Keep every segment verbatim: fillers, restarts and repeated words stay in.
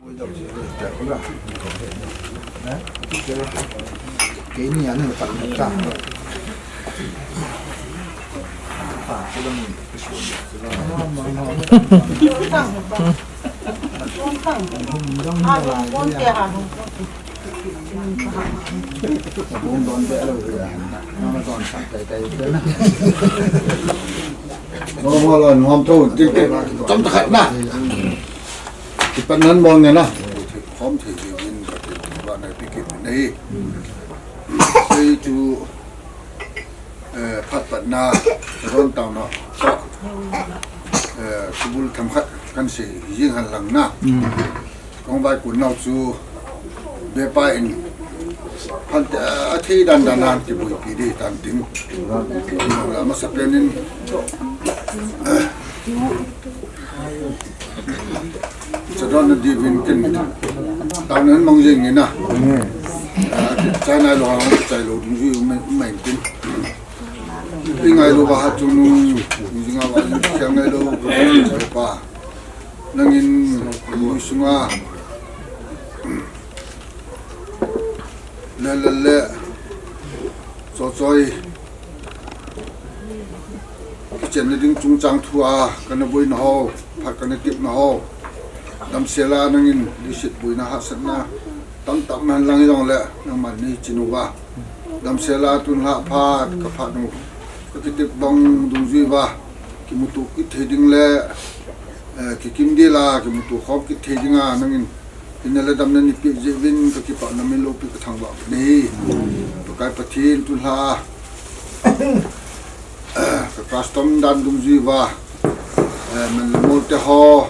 Nuam tho, tik tik, tam ta khat na. Kipan nan bol nge na. Khom thei thei in, ka ti ba na pi kit na hi. Sei chu, eh, phat pat na, ron tau na, so, eh, kubul tham khat kan sei jing han lang na. Kong vai kun nau chu, be pa in, han te, a thei dan dan han ki bui pi di tan ting. La ma sa pen in, Chadon na divin ken. Tao nan mong jing ina. Chai nai lo hang, chai lo dung ju mai, mai tin. Pi ngai lo ba ha chu nung, nung jing a ba, siang ngai lo, chai pa. Nangin, nung sunga. Le, le, le. Cho choi. Kichenna ding chungchang thu a, kana boina ho, phat kana tipna ho. Damsel a nangin, leiset boina hahsatna, tam tam man lang jong le, nangman nei chin uva. Damsel a tun lah phat, ka phat nu, ka kitip bang dungjui uva. Kimuto kit thei ding le, eh, kikim dil a, kimuto khom kit thei ding a, nangin, hinna le damna nei pe jeh uvin, ka kipah na min loupi ka thangvah u ahi. Pakai Pathen tun lah a, ka custom dan dungjui uva, eh, man le mol te ho,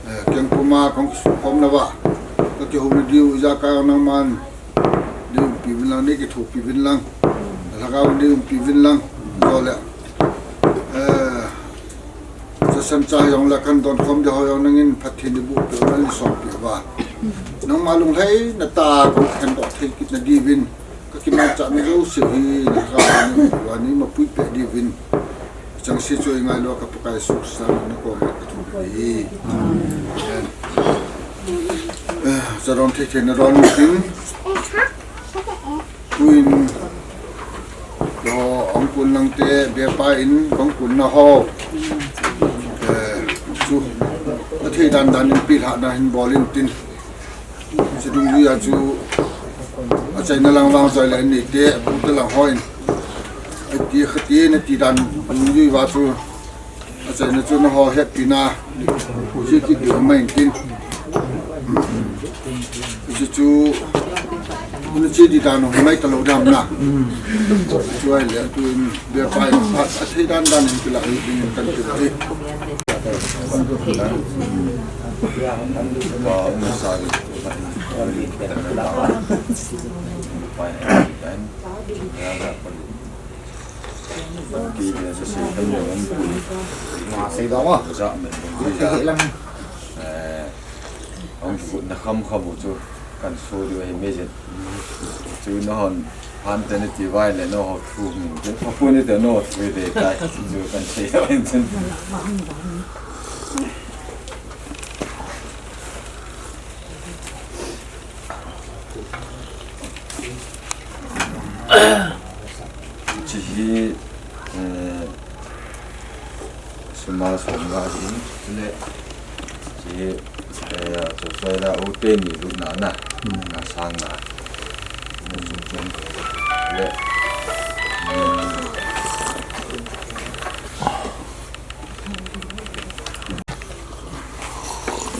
eh, keng puma kong kisu khom na uva, ka kihou na diu, ijakai nangman, nei umpi uvin lang, nei kithopi uvin lang, lhagao nei umpi uvin lang, jo le, eh, Jasan cha jong le kan don khom di ho jong nangin Pathen in bu pe na li som pi uva. Nangma lunglhaina tah a kong khen doh thei kit na diuvin. Ka kimang cha na jouse hi na ka ni uva nei mapui pe diuvin. Chang se chu i ngai lo ka Pakai Jesu Christa na ko ma ka thu hi. Amen. Eh, cha don thei thei na don tin. Tuin, lo, ong kun lang te, be pa in, ong kun na ho. Eh, chu, a thei dan dan in pilhah na hin bol in tin. Chu dungjui a chu, a chaina lang vang choi le ni te, a pu te lang ho in. A ti kha ti na ti dan dungjui uva chu. A chaina chu na ho happy na, chi kit diu mai tin. Chi chu, na chi di dan ho mai ta lo dam na. Chu ai le tu in be pa in phat a thei dan dan in kila in kan kila in. Ba, um, sa, Ki be sa sei kan lo om pui. Ma sei da ma. Za me. Sei lam. Eh, ong fu na kham kham u chu kan so diu ahi me jen. Chu na hon han te ni ti vai le no ho thu ni. Chu pa pu ni te no thu de tai. Chu kan sei da in chen. Chi hi, eh, suma som nga hi, le, chi hi, eh, chu soi la u te ni lu na na, na sang na. Le, mm,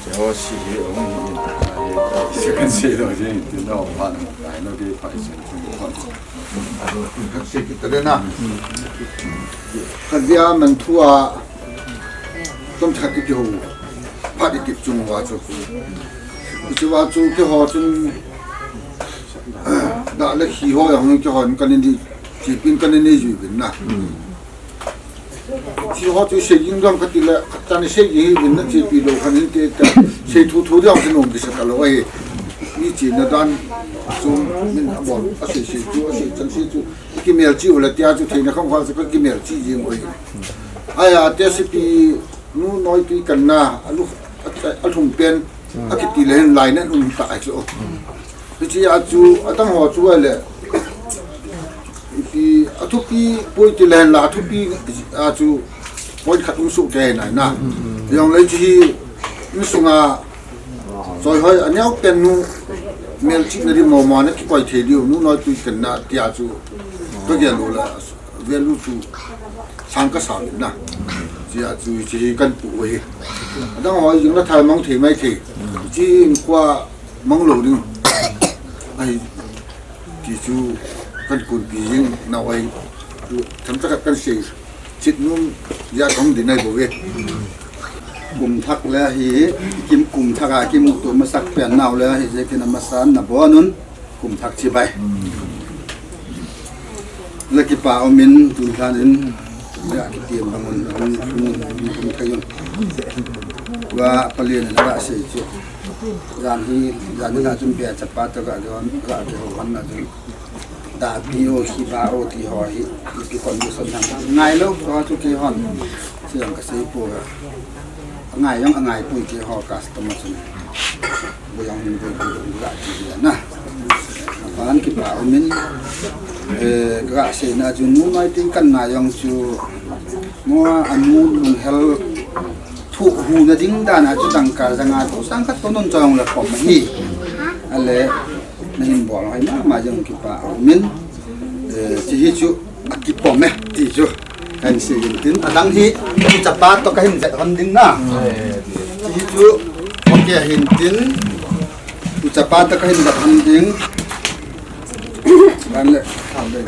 Te ho si hi ong hi in, ai, second se lo jing, tin lo, pa no, ai no, ke pa isen, tin lo. Ka se ki ta de na. Ka dia man thu a, tom tha ki ho, pa di ki chung wa chu. Ki chu wa chu ki ho chun, da le khi ho yang ki ho kan ni, chi pin kan ni ju bin na. Chi ho chu sei jing dam kati le, khat ta ni sei jing hi vin na chepi lo khan hin te ta, sei thu thu diam chu nung kisa ta lo ahi. Mi chi na dan chu min a bol, a sei sei chu, a sei chan sei chu, ki mel chi u la tia chu theina kham kha chu ka ki mel chi jing u ahi. Aya, te si pi nu noi pi kan na, a lu, a, a lhum pen, Akiti le hin lainat um ta chu. Hiche a chu, adang ho chu ahile, ipi, athupi poi ti le hin la, athupi a chu, point khat um soh kei nai na. Jong le hiche hi, insunga, choi hoi, aneo pen nu, melchihna di mo mo na kikoi thei diu, nu noi tui ken na, tia chu, kagel u le, value chu, sang kasa u na. Hiche a chu, hiche hi kahin pu u ahi. Adang ho, jing la thai mang thei mai thei. Hiche hi, inkho, mang lou ding ahi ti chu kahin konpi jing nau ahi. Themcha khat kahin sei chet nom jeh a kahung ding ahi bou ve. Kum thak le hi, kum thak a kimuto masak pen nau le hi, hiche kin amasan nabon un, kum thak chibai. Le kipa umin, tun lhan in, le akiti bang un, un, un, un, un, thei un. Tua palen in aga sei chu. Jan hi, jan hi la chun pia chapa to ga ga ga ke ho han na chun. Da pi o hi ba o ti ho hi, ti kon du son han. Ngai lou, to chu ke hon. Siang ka sei po ga. Angai jong angai pui keiho customer chun. Boi jong min boi boi boi la ti dia na. Aban kipa umin, eh, ka seina chu nu noi tin kan na jong chu mo anu lunghel thu hu na ding dan a chu dangka janga thu sang khat to non chong le pom hi. Ale na hin bol hoi mama jong kipa umin. Eh, hiche hi chu akipom e ti chu. Kahin sei in tin, adang hi, tu chapa to kahin vet hon ding na. Ti hi chu, okay hin tin, tu chapa to kahin vet hon ding. Kan le, tham le,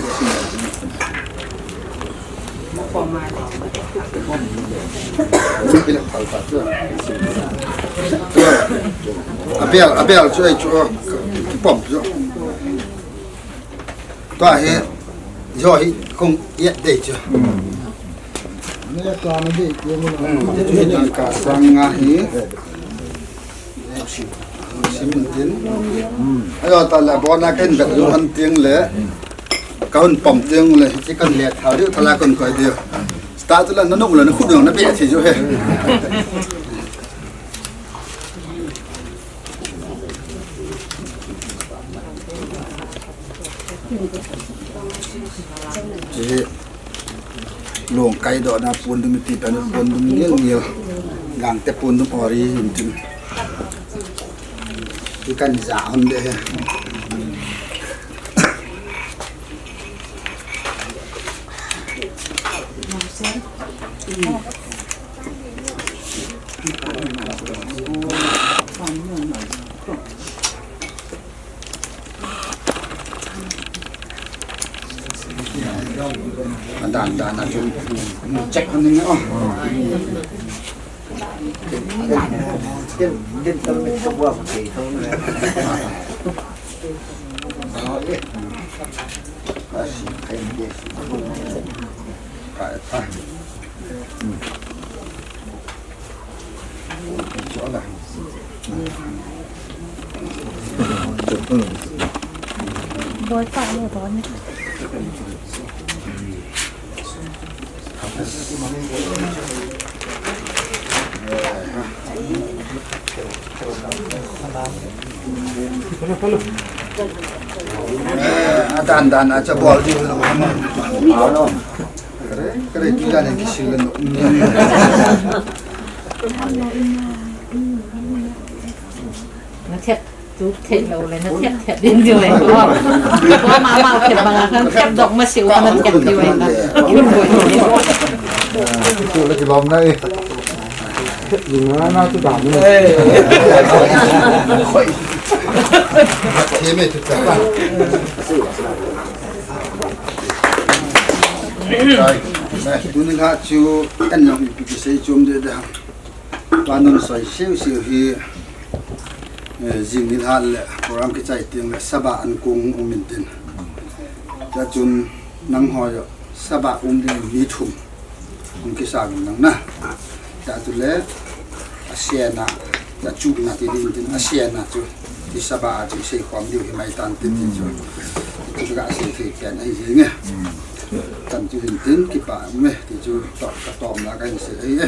abel, abel chu, ai chu, pom chu. Tua hi, jo hi, kong yet dei chu. Ne ka na dei ke mo. Hmm, chu hi dangka sang nga hi. Sim tin. Ajo ta le, bona ken bet jo an ting le. Ka hun pom ting le, chi kan le thau diu, tala kon koi diu. Sta tu la, na nok la, na khut na be thi jo he. Hiche hi lungkai dohna pondum ti pen pondum ngil ngil. Gangte pondum ori hin tin. Ti kan ja hon de he. Adan dan a chu check hon ding o. Adan dan a cha bol diu lo. Kare, kare tu jane kisil lo. Na thet, tu thet lo le, na thet, thet din diu le. Ko ma ma thet banga kan thet dok ma siu na thet diu le. Tu le kilom na e. Ina na tu dam. Khoi. Theme tu ta. Tuni la chu kan jong ipi kisei chom de da. Tua non soi siu siu hi, eh, jing nilhah le program kichai teng le saba an kong um in tin. Tua chun nangho jo saba um ding mi thum. Hung kisang nang na. Tua tu le, a siana, tua chu na ti ding tin, a siana chu. Ti saba a chu sei khom diu hi mai tan tin tin chu. Tu ka sei thei pen ahi jing e. Kan chu hin tin kipa me ti chu to ka tom na ka hin se ei e.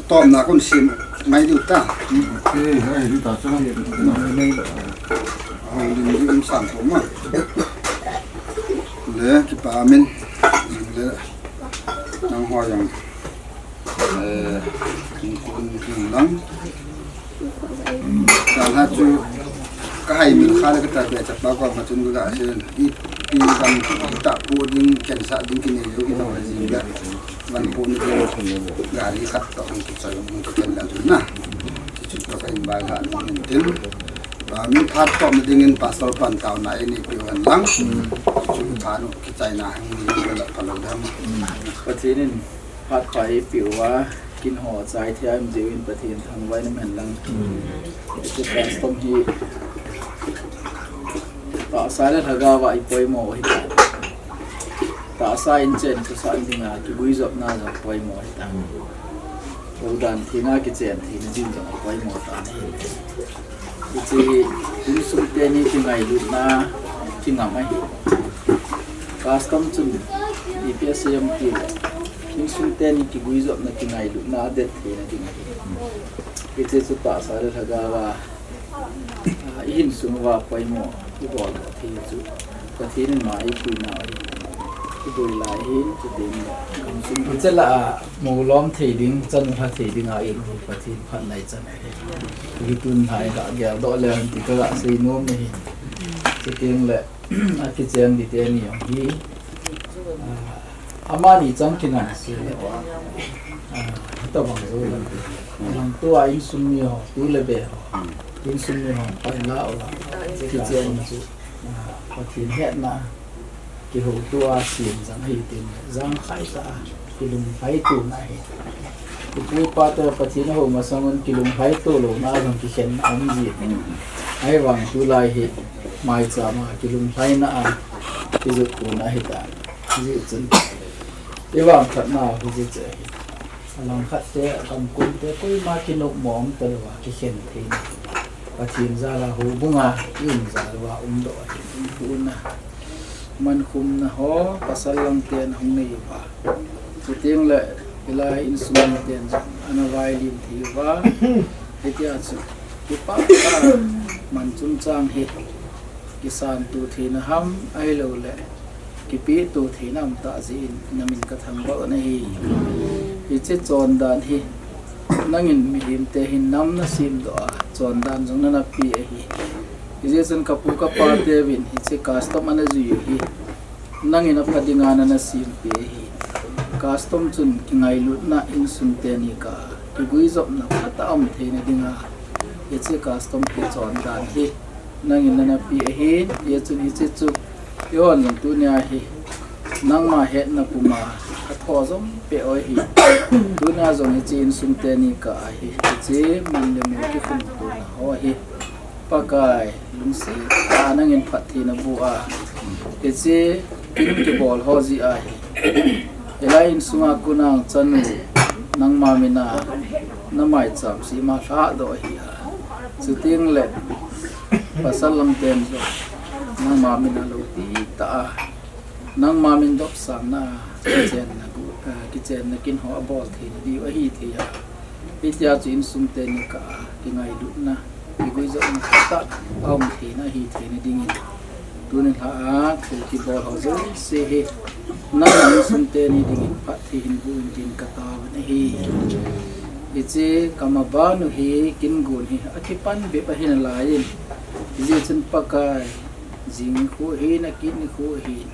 Tom na kon sim mai diu ta. Ei, ei, ta chu. Hong din diu in san ko ma. Le kipa min. Le nang ho yang. Eh, kun kun lang. Dang ha chu ka hai min kha le ka ta be chapa ko ma chun ga sen. I pi ban ta pu ding ken sa ding ki ne yo ki ta ba jing ga. Ban pu ni ding gari khat to ki choi ki ken la chu na. Chu chu ka in ba ga ding tin. Ba min phat to mi ding in pastor pan tao na ini pi wan lang. Chu pha nu ki chai na hang ni la pha lo dam. Pathen in phat pha eipeh uva, kin ho chai thei a um jeh uvin Pathen thangvah in um hen lang. Hiche custom hi tahsa le lhagao a ipoimo u ahi. Tahsa in chen khosah in dinga kiguijopna jong poimo ahi ta. Houdan thina kichen theina ding jong poimo ta ahi. Hiche hi insung teni kingailutna kingam ahi. Custom chun ipi asei em tile, insung teni kiguijopna kingailutna adet theina ding ahi. Hiche chu tahsa le lhagao a, ah, ihin sung uva poimo ibol thei chu Pathen in ma eipuina ahi. Iboi lai hin chuteng le gamsung hiche lah a Mu lom thei ding, chanu lha thei ding a in hi Pathen phatna ichan ahi. Hi tun hai ka geldoh le han ti ka sei nom ahi. Chuteng le, akichen ding teni jong hi, ah, amani chang kingai se le, ah, hitobang jou lang. Lang tua insung mi ho, tu le be ho. Insung mi ho, pai la o la. Kichen chu, ah, Pathen hetna. Kihouto a sem jong ahi tin, jangkhai tah a, kilunglhaito na ahi. Ipu ipa te Pathen ahou masang un kilunglhaito louna jong kikhen aum ji. Ahivang tulai hi, maicham a kilunglhaina a, kijot kona ahi ta. Hijeh chun, ivang khatna hijeh chun ahi. Alangkhat te, akamkom te, koima kinopmo um talou a, kikhen theina. Pathen jal a houbung a, i um jal uva, umdoh a, i umkhum na. Mankhumna ho, pasal lang ten ahung nei uva. Chuteng le, hilai insung miten jong, ana vailin thei uva. Hitia chu, kipah tah a, man chungchang hi. Kisanto theina ham, ahilou le, kipeto theina ham tah jeh in, namin kathangvah u ahi. Hiche chondan hi, nangin mihem te hin nam nasemdoh a, chondan jong nana pe ahi. Hijeh chun kapu kapa teuvin, hiche custom ana jui u hi, nangin apha dinga nana sempeh ahi. Custom chun kingailutna insung teni kah a, kiguijopna phatah a um theina dinga, hiche custom hi chondan hi, nangin nana pe ahin, hijeh chun hiche chu, eihon jong tunia hi, nangma hetna puma, athoh jom peh u ahi. Tunia jong hiche insung teni kah a hi, hiche mun le mol kikhumtona ho hi. Pakai, lungset tah a nangin phatthei naboh a. Hiche, kin kibol ho jeh a hi. Hilai insunga kona chanu, nangma mina, namaicham sema lhahdoh ahi a. Chuteng le, pasal lang ten jong, nangma mina loupi tah a. Nangma min dopsangna a, kichenna gu-, ah, kichenna kin ho abol theina diu ahi thei a. Hitia chu insung teni kah a, kingailutna, kiguijopna tah a um theina ahi theina dingin. Tuni lha a, thu kibol ho jouse hi, nang insung teni dingin phatthei hin boh in tin kataovin ahi. Hiche kamaban u hi, kin gon hi, akipan bep ahi nalaiyin. Hijeh chun Pakai, jing nikho hin, akit nikho hin.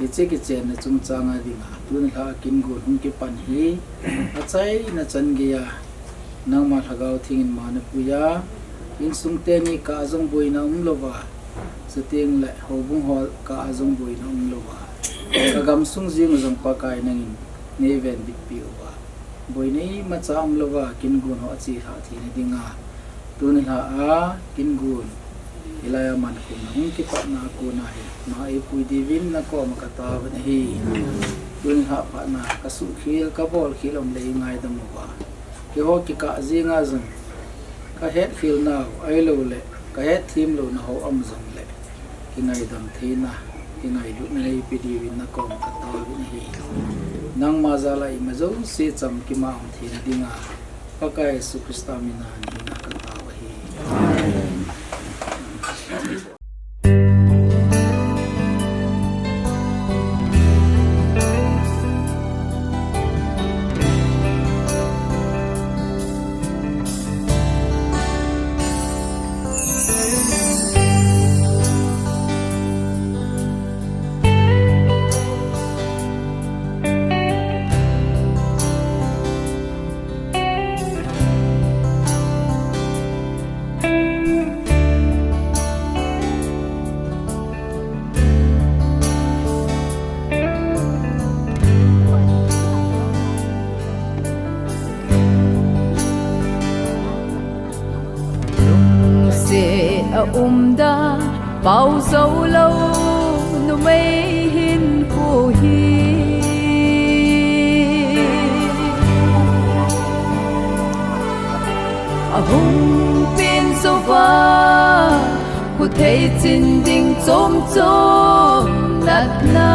Hiche kichenna chungchang a dinga, tuni lha a kin gon hung kipan hi, achaina chan geiya, nangma Lhagao Theng in ma napui a, insung teni kah a jong boina umlouva, chuteng le houbung ho kah a jong boina umlouva, kagamsung jeng u jong Pakai nangin neivenbitpi uva. Boina imacha umlouva, kin gon ho achelhah theina dinga. Tuni lha a, kin gon. Hilai a mankhumna hung kipatna a kona hi. Ma eipui diuvin nakoma kataovin ahi. Tuni lha phatna, kasuhkhel, kabolkhel um le eingaidam uva. Keiho kikah jenga jong. Kahetkhel nau, ahilouleh, kahetthem louna ho um jongleh. Kingaidam theina. Ngailutna neipe diuvin nakom kataovin ahi. Nangma jal a ima jouse chamkim a um theina dinga, Pakai Jesu Christa mina nihina katao ahi. Amen. Lungset a um dan, pao jou lou numei hinkho hi. Ahung peng jou va, khuthei chin ding chom chom natna.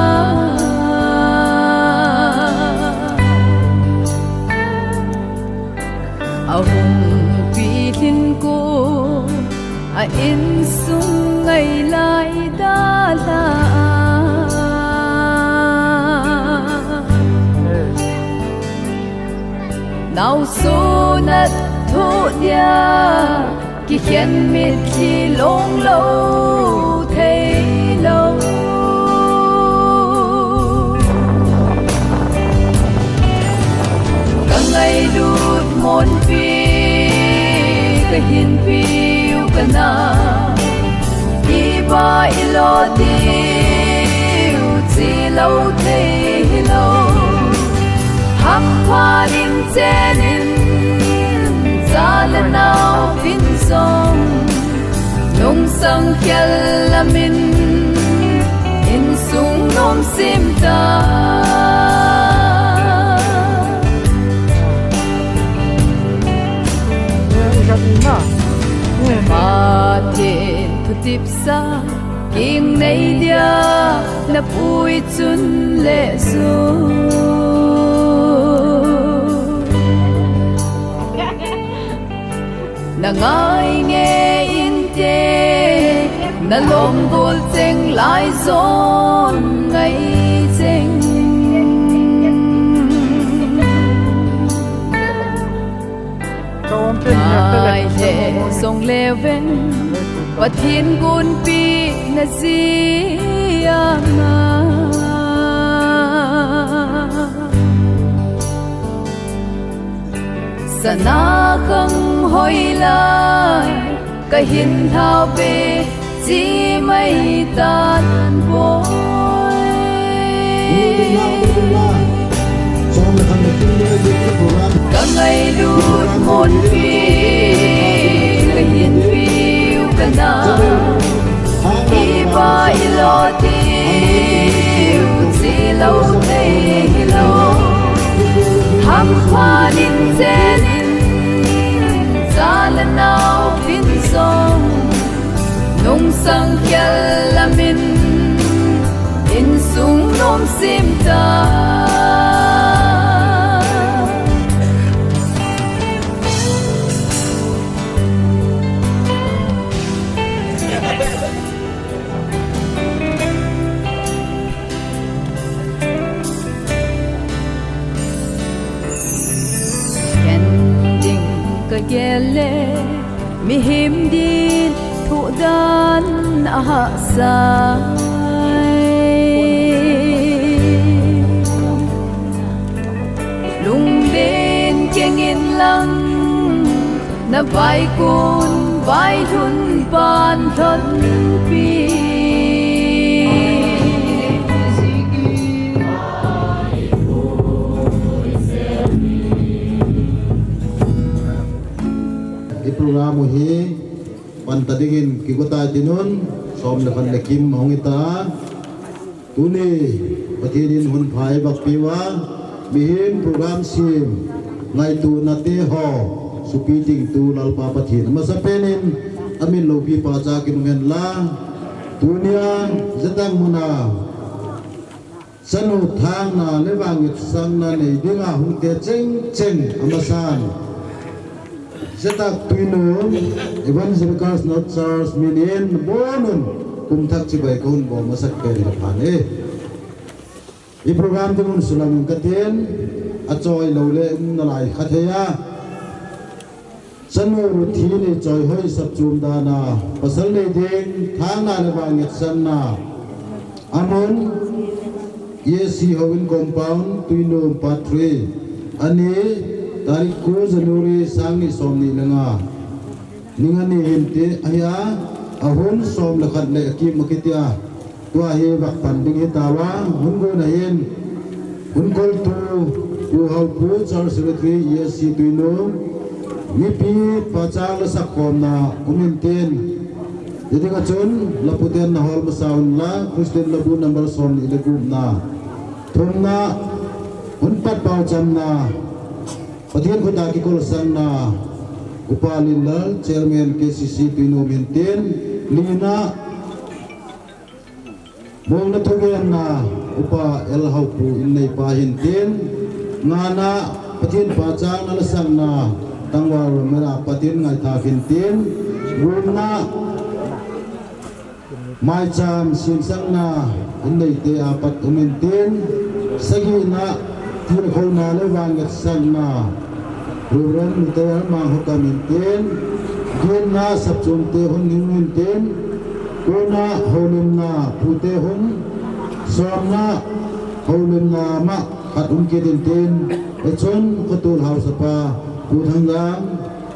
Ahung pilhin ko, a insung ngailai dalha. Naosen a thoh dia, kikhen mitlhi long lou thei lou. Ka ngailut monpi, ka hinpiu kana, iba ilo diu chi lou thei lou. Hampha in chen in, cha le nao vin jong, nungsang khel lam in, insung nom sim ta. Pathen thutep sa, king nei dia, na pui chun le jong. Na ngai nge inte, na lom bol cheng lai jon ngai cheng. Ngai le jong le veng, Pathen gonpi na jia nga. Sana khang hoi lai, ka hin lhau ve, chi mai tan boi. Ka ngailut monpi, ka hinpiu kana, iba ilo diu chi lou thei lou. Hampha in chen in, cha le nao vin jong, nungsang khel lam in, insung nom sim ta. Ken ding ka gel le, mihem din thoh dan a hahsa. Lungden keng in lang, na vaikun vailhun pan lhonpi. I program u hi pan ta dingin kigo tai tinun, som le khat le kim hung hita. Tuni Pathen in hun pha eipeh uva, mihem program sem, ngaito nate ho, sopi dingtu Lalpa Pathen. Amasapen in, amin loupi pachat in um hen lang. Tunia, Zetang muna, chanu thangna le vangetsahna nei dinga hungte chengcheng amasan, Zetang Tuinu Evangelical Synod Church minin nabonun kum thak chibai kahung bol masak pen ka phan e. I program dingun sulang katin, achoi lou le um nalai khat hea. Chanu Ruthini Choihoi sapchum dana, pasal nei ding, thangna le vangetsahna. Amun, E A C Houin Compound, Tuinu Part three. Ani, tarik ko January, sangni somni le nga. Ning ani hinte, ahia, ahun som le khat le akim akitia. Tua hi vak pan ding hitauvin, hun gona hin, hun koltu, Pu Haupu, Church Secretary, E A C Tuinu, mipi pachang le sakkhomna, um intin. Hiding achun, laputenna hol masa unla, Christian labu number somni le gupna. Thumna, hun pat paochamna, Pathen khuta kikolsangna, Upa Linlal, Chairman K C C Tuinu hintin, lina, Mongna thugenna, Upa L Haupu inneipa hintin, ngana, Pathen pachangna le sakna, Tangwal Romela Pathen ngaitha hintin, gupna, Maicham simsakna, inneite apat um intin, sagina, tilkhouna le vangetsahna, Reverend Mister Mangkhokam intin, ginna sapchumte hun ning intin, kona houlimna pute hun, somna houlimna ma khat um kit intin, echun kotol hausapa Pu Thangjang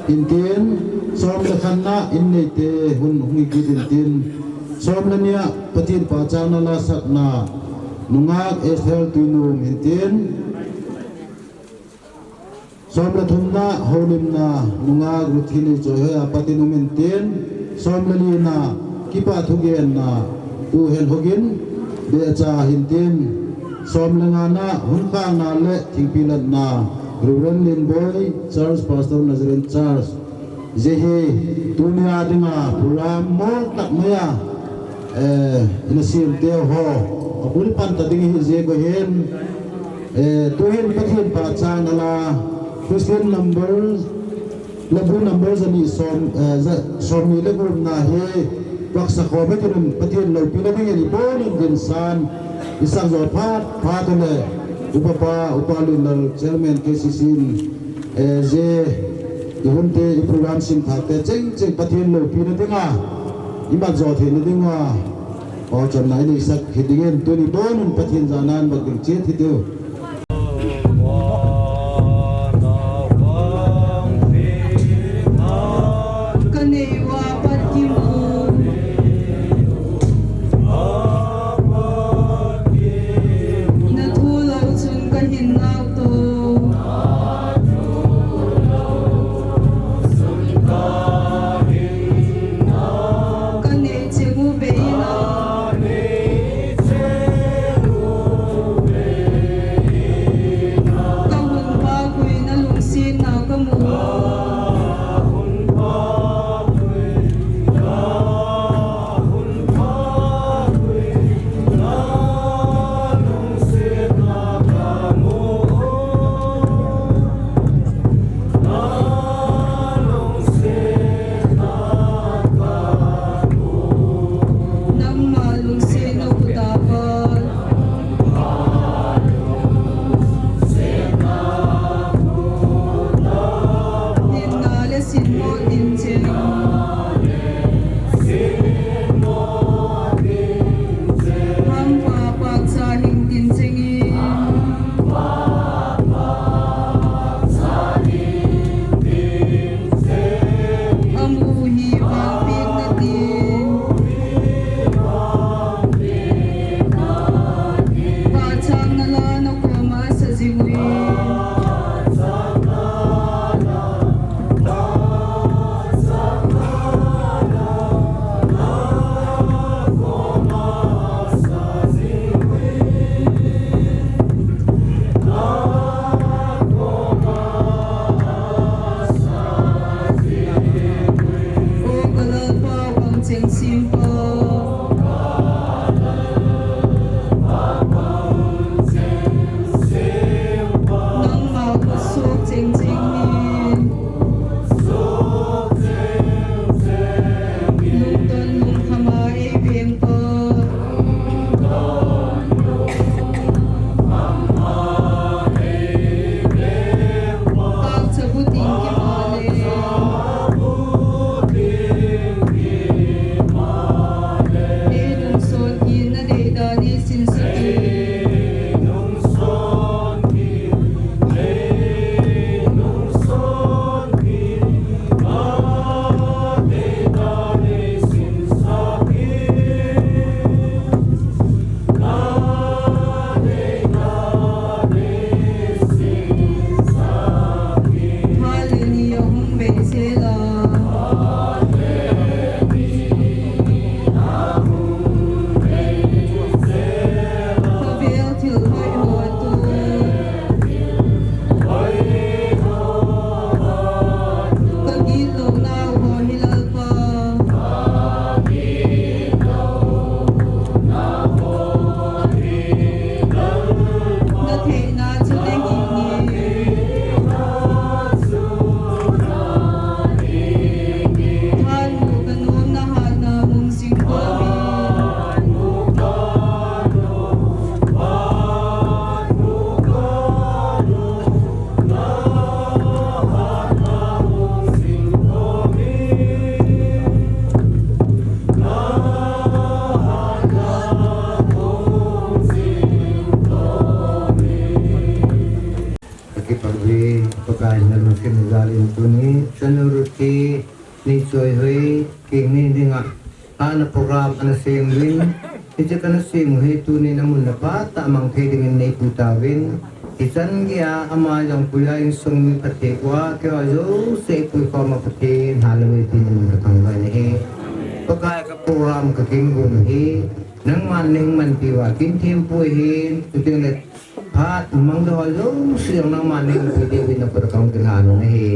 intin, som le khatna inneite hun hung kit intin, som le nia Pathen pachangna le sakna, nungak Esther Tuinu hintin, Som le thumna, houlimna, nungak Ruthini Choihoi apat in um intin, som le lina, kipa thugenna, Pu Henhogin, Becha hintin, som le ngana, hunkhangna le thingpi latna, Reverend Linboi, Church Pastor Nazarene Church, Jehi, tunia dinga, program mol tak maiya, eh, ina simte ho, abul pan ta ding hi jeh ko hin, eh, tuhin Pathen pachangna la, Christian number, labu number jani som, eh, ja, somni le gupna hi, paksa kho Pathen, Pathen loupina dingin ibon in din san, isak jo phat, phat le, Upa pa, Upa Lunlal, Chairman K C C in, Eh, je, i hunte, i program simthahte, chengcheng Pathen loupina dinga, imat jo theina dinga, pao channa inei sak hi dingin, tuni bonun Pathen jana'n bak ding chet hi diu. Ka nei uva pat kimu. Na thu lou chun ka hin nau to. Ka nei cheng u ve ina. Ka Kin jal in tuni chanu ruti ni choi hoi king ni dinga ana program ana sem uvin. Hiche kana sem u hi tuni na mun na pa ta mang thei dingin nei pu tauvin. Hichan geiya ama jong puiya insung mi pate kua keiho jouse pui khom a pate na le mi pin ka thangvah in ahi. Pakai ka program ka kin gun hi nangman nei manpi uva kin thempu ahin, chuteng le phat mang doh ho jouse nangman nei umpi diuvin na kut a kahung kilhan u ahi.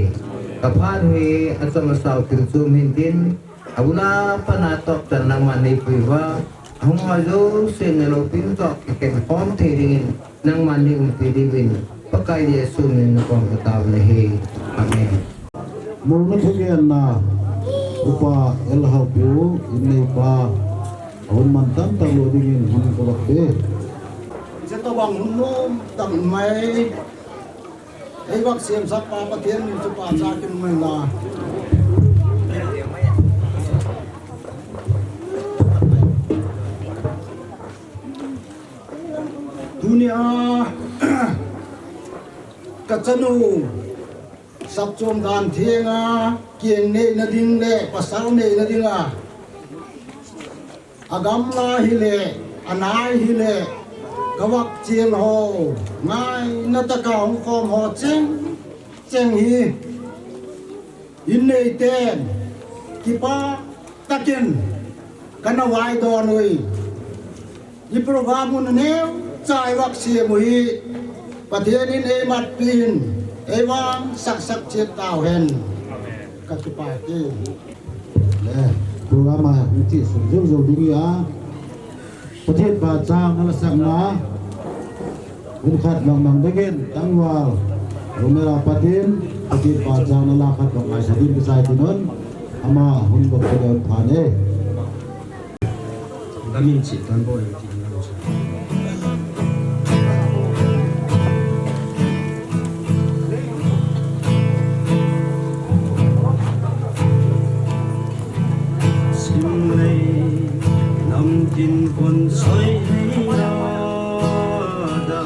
Ka phat hi achom asao thil chom hintin, abul a pat a atop chan nangman nei pui uva, ahung ho jouse na loupina toh kikhel khom thei dingin nangman nei umpi diuvin Pakai Jesu min in na kong ka tao u ahi. Amen. Muna thugenna, Upa L. Haopiu, inneipa, ahung man tamtah lou dingin hun ka vak pe. Hiche tobang hun nom tah mai, ei vak semsah pa Pathen min chu pachat in um hen lang. Tunia ka chanu sapchom dan thenga, keng neina ding le pasal neina dinga agamla hile, anai hile, ka vak chel ho, ngaina tah a hung khom ho cheng cheng hi, innei ten kipah takin kana vaidoh uve. I program u neocha i vak sem u hi Pathen in eimatpi in, eivang saksak chet tauhen. Ka kipah e. Le, program a hung chih sung jou jou ding ahi. Pathen pachatna la sakna. Hun khat mang mang dingin, tangval. Umera Pathen, Pathen pachatna la khat mang ngai sa ding kisai tin un. Ama hun bak ko le un phan e. Damin chi tan boi ti na. Simlei namtin von soi hei na da.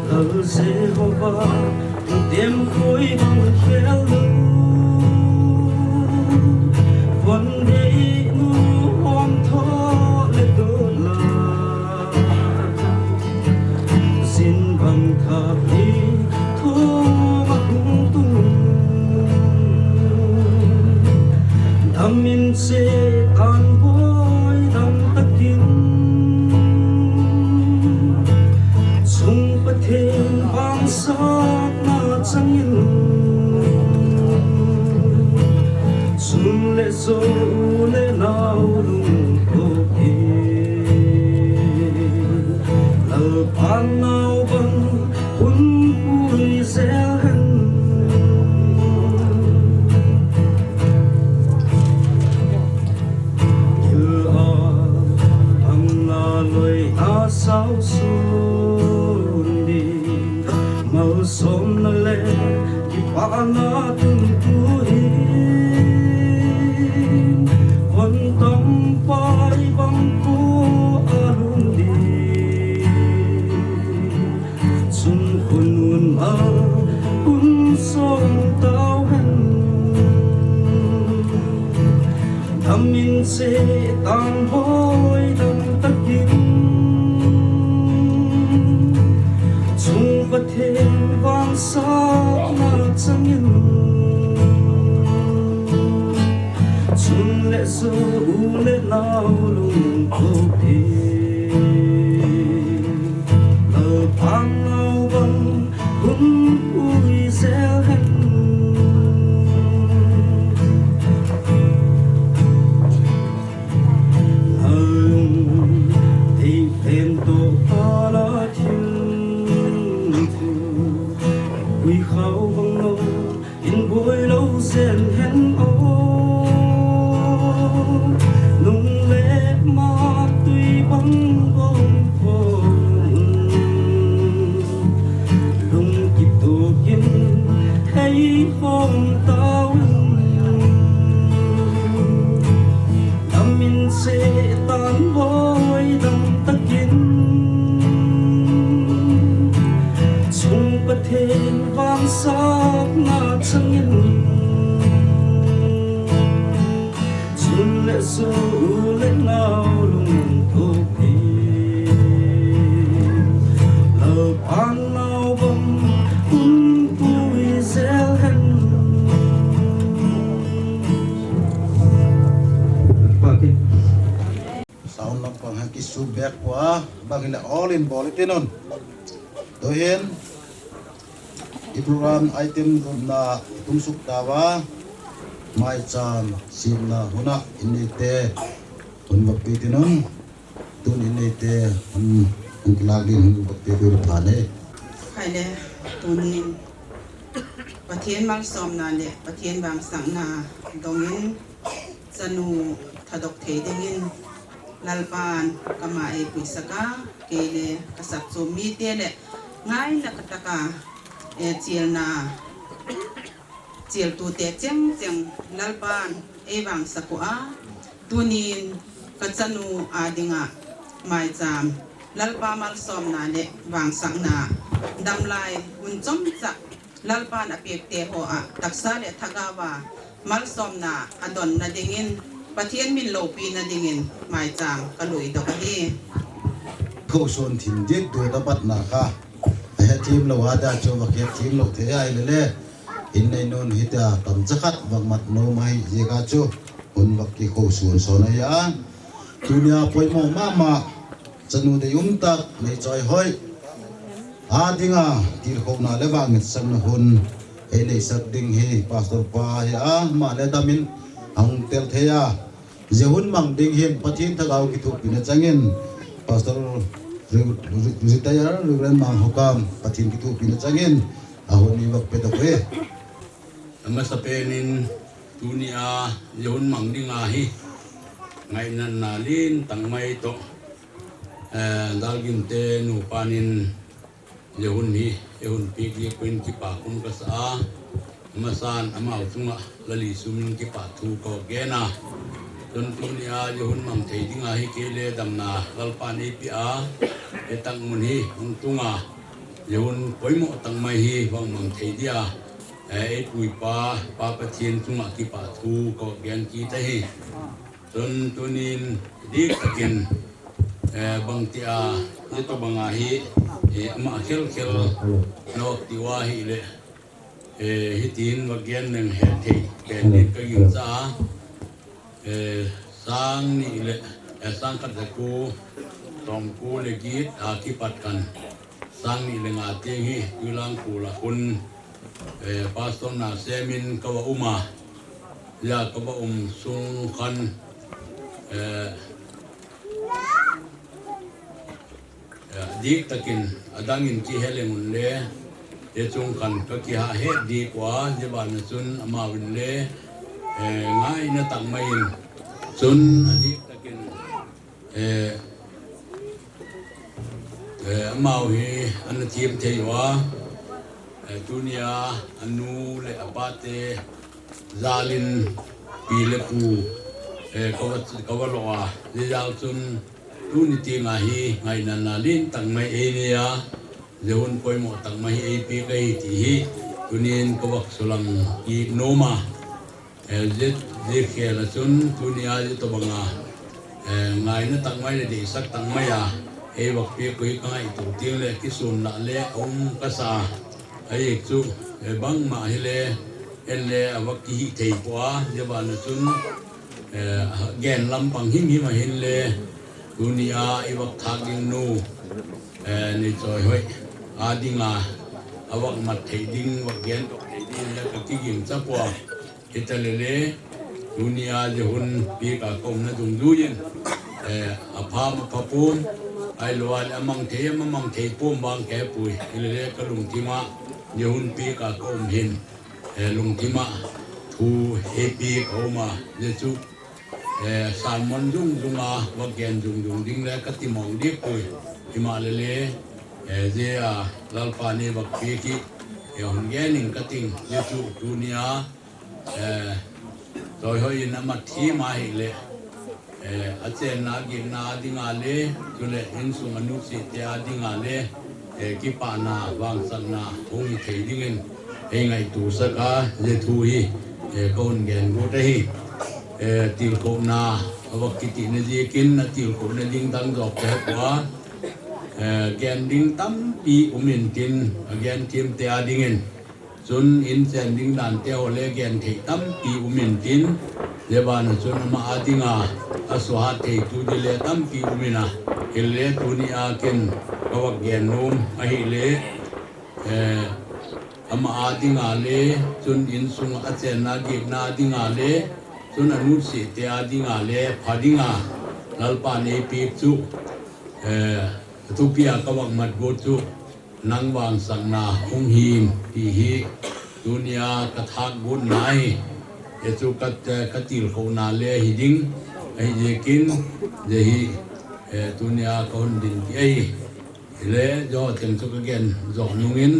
Lal Jehovah, tem khoi bang khel lu. Von dei nu hom tho le do la. Sin bang thap ni thong a hung tung. Dam in se tan boi dam takin. Chung Pathen vang sakna changin. Sum le so u le nau lungtoh in. Lalpan nau bang hun pui jel hen. Gil a bang na loi na sao sun di. Malsomna le kipana tun tuhin. Von tam pai bang ko alun di. Sum khun un a hun som tau hen. Dam in se tan boi dam takin. Chung Pathen vang sakna changin. Chung le so u le nau lungtoh in. Lalpan nau bang hun pui jel hen. Nalung dei pen to pala thim thu. Pui khau bang no. In boi lo sen hen o. Nung le ma tui bang bang Pathen vangsahna changin, chun le su le nau lungthu pi, Lalpan nau bang hun pui zel hen. Sound lampang ha kisu bek pua, bang hile all in bol itin un. Tuhin, i program item gupna tumsuk tauva, maicham simna huna in neite hun vak pe itin un. Tun in neite hun, hun kilah din hun vak pe pe pha ne. Hai le, tunin Pathen malsomna le Pathen vangsahna dongin, chanu thadok thei dingin Lalpan kama eipuisak a, kei le ka sakchom mite le ngaina taka, eh, chilna, chiltute chengcheng Lalpan eivangsak u a, tunin ka chanu a dinga maicham, Lalpa malsomna le vangsahna damlai hun chomcha Lalpan apekte hoa taksa le thagauva malsomna adonna dingin, Pathen min loupina dingin maicham ka luidok ahi. Khosun thim dik tu ta patna kha, ahe thim lou a da chu va khe thim lou thei ai le le. In neinun hitia tamcha khat vang mat nom ahi jeh a chu hun vak kikhosun son ahi a. Tunia poimo mama, chanu deium tak Neichoihoi a dinga tilkhouna le vangetsakna hun eineisak ding hi Pastor pa hi a, ama le damin ahung tel thei a. Jeh hun mang ding hin Pathen thagau kithopina changin, Pastor Re-, Re-, Retire Reverend Manghokam, Pathen kithopina changin ahun eivak pedoh uve. Amasapen in tunia jeh hun mang dinga hi ngainatna lentah mai toh, eh, Dalginte nupan in jeh hun hi eihon peh jeh in kipa um kasa a, amasan amau chunga Lal Jesu min kipathu kagen a. Chun tunia jeh hun mang thei dinga hi kei le damna Lalpan eipeh a, hitia mun hi hung tunga jeh hun poimo tah mai hi vang mang thei dia, eh, eipuipa Pa Pathen chunga kipathu kagen kit ahi. Chun tunin diktakin, eh, bangtia, hitobanga hi, eh, ama khelkhel nop tiu ahile, eh, hitin vagen neng hethei pen din ka gingcha a, eh, sang ni le, eh, sang khat le ko, som ko le get a kipat khan sang ni le nga teng hi Tuilang Kul a khun, eh, Pastor Nasemin kava um a, hia kava um sung khan, eh, eh, diktakin adangin kihe leng un le, hiche chung khan ka kihah het dik uva, hijeh a chun amauvin le, eh, ngaina tah mai in chun adiktakin, eh, eh, amau hi ana thim thei uva, eh, tunia anu le apate jalin pi le pu, eh, kava, kava lo a, hijeh a chun tuni tenga hi ngainatna lentah mai einei a, jeh hun poimo tah mai hi eipeh ahi ti hi tunin kavak sulang kit nom a. Eh, hijeh, hijeh khel a chun tunia hitobanga, eh, ngaina tah mai le deisah tah mai a eivak peh u hi ka ngaito teng le kisun lah le aum kasa ahi chu, eh, bangma hile en le avak kihih thei poi a, hijeh a chun, eh, gen lampang himhim ahin le tunia eivak thak ding nu, eh, Neichoihoi a dinga avak mat thei ding, vak gen thei ding le ka kigingcha poi a. Hita le le, tunia jeh hun peh a ka umna dungjuiyin, eh, apham aphapom, ahilou le amang thei, amang thei pom vang kahepoi. Hile le ka lungthima jeh hun peh a ka um hin, eh, lungthima thu eipeh a ka um a, hijeh chun, eh, sermon jung jung a, vak gen jung jung ding le ka timong dipoi. Hima le le, eh, hijeh a Lalpan eivak peh hi, eh, hung gen in ka ting, hijeh chun tunia, eh, Choihoi in ama thim ahile, eh, achenna agehna dinga le, chule insung anusite a dinga le, eh, kipana, vangsatna hung hi thei dingin ei ngaito saka, je thu hi, eh, ka hon gen got ahi. Eh, tilkhouna, avak kiti na dikin, atilkhouna ding dang jok te hua, eh, gen ding tampi um intin, agen thiem te a dingin. Chun inchen ding dan te ho le gen thei tampi um intin, je bana chun ama a dinga, asuhat thei tu di le tampi um ina, hile tuni a ken ka vak gen nom ahile, eh, ama a dinga le, chun insunga chenna gikna dinga le, chun anutsi te a dinga le, pha dinga, Lalpa nei pik chu, eh, thupi a ka vak mat got chu, nang vangsatna hung hin, ti hi, tunia ka thak got na hi, e chu ka, ka tilkhouna le hi ding, ahi jekin, je hi, eh, tunia ka hon din ti ahi. Hile, jo cheng chu ka gen, jo nungin,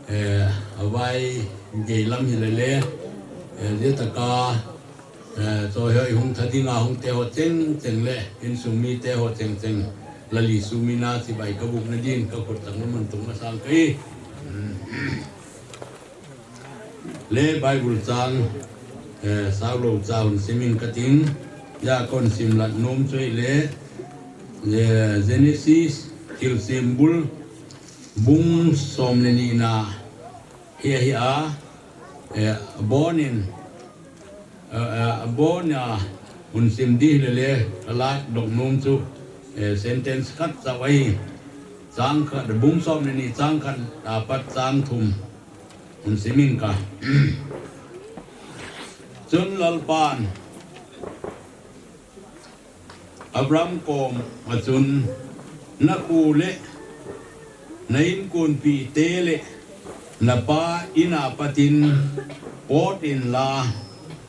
eh, avai gei lam hile le, eh, je taka, Eh, cho hoi hung tha dinga hung te ho cheng cheng le, insung mi te ho cheng cheng, lali sumina chibai ka buk na din ka khut tang mun tung masang kai. Le Bible chang, eh, sao lo cha hun simin ka ting, ya kon sim lat nom choi le, eh, Genesis, thil simbul, bung som le ni na, hi, hi a, eh, bonin, eh, eh, abona, hun sim di le le, ka lak dok nom chu, eh, sentence khat cha vai, chang khat, bung som le ni chang khat, apat chang thum, hun simin ka. Chun Lalpan, Abraham kom a chun, na pu le, na inkunpi te le, na pa ina patin, pot in la,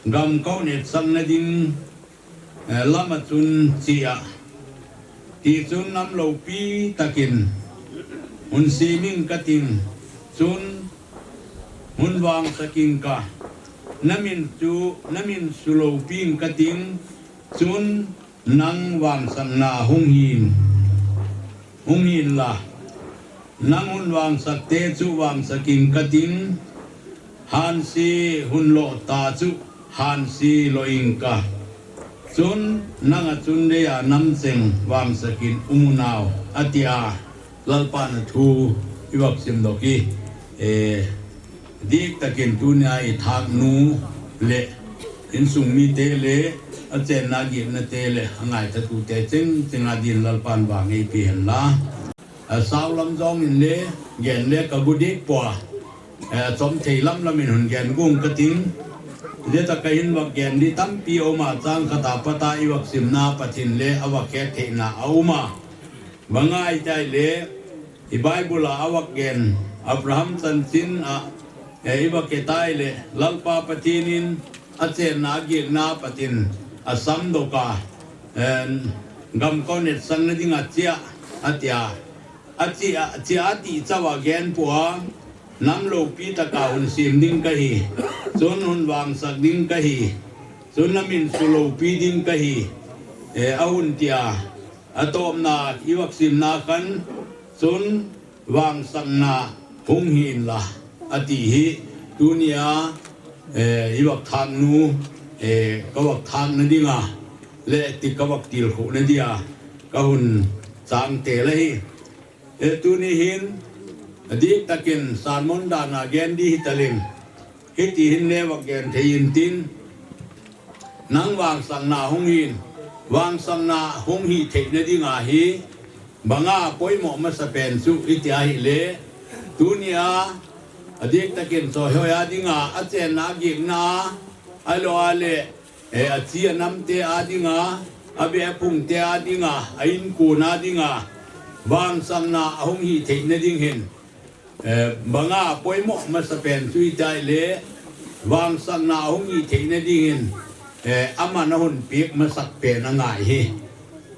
gam kau net sang na ding, eh, lama chun chia. Ti chun nam lo pi takin, hun simin ka ting, chun hun vang sakin ka, na min chu, na min su lo pin ka ting, chun nang vangsatna hung hin, hung hin la, nang hun vangsak te chu vangsakin ka ting, hansi hun lo ta chu hansi lo in ka. Chun nang a chun dei a nam cheng vangsakin um unau, a ti a. Lalpan a thu i vak sim dok i, eh, dik takin tunia i thak nu le, insung mi te le, a chenna gikna te le, a ngai ta tu te cheng cheng a din Lalpan vang ei pi hen la. A sau lam jong in le, gen le ka gu dik pua, eh, chom thei lam lam in hun gen gung ka ting. Je ta ka hin vak gen di tampi om a chang khat a pat a i vak simna Pathen le a vak het theina a um a. Bang a i tai le, i Bible a a vak gen, Abraham chanchin a, eh, i vak e tai le, Lalpa Pathen in a chenna gikna Pathen a sam dok a, eh, gam kau net sang na ding a chia, a tia. A chia, chia a ti chau a gen pua, nam lo pi taka hun sim ding ka hi, chun hun vangsak ding ka hi, chun na min su lo pi ding ka hi, eh, a hun tia. A tawpna i vak simna khan chun vangsakna hung hi in la, a ti hi tunia, eh, i vak thak nu, eh, ka vak thak na dinga, le ti ka vak tilkhoh na dia, ka hun chang te la hi. Eh, tuni hin, a dik takin sermon dana gen di hi taling, hiti hin le vak gen thei in tin, nang vangsakna hung hin, vangsakna hung hi theina dinga hi, banga poimo masa pen chu i ti ahi le, tunia, a dik takin choi hoi a dinga, a chenna gikna, a lo a le, eh, a chi a nam te a dinga, a be a phung te a dinga, a inkun a dinga, vangsakna a hung hi theina ding hin, Eh, banga poimo masa pen chu i tai le, vangsakna a hung hi theina ding hin, eh, aman a hun piak masak pen a ngai hi.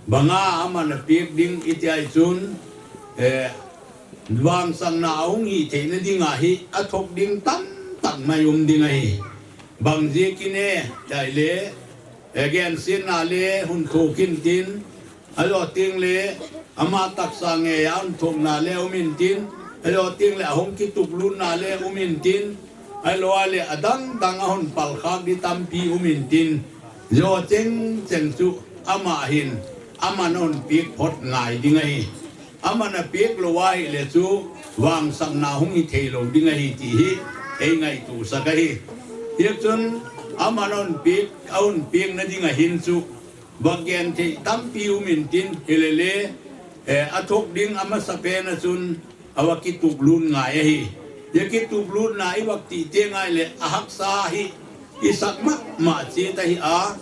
Banga aman a piak ding i ti ai chun, eh, vangsakna a hung hi theina dinga hi a thok ding tam tak mai um ding ahi. Bang ziakin e, tai le, eh, gen sin na le, hun thok in tin, Ajo ting le ama taksa nge a hung thokna le um intin, ajo ting le ahung kituklutna le um intin, ajo le adang dang ahung palkhak di tampi um intin, jo cheng cheng chu ama hin, aman ahung pek phot ngai ding ahi. Aman apek lou ahile chu vangsakna hung hi thei lou ding ahi ti hi ei ngaito sak ahi. Hichun aman ahung pek, ahung pek na ding ahin chu, va gen thei tampi um intin, hilele, eh, athok ding amasapen a chun, ava kituklut ngai ahi. Hi kituklutna i va ti teng ahile, ahaksa hi i sak mama chi ta hi a,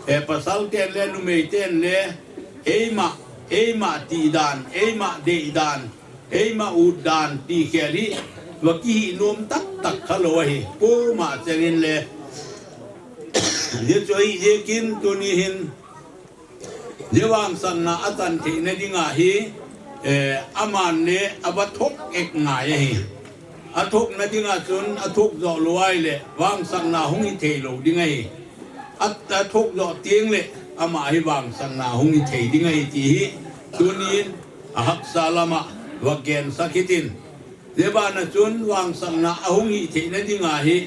eh, pasal ten le, numei ten le, eima, eima ti dan, eima dei dan, eima ut dan ti khel hi, va kihi nom tak tak kha lou ahi. Puma chengin le, hi chu ahi, hi kin tuni hin, hi vangsakna achan theina dinga hi, eh, aman le ava thok ek ngai ahi. Athokna dinga chun athok jo lou ahile, vangsakna hung hi thei lou ding ahi. A, athok jo teng le, ama hi vangsakna hung hi thei ding ahi ti hi, tunin ahaksa lama va gen sak hitin. Hi bana chun vangsakna ahung hi theina dinga hi,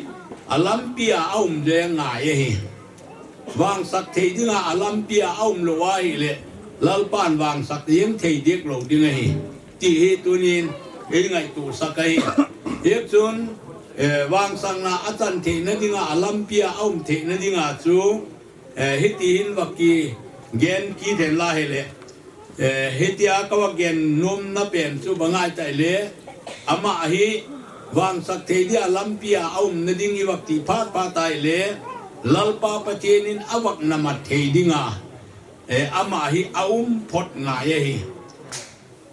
alampi a aum le ngai ahi. Vangsak thei dinga alampi a aum lou ahile, Lalpan vangsak jeng thei dek lou ding ahi. Ti hi tunin ei ngaito sak ahi. Hichun, eh, vangsakna achan theina dinga alampi a aum theina dinga chu, eh, hiti hin va kigen kit hen la hile. Eh, hitia ka va gen nomna pen chu bang ahi tai le, ama hi vangsak thei dia lampi a aumna ding i va ti phat phat ahile, Lalpa Pathen in ava namat thei dinga, eh, ama hi aum phot ngai ahi.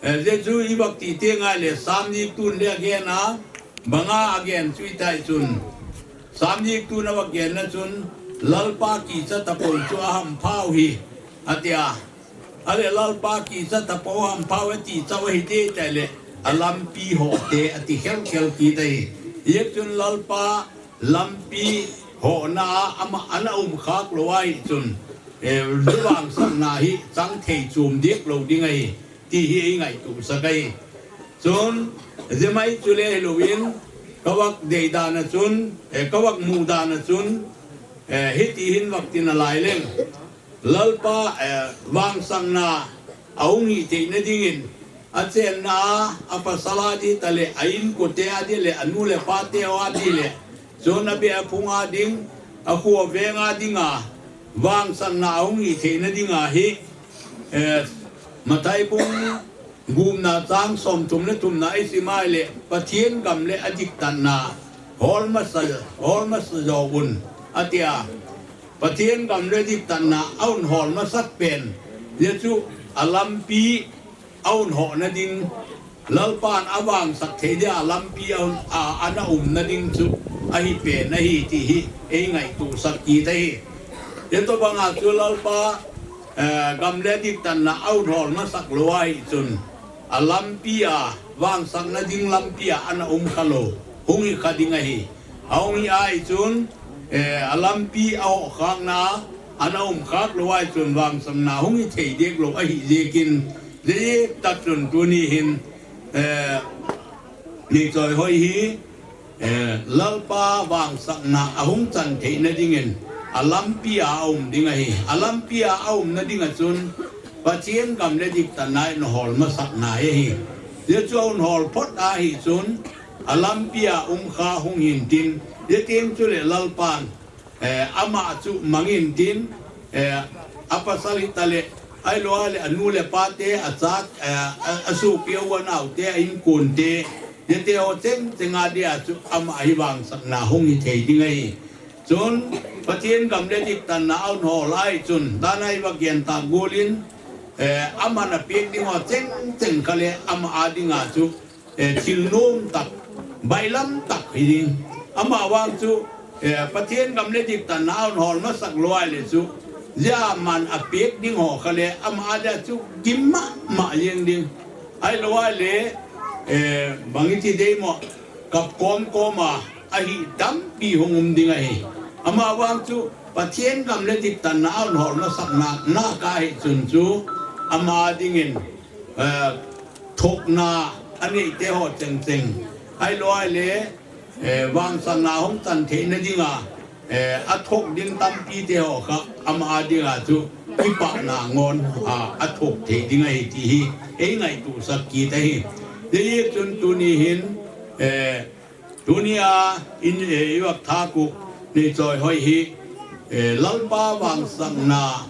Eh, Jesu i va ti teng ahile, Sam niktun le agen a, banga agen chu i tai chun. Sam niktun a va genna chun, Lalpa kicha tapou chu ahampha u hi, atia. Ale Lalpa kicha tapou hampha u ati chau ahi ti tai le, alampi hoh te ati khel khel kit ahi. Hichun Lalpa lampi hohna a ama ana um khak lou ahi chun, eh, vangsakna hi chang thei chom dek lou ding ahi, ti hi ei ngaito sak ahi. Chun, jemai chu le hilouvin, ka va dei dan a chun, eh, ka va mu dan a chun, eh, hiti hin va ti nalai leng. Lalpa, eh, vangsakna ahung hi theina dingin, achenna a, apasal a di tale, a inkote a di le, anu le pate a di le, chun abeh aphung a ding, akho veng a dinga, vangsakna ahung hi theina dinga hi, eh, Mathai bung gupna chang somthum le thumna i sim ahile, Pathen gam le adiktatna hol masa, hol masa jo un, atia. Pathen gam le diktatna ahin hol masak pen, Jesu alampi ahin hohna ding, Lalpan avangsak thei dia lampi ahin, a, ana umna ding chu ahi pen ahi ti hi ei ngaito sak kit ahi. Hitobanga chu Lalpa, eh, gam le diktatna ahin hol masak lou ahi chun, alampi a, vangsakna ding lampi a ana um kha lou, hung hi kha ding ahi. Ahung hi ahi chun, eh, alampi ahoh khakna, ana um khak lou ahi chun vangsakna hung hi thei dek lou ahi jekin, jeh tak chun tuni hin, eh, Nichoi Hoi hi, eh, Lalpa vangsakna ahung chan theina dingin, alampi a aum ding ahi. Alampi a aumna ding a chun, Pathen gam le diktatna ahin hol masak nai ahi. Jesu ahin hol phot ahi chun, alampi a um kha hung hintin, jeh teng chule Lalpan, eh, ama chu mang intin, eh, apasal hi tale, ahilou le anu le pate, acha, eh, a, asopi a u anao te, a inkonte, jeh te ho cheng cheng a dia chu ama hi vangsakna hung hi thei ding ahi. Chun, Pathen gam le diktatna ahin hol ahi chun, dan a i va gen ta gulin, eh, aman apek ding ho cheng cheng kha le ama a dinga chu, eh, thil nom tak, bailam tak hi ding. Ama vang chu, eh, Pathen gam le diktatna ahin hol masak lou ahile chu, jeh a aman apek ding ho kha le, ama a dia chu gim mama jeng ding. Ahilou le, eh, bang i ti dei mo, kap kom kom a, ahi tampi hung um ding ahi. Ama vang chu, Pathen gam le diktatna ahin hol masak na, na ka hi chun chu, ama dingin, eh, thokna anei te ho chengcheng. Ahilou ahile, eh, vangsakna hung chan theina dinga, eh, athok ding tampi te ho kha ama dinga chu kipana ngon, a, athok thei ding ahi ti hi, ei ngaito sak kit ahi. Hijeh chun tuni hin, eh, Tunia in, eh, i vak thak u Neichoihoi hi, eh, Lalpa vangsakna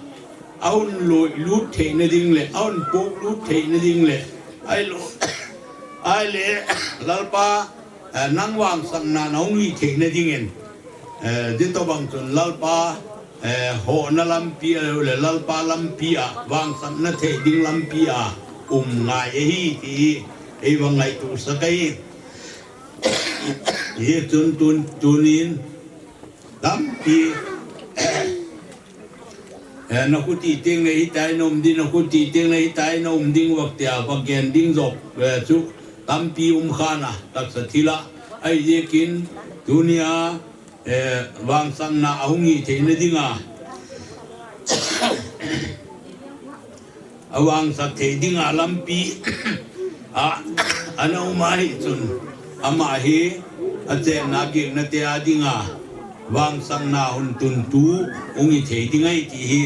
ahung lui lut theina ding le, ahung pok lut theina ding le, ahilou, ahile, Lalpa, eh, nang vangsakna nahung hi theina dingin, eh, ditobang chun Lalpa, eh, hohna lampi a le, Lalpa lampi a, vangsakna thei ding lampi a, um ngai ahi ti hi, ei vang ngaito sak ahi. Hijeh chun tun, tunin tampi, eh, nakhuti teng le hitia na um ding, nakhuti teng le hitia na um ding vak tia, vak gen ding jong, eh, chu tampi um khan a, taksa thil a. Ahi jeh in tunia, eh, vangsakna ahung hi theina dinga, avangsak thei dinga lampi a, ana um ahi chun, ama hi achenna gihna te a dinga vangsakna hung tuntu hung hi thei ding ahi ti hi,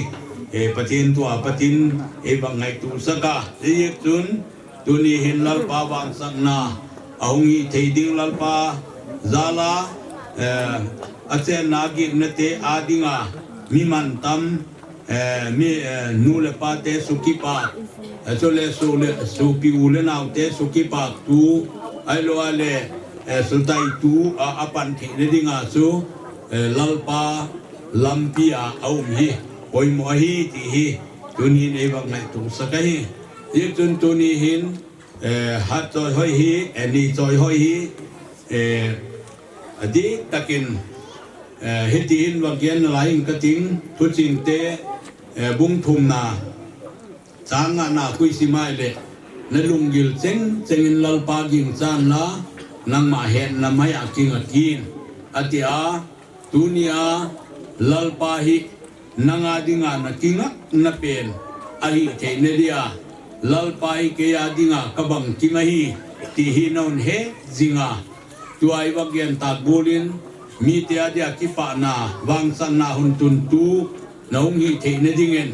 eh, Pathen thu a pat in ei vang ngaito sak a. Hijeh chun, tuni hin Lalpa vangsakna ahung hi thei ding, Lalpa jal a, eh, achenna gihna te a dinga mi mantam, eh, mi, eh, nu le pa te sukipa, eh, chule su le, sopi u le nao te sukipa tu, ahilou le, eh, sutai tu a, apan theina dinga chu, eh, Lalpa lampi a, aum hi poimo ahi ti hi tunin ei vang ngaito sak ahi. Hijeh chun tuni hin, eh, Hatchoihoi hi, eh, Neichoihoi hi, eh, adih takin, eh, hitin vak gen nalai ing kating, Thuching te, eh, bung thumna, chang ngana khu i sim a ahile, na lunggil chengcheng in Lalpa gingchan la, nangma hetna mai a kinga kin, ati a, tunia Lalpa hi nang a dinga na kingakna pen ahi theina dia, Lalpa hi kei a dinga ka bangkim ahi ti hi nahung het jing a, tua i vak gen tah bul in, mite a dia kipana, vangsakna hung tuntu nahung hi theina dingin,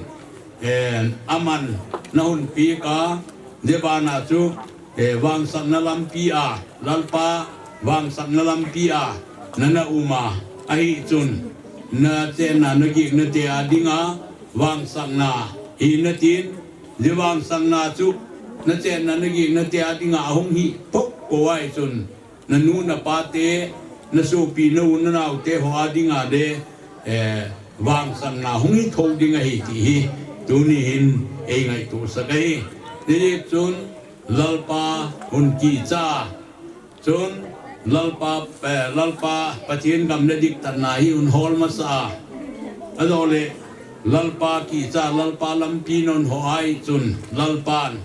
eh, aman nahung pek a, hijeh a chu, eh, vangsakna lampi a, Lalpa vangsakna lampi a, nana um a, ahi chun, na chenna na gihna te a dinga vangsakna hi natin, hijeh vangsakna chu na chenna na gihna te a dinga ahung hi thouthou ahi chun, na nu na pa te, na sopi na u na nao te ho a dinga le, eh, vangsakna hung hi thou ding ahi ti hi tuni hin ei ngaito sak ahi. Hijeh chun Lalpa hung kicha, chun Lalpa, eh, Lalpa Pathen gam le diktatna hi hung hol masa a, ahilouleh Lalpa kicha, Lalpa lampi nahung ho ahi chun Lalpan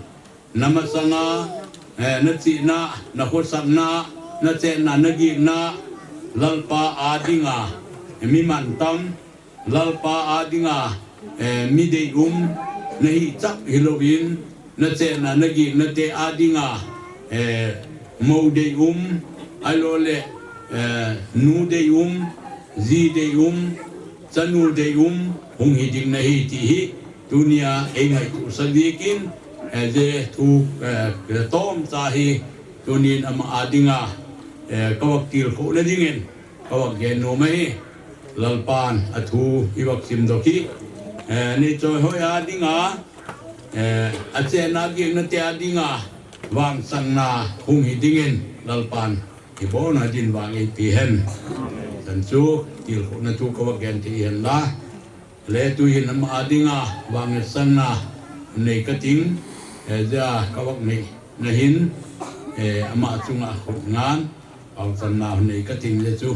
na masanga, eh, na chihna, na khosakna, na chenna, na gihna, Lalpa a dinga mi mantam, Lalpa a dinga, eh, mi deium na hi chap hilouvin, na chenna, na gihna te a dinga, eh, mou deium, ahilouleh, eh, nu deium, ji deium, chanu deium hung hi ding nahi ti hi tunia ei ngaito sak dingin, eh, hijeh thu, eh, tomcha hi tunin ama a dinga, eh, ka vak tilkhouna dingin ka vak gen nom ahi. Lalpan a thu i vak simdoh hi, eh, Neichoihoi a dinga, eh, a chenna gihna te a dinga vangsakna hung hi dingin Lalpan i bolna din vang ei pe hen. Chan chu tilkhouna thu ka vak gen thei hen la. Le tuhin ama a dinga vangetsakna nei kating, eh, hijeh a ka vak neina hin, eh, ama chunga khut ngan, vangchanna nei kating jeh chu,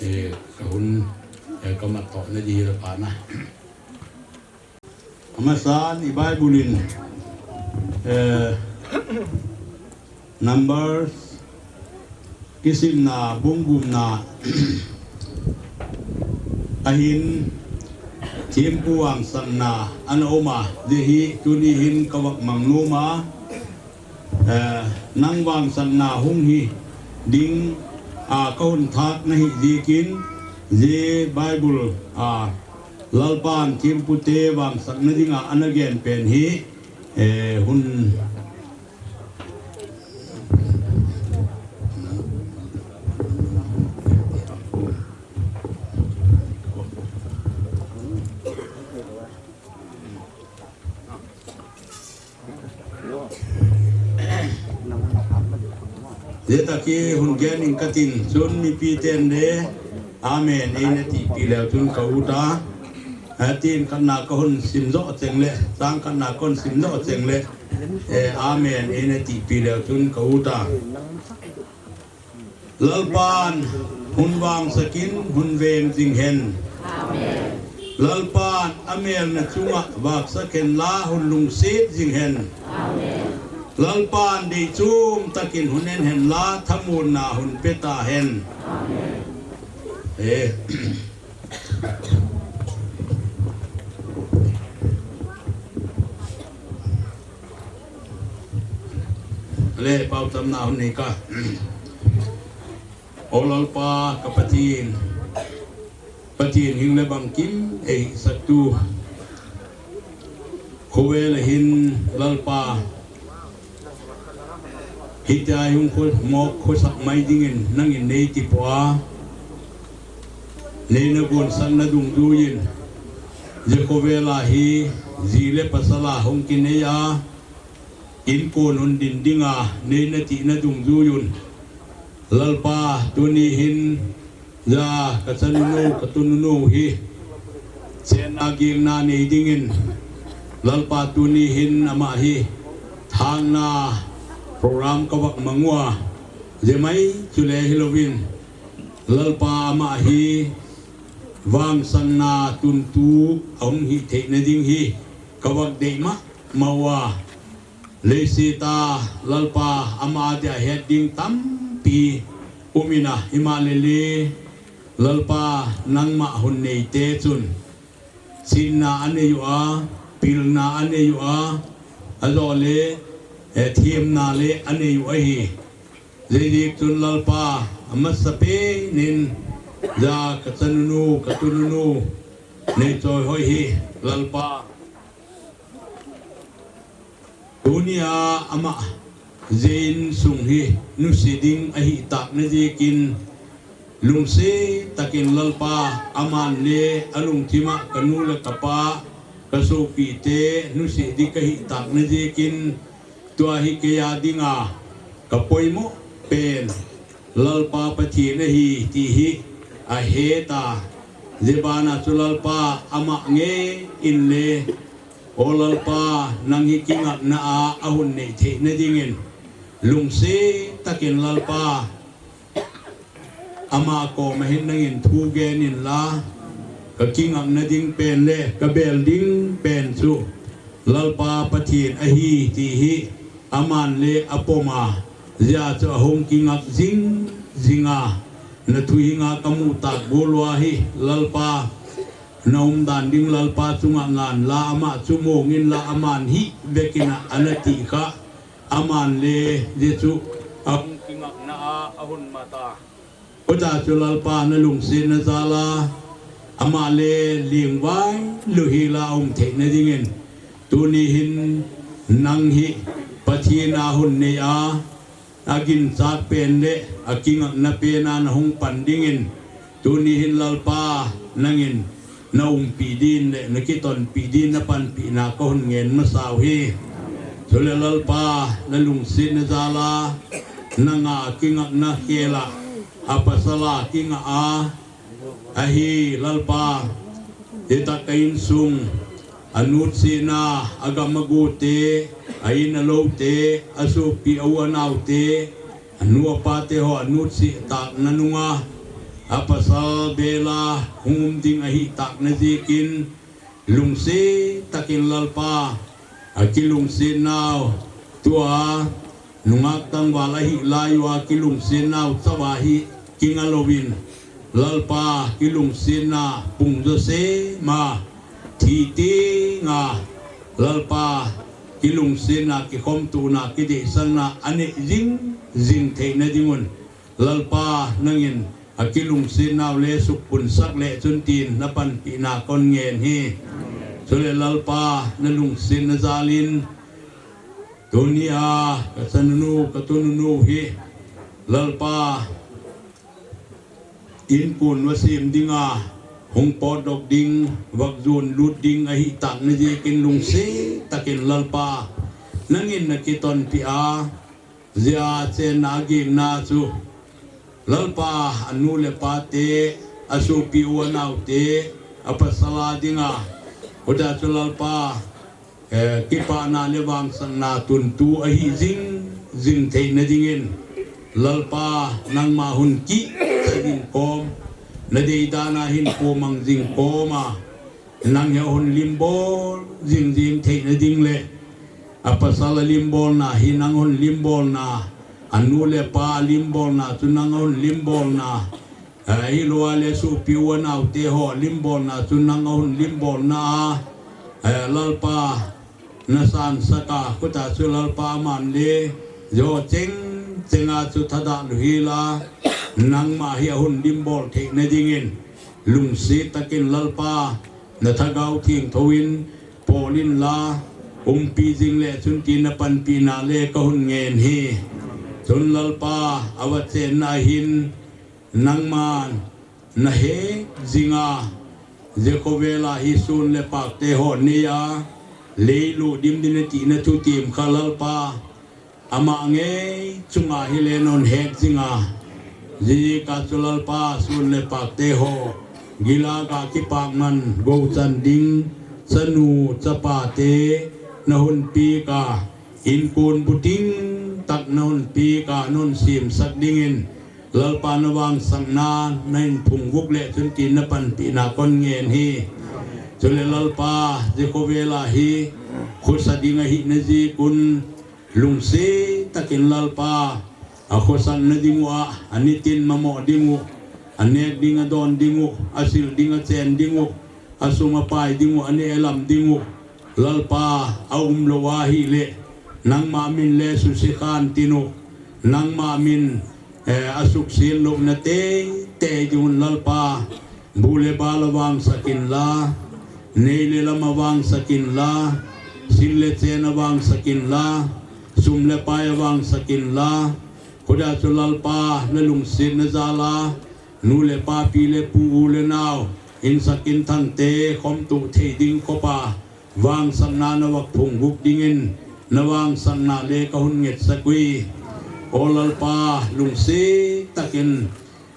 eh, ka hun, eh, ka mat tohna di hi la pana. Amasan i Bible in, eh, Numbers kisimna bung gupna ahin Thempu vangsatna ana um a, hijeh hin tuni hin ka vak mang nom a, eh, nang vangsatna hung hi ding a ka hon thah na hi jeh in, hijeh Bible a Lalpan thempu te vangsatna dinga ana gen pen hi, eh, hun Hijeh a ki hon gen ing katin, chun mipi ten le, Amen, eina tipeh leu chun ka ut a. Atin khatna ka hon sim jo cheng le, chang khatna ka hon sim jo cheng le, eh, Amen, eina tipeh leu chun ka ut a. Lalpan hon vangsakin hon veng jing hen. Lalpan amelna chunga vangsak hen la hon lungset jing hen. Lalpan deichom takin hon en hen la thamuanna hon pe ta hen. Eh. Le pau tam na hon nei ka. O Lalpa ka Pathen, Pathen hing le bangkim eisaktu. Khovel a hin Lalpa, hitia hung kho, mo khosak mai dingin nangin nei tipeh a, nei na gonsakna dungjuiyin, hijeh khovel a hi ji le pasal a hung kinei a, inkon hon din dinga nei na tihna dungjuiyun, Lalpa tuni hin, hijeh a ka chanu nu, ka tunu nu hi chenna gilna nei dingin, Lalpa tuni hin ama hi thangna program ka vak mang ua, hijeh mai chule hilouvin, Lalpa ama hi vangsanna tuntu ahung hi theina ding hi ka vak dei mama ua. Leiset a Lalpa ama dia het ding tampi um in a, himahleh Lalpa nangma hon neite chun sinna anei ua, pilna anei ua, ahilouleh, eh, themna le anei u ahi. Hijeh chun Lalpa amasapen in, hijeh a ka chanu nu, ka tunu nu, nei choi hoi hi, Lalpa. Tunia ama jeh in sung hi nusia ding ahi tah na jeh in, lungset takin Lalpa aman le alungthim a ka nu le ka pa, ka sopite nusia ding kahi tah na jeh in, tua hi kei a dinga ka poimo pen Lalpa Pathen ahi ti hi ahet a, hijeh bana chu Lalpa ama ngei in le, O Lalpa, nang hi kingakna a ahon nei theina dingin, lungset takin Lalpa, ama koma hin nangin thu gen in la, ka kingakna ding pen le ka bel ding pen chu Lalpa Pathen ahi ti hi aman le apom a, hijeh a chu ahung kingak jing jing a, na thuhing a ka mu tah gol uva hi Lalpa, na umdan ding Lalpa chunga ngen la, ama chu mong in la, aman hi vek in a ana ti kha, aman le hijeh chu ahung kingakna a ahon mat a, hijeh a chu Lalpa na lungsetna jal a, ama le lingvai lou hi la um theina dingin, tuni hin nang hi Pathen ahon nei a, aginchat pen le akingakna pen a nahung pan dingin, tuni hin Lalpa nangin na umpi din le na kitonpi din na panpina ka hon ngen masa u hi. Chule Lalpa na lungsetna jal a, nanga kingakna khel a, apasal a kingah a, ahi Lalpa, hita ka insung, anutsetna, agam ago te, a in a lou te, asopi a u a nao te, anu apa te ho anutsih tah na nunga, apasal bel a hung um ding ahi tah na jeh in, lungset takin Lalpa, akilungset nau, tua, nungak tangval ahi lai uva kilungset nau chauva hi kinga louvin, Lalpa kilungsetna pung jo sema, ti tinga Lalpa kilungsetna, kikhomtona, kideisahna anei jing jing theina dingun Lalpa nangin akilungsetnau le sukpunsak le chun tin napanpina kon ngen hi. Chule Lalpa nalungsetna jalin tunia kachanunu, katununu hi Lalpa inkuon vasem dinga hung potdoh ding, vakjon lut ding ahi tah najikin lungset takin Lalpa nangin nakitonpi a, jia chenna gingna chu Lalpa anu le pate, asopi u anaote, apasal a dinga, huta chu Lalpa eh, kipana le vangsahna tuntu ahi jing jing theina dingin Lalpa nangma hun kisa jing kom, nadeidan a hin pomang jing kom a, nang hi ahun limbol jing jing theina ding le apasal alimbolna hi nang hon limbolna, anu le pa alimbolna chu nang hon limbolna, eh, hilou a le sopi u anaote ho limbolna chu nang ahun limbolna a, eh, Lalpa nasansak a, huta chu Lalpa aman le jo cheng chenga chu thadah lou hila, nangma hi ahun limbol theina dingin lungset takin Lalpa nathagau thengtho in pol inla, umpi jing le chun tin napanpina le kahun ngen hi. Chun Lalpa avachenna hin nangman nahet jinga, jia khovel a hi sun le pakte ho neiya, leilut dimdin ati nathutep kha Lalpa, ama ngei chunga hile nahon het jinga, jia chu Lalpa sun le pakte ho gilga kipakman gochan ding, chanu chapate nahon pek a, inkuon buting tak nahon pek a, nahon semsak dingin Lalpa navangsahna nahin phungvuh le chun tin napanpina kon ngen hi. Chule Lalpa jia khovel a hi khosa ding ahina jikun lungset takin Lalpa akhosahna ding u a, anitin mamo ding u, anek ding adon ding u, asil ding achen ding u, asum apai ding u, aneh alam ding u, Lalpa aumlou ahile nangma min le susekhan tin u, nangma min, eh, asukset louna teitei dingun Lalpa bu le bal avangsak inla, nei le lam avangsak inla, sil le chen avangsak inla, sum le pai avangsak inla, huta chu Lalpa nalungsetna jal a, nu le pa, pi le pu, u le nao, insak inthang te khomtoh thei ding khopa vangsahna navak phungvuh dingin navangsahna le kahun ngetsak uve. O Lalpa, lungset takin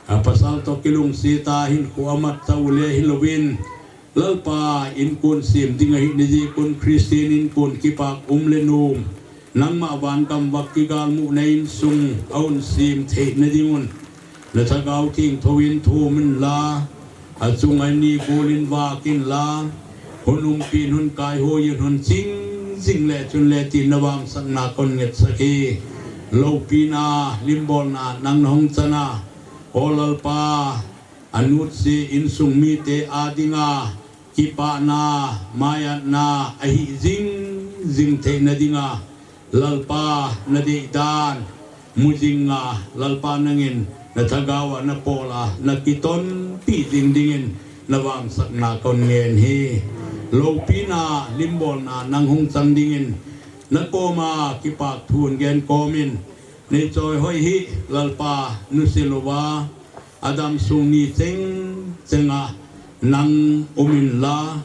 apasal toh kilungset a hinkho amat tau le hilouvin, Lalpa, inkuon sem ding ahina jikun Christian inkuon kipak um le nom, nangma vangam vak kigalmuhna insung ahun sem theina dingun nathagau thengtho in thum inla, achunga ni bul in vak inla, hun umpi in, hun kaihoi in, hun ching jing le chun le tin navangsahna kon ngetsak hi. Loupina, limbolna nang nahung chan a, O Lalpa, anutse insung mite a dinga kipana, maiatna ahi jing jing theina dinga Lalpa nadeidan mu jinga, Lalpa nangin nathagau a napol a nakitonpi jing dingin navangsahna kon ngen hi. Loupina, limbolna nang hung chan dingin nakoma kipakthu in gen komin, neichoi hoi hi Lalpa nusilouva adam sung ni cheng chenga nang um inla,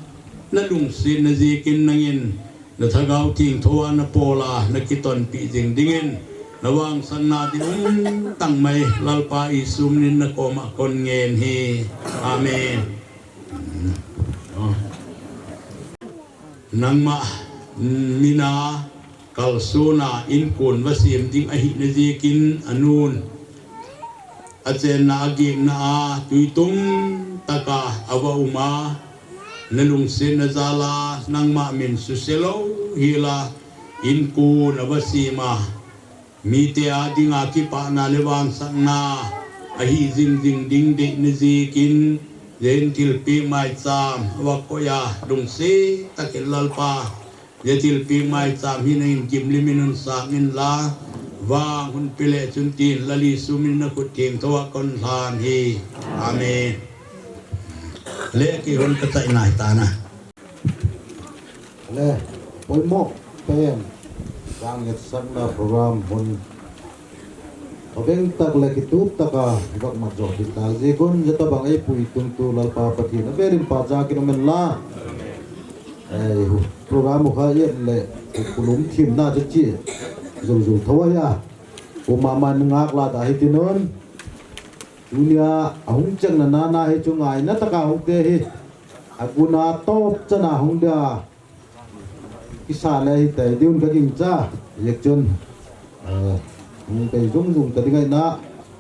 nalungsetna jikin nangin nathagau thengtho a napol a nakitonpi jing dingin navangsahna ding um tangmai Lalpa Jesu minin nakoma kon ngen hi. Amen. Nangma mina kalsona inkuon vasem ding ahina jikin anun achenna agingna a tuitum taka ava um a, nalungsetna jal a nangma min suselou hila inkuon avasem a, mite a dinga kipana le vangsahna ahi jing jing ding deina jikin Jin thilpeh maicham, va koiya, lungset takin Lalpa. Jin thilpeh maicham hi nangin gimlim in hun sang inla, vang hun pe le chun tin, Lal Jesu min a khut thiengtho a kon lhan hi. Amen. Le kihon ka chai nai ta na. Le, poimo pen, sang ngetsakna program hun. Pabeng tak le kitup taka, i vak mat jo kit tak jeh un, jata bang eipui tung tu Lalpa Pathen, a verin pa ja kin amen la. Ei, program u kha et le, kulum thim na chu chi, zul zul tho a ya. Uma man ngak la ta hi ti nun. Tunia, ahung chang na na na hi chu ngaina taka hung te hi. Aguna top chana hung dia. Kisa le hi tai diun ka ging cha, yek chun, eh, hung tai zung zung ta ding ahi na,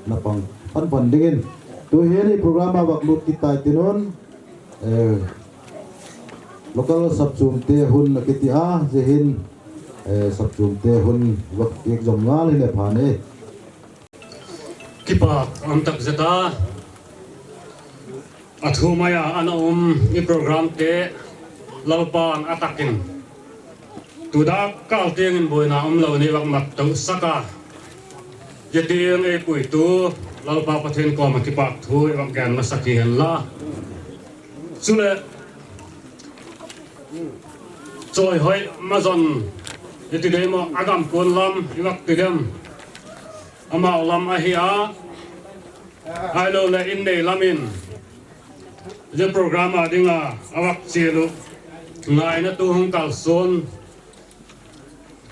na pang pan pan dingin. Tu hi ni program a vak lut kit tai ti nun, eh, local sapchum te hun na kiti a, jeh hin, eh, sapchum te hun vak ek jom ngal hi le pha ni. Kipa um tak jeta. A thu mai a ana um i program te Lalpan a takin. Tu dak kal tiang in boina um lo ni vak mat to saka. Ye tiang ei pui tu Lalpa Pathen koma kipa thu i vak gen masak hi hen la. Chule Choi hoi ma jon, i ti dei mo, a gam kon lam, i vak ti dem. Amau lam ahi a, ahilou le in nei lam in. Ye program a dinga, a vak chelu. Ngaina tu hung kalson.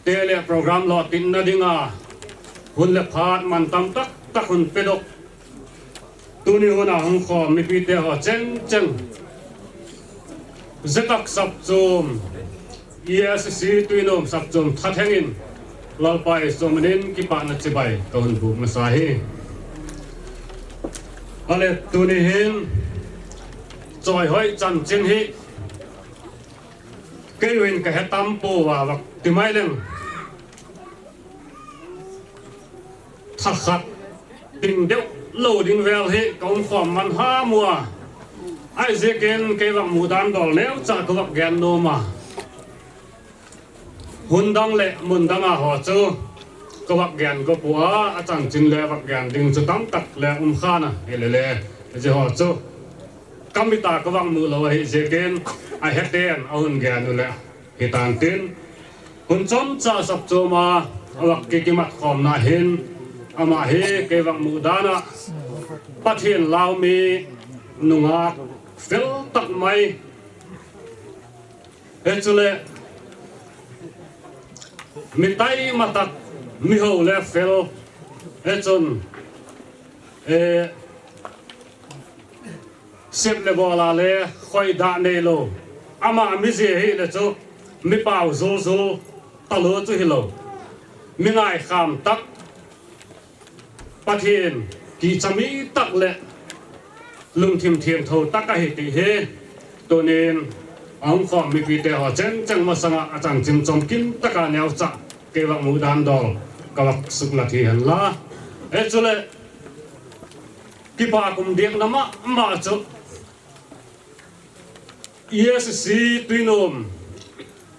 Te le program lo tin na dinga. Hun le phat man tam tak tak hun pedok. Tuni hun a hung khom mipi te ho cheng cheng. Zetak sapchum, E S C Tuinom sapchum thatheng in, Lalpa i som nin kipana chibai ka hun bu masa hi. Ale tuni hin, choi hoi chanchin hi, kei uin ka he tam po va vak ti mai leng. Thakhat, ting deuh lo ding vel hi ka um khom man ha mua. Ai ziakin kei vak mu dan dol neu cha ka vak gen nom a. Hun dang le mun dang a ho chu ka vak gen ko pua, a chanchin le vak gen ding chu tam tak le um khan a, hi le le, zi ho chu. Ka mit a ka vak mu lo ahi ziakin, a heten a hun gen u le. Hi tan tin, hun chom cha sapchum a, a vak ki kimat khom na hin, ama hi kei vak mu dan a, Pathen lau mi nungak fel tak mai. He chule, mi tai ma tak, mi ho le fel. He chun, eh, Sep le bol a le, khoi dah nei lo. Ama mi zi hi le chu, mi pau zul zul, ta lo chu hi lo. Mi ngai kham tak, Pathen, ki chami tak le, lungthim thiam tho tak ahi ti hi. Tunin, a hung khom mipi te ho cheng cheng masanga a chanchin chom kim taka neu cha, kei vak mu dan dol, ka vak suk la thi hen la. E chule, Kipa kum diak na ma, ma chu. E S C Tuinom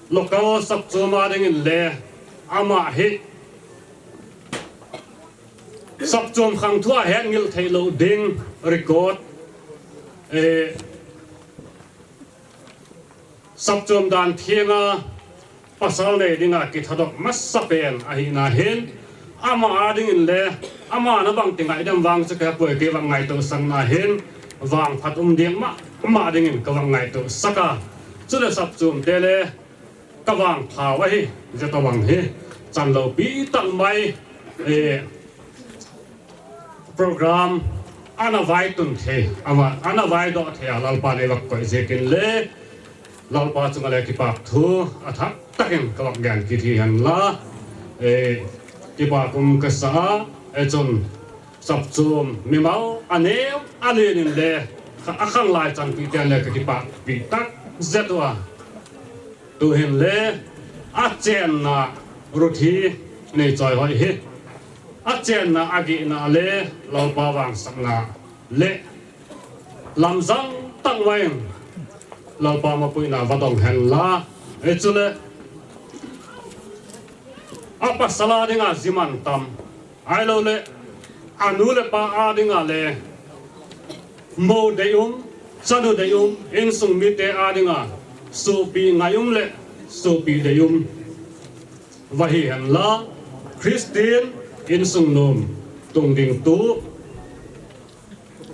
local sapchum a ding in le ama hi sapchum khang thua het ngil thei lo ding record, eh, sapchum dan thiang a pasal nei dinga kithadok masa pen ahi na hin, ama a ding in le, ama na bang ti ngai dem vang chu ka poi kei vang ngai to sang na hin, vang phat um ding ma, ma ding in ka vang ngai to saka. Chule sapchum te le, ka vang phau ahi, je ka vang hi, chan lo pi tak mai, eh, program ana vai tun thei, ama, ana vai doh thei a, Lalpa nei vak koi ziakin le, Lalpa chunga le kipak thu, a thak takin ka vak gen kit hi hen la, eh, kipak um ka sa a, eh, chun sapchum, mimal, a neu, a lin in le, kha-, a khang lai chan pi tian le ka kipak pi tak zet ua. Tu hin le, a chenna Ruthi nei choi hoi hi. A chenna a gihna le, Lalpa vangsakna le, lamjang Tangvai in Lalpa mapuina vadong henla, hichule apasal a dinga ji mantam, ahilouleh anu le pa a dinga le mou deium, chanu deium, insung mite a dinga sopi ngaium le sopi deium vahi henla, Christian insung nom tungding tu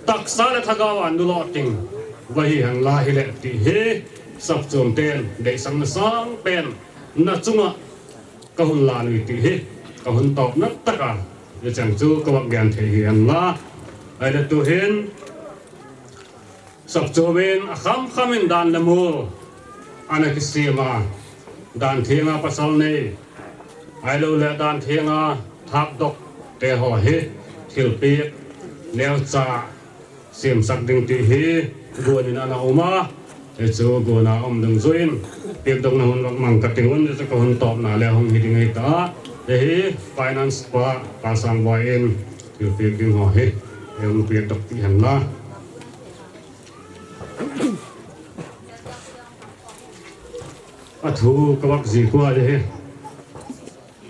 taksa le thagau a nulo ting vahi henla hile ti hi sapchom ten deisang na sang pen na chunga kahung lan ui ti hi kahung tawpna taka hicheng chu kavak gen thei hi henla, ahile tuhin sapchom in akhamkham in dan le mol ana kisem a, dan thenga pasal nei, ahilouleh dan thenga thapdok te ho hi thilpek neocha semsak ding ti hi gon in ana um a, hichu gon a um dungjuiin pekdokna hun vak mang kating un, hichu kahung tawpna le hung hi ding ahita. Hiche hi finance pa, pa Sangboi in thilpek ding ho hi hung pekdok ti henla. Athu kavak ji kua le hi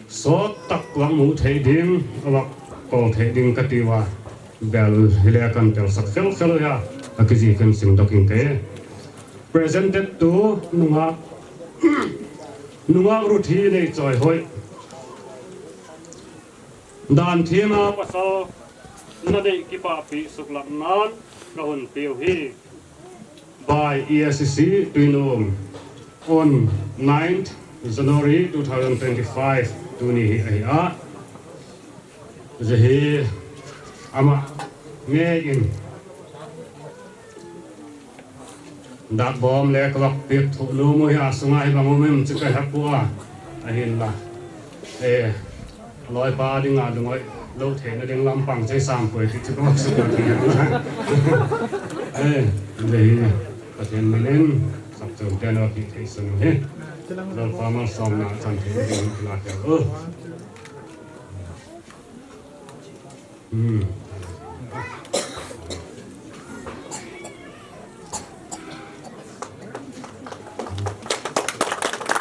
sot tak kavak mu thei ding, kavak kol thei ding kati uva, bel hile kan telsak khelkhel uva, akiji khen sim dok ing kei. Presented to nungak, nungak Ruthi Neichoihoi. Dan thenga pasal nadei kipahpi suklatnan kahung peh u hi. By E S C C Tuinom on ninth January two thousand twenty-five, tuni hi ahi a. Hiche hi ama ngei in dak bom le kavak pek thu lu mu hi a sunga hi bang um em chu kahe pua. Ahinla, eh, loipa dinga dungoi lo theina ding lampang chei sam poi ti chu kavak suklat hi. Eh, le hi Pathen min in sapchom ten a pi thei sun hi. Lalpa malsomna chan thei ding la tel u. Hmm.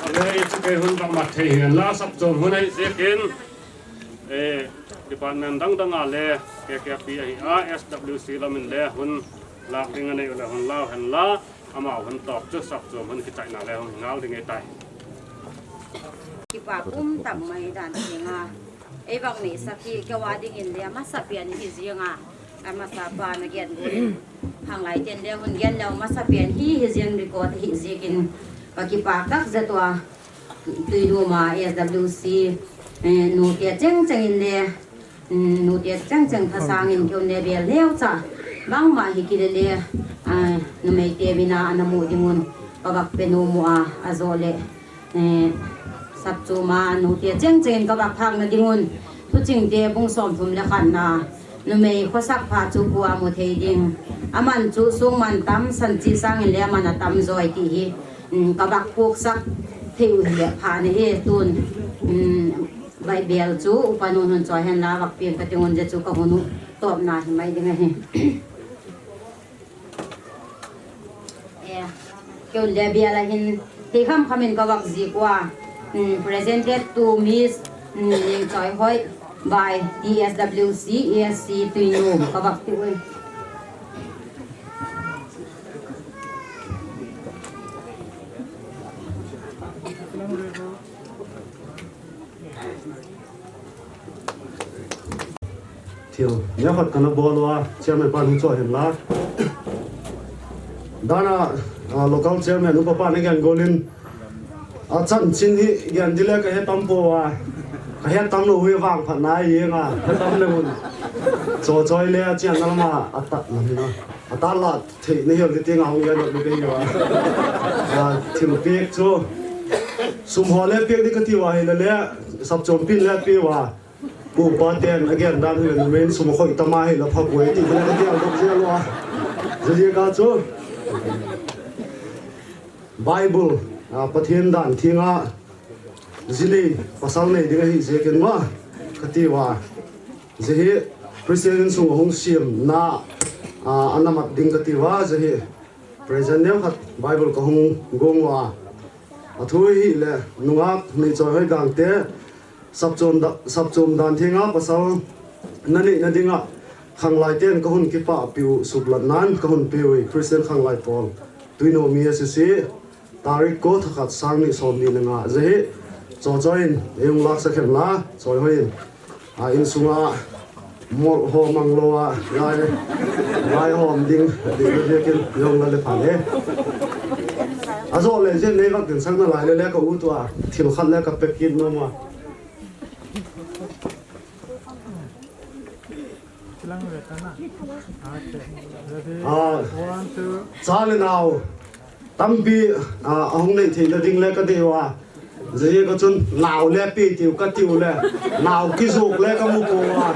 Ahile, hichu kei hun bang mat thei hihen la, sapchom hun ahi jeh in, eh, department dang dang a le, K K P ahi a, S W C lam in le, hun lak ding anei u le, hun lau hen la, ama hun tawp chu sapchom hun kichaina le, hun ngal ding ahi tai. Kipa pum tam mai dan thenga. Ei vang neisah hi keiho a dingin le amasa pen hi jeng a. Amasa pa na gen gon. Hanglai ten le hun gen le amasa pen hi hi jeng record hi jeng in. Ka kipa tak jeh tua. Tuinom a S W C, eh, nute cheng cheng in le, mm, nute cheng cheng thasang in keiho le bel neocha. Bangma hi kile le, ah, numei te min a ana mu ding un. Ka vak pe nom u a, ajo le. Eh, sapchom a nute cheng cheng in ka vak phak na ding un, Thuching te bung som thum le khat na, numei khosak pha chu kua mu thei ding. Aman chu sung man tam, san chi sang in le aman atam joi ti hi, mm, ka vak puksak thei u hi le pha na hi tun, mm, Bible chu upa nu hun choi hen la vak piang ka ding un, je chu ka hun u tawpna hi mai ding ahi. Eh, keiho le bel a hin, thei kham kham in ka vak ji kua, mm, presented to Miss, mm, Nengchoihoi by T S W C S C Tuinom ka vak ti u. Thil, nia khat kana bol uva, chairman pa hung choi hen la. Dana, ah, local chairman upa pa na gen gol in, achanchin hi gen di le ka he tam pua, ka he tam lou hi vangphat na hi nga, he tam le mun. Cho choi le, chian na lama, ata, lamina, ata la. Thei na hial ni ti nga hung ya ni pe ni wa. Ah, thil pek chu. Sum ho le pek ni ka ti wa hi le le. Sapchom pin le pe wa. Pu pa ten again dan hi le numei sum khoi tama hi la pha poi ti le ka ti al dok je lo. Je je ka chu. Bible, ah, Pathen dan thi nga. Ji nei, pasal nei ding ahi jeh in ma, ka ti uva. Ji hi Christian insung hung siam na, a, ana mat ding ka ti uva, ji hi. Present neo khat Bible ka hung gong uva. A thu hi le nungak nei choi hoi gang te sapchom da, sapchom dan thinga pasal na nei na dinga khanglai ten ka hun kipa piu suklat nan ka hun piu Christian khanglai pol. Tuino mi asisi. Tarik ko thakhat sang ni som ni le nga jehi. Cho cho in, eung lak sa khen la, choi hoi in. A in sunga mol ho mang lo a, lai, lai hom ding, ding ding kin, yong la le pha le. A zo le jen nei vak din sang na lai le le ka u tua, thil khat le ka pek kin no ma. Ah, cha le nau tampi, ah, ahung nei theina ding le ka dei uva. Jehi ka chun nau le pi tiu ka tiu le. Nau kizuk le ka mu ko uva.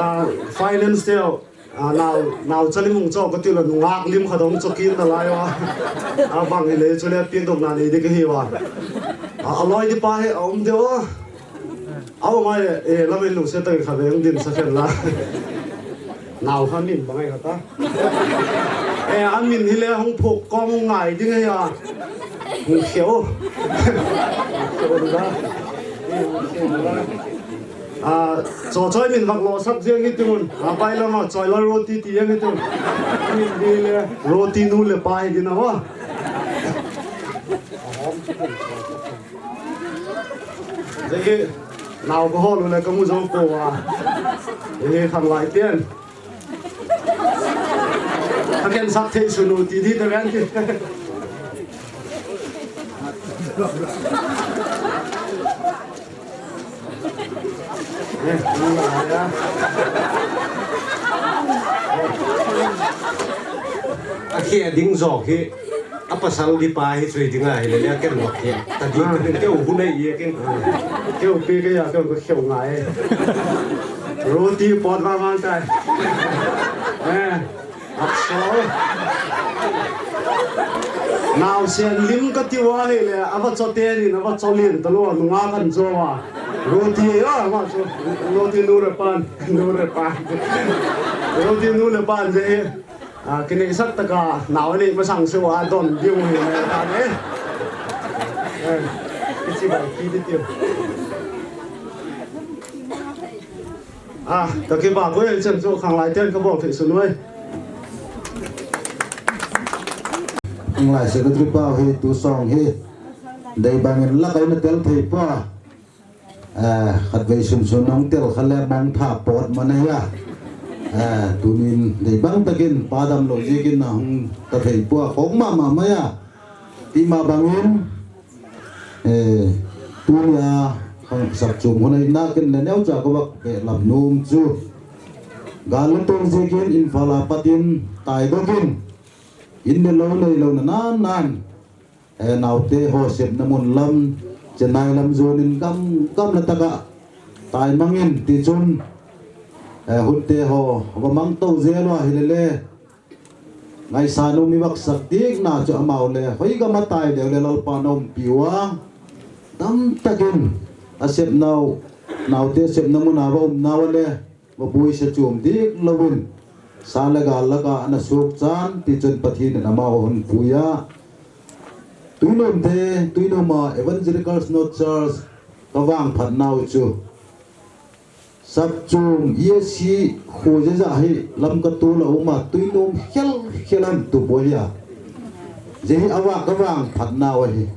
Ah, finance teu. Ah, nau, nau chali mung cho ka tiu le nungak lim khat hung cho kin na lai uva. Ah, bang hi le chu le pi dok na nei di ka hi uva. Ah, aloi di pa hi a um de uva. Au mai, eh, lamin lungset tah kha veng din sa khen la. Nau kha min bangai kha ta. Eh, amin hi le hung phok kom hung ngai ding ya. Hung kheo. Kheo la. Eh, hung kheo la. Ah, cho choi min vak lo sak jeng hi tun. Ah, pai lama choi lo roti ti jeng hi tun. Min di le roti nu le pa hi din a wa. Jehi, nau ka hol u le ka mu jou ko a. Jehi, khanglai ten. Ka ken sak thei sun u ti di ta ven ti. Eh, khanglai a. A khe ding jo hi. A pasal di pa hi chui ding a hi le le ken lok hi. Ta di ken keu hu nei ye ken. Keu pi ke ya keu ko kheu ngai. Roti pot va mang tai. Eh. Akso. Nau sen lim ka ti wa hi le a va cho te ni na va cho lin ta lo nu nga kan jo wa. Roti ya ma cho. Roti nu re pan, nu re pan. Roti nu le pan je. Ah, kinei sak taka nau nei masang se wa don diu hi mai ta ne. Eh, kichi ba ki di tiu. Ah, ka kiba ko chen chu khanglai ten ka bol thei sun oi. Khanglai secretary pa hi tu song hi. Dei bangin la kai na tel thei pa. Eh, khatvei sunsun hung tel kha le mong tha pot man ahi a. Eh, tunin dei bang takin pa damlou jikin na hung ta thei pua khong mama mai a. Tima bangin, eh, tunia khang sapchum hun ahi nakin le neocha ka vak be lam nom chu. Gal le tong jikin Imphal a patin tai dokin. In le lo lei lo na nan nan. Eh, naute ho sepna mun lam, Chennai lam jonin gam, gam na taka tai mangin ti chun, eh, hunte ho va mang to jel uva hi le le. Ngaisang u mi vak sak dik na chu amau le, hoi gam a tai deu le Lalpa na umpi uva. Dam takin a sepnau, naute sepna mun a va um nau le. Va buai sa chom dik louvin, sa le gal laka ana suk chan, ti chun Pathen in amau ahung pui a. Tuinom te, Tuinom a Evangelical Synod Church ka vangphat nau chu. Sapchum, E A C, khu je ja hi, lam ka tu la uma, Tuinom khel, khel an tu bo hi a. Je hi ava ka vangphat nau ahi.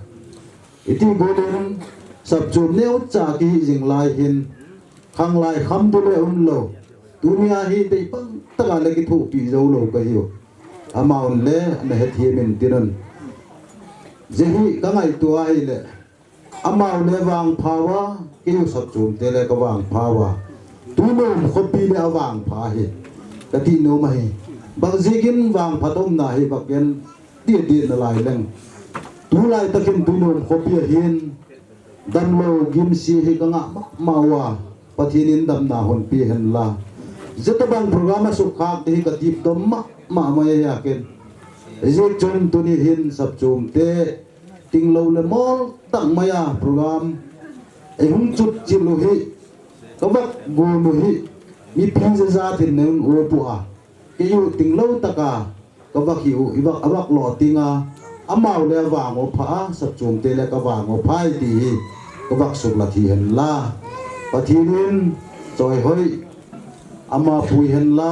Iti golin, sapchum neocha kihi jing lai hin, Khanglai kham du le um lou. Tunia hi dei bang taka le kithopi jou lou ka hiu. Amau le na hethem in tin un. Je hi ka ngaito a hi le. Amau le vangpha uva, kei u sapchum te le ka vangpha uva. Tunom khopi le a vangpha hi. Ka ti nom ahi. Bang jikin vangphat um na hi bak gen ti ti na lai leng. Tulai takin Tunom khopi ahin. Damlou gimsi hi ka ngah mahmah uva, Pathen in damna hon pe hen la. Jeta bang program a sukkhak te hi ka dipdom mahmah mai a ken. Ijeh chun tuni hin sapchum te, tinglou le mol tak mai a program, ei hung chut chil u hi, ka vak gon u hi, mipi jejat in neun u pu a, kei u tinglou taka, ka vak hi u, i vak, a vak lo tinga, amau le vang u pha a, sapchum te le ka vang u pha i ti hi, ka vak suk la thi hen la. Pathin in, choi hoi, ama pui hen la,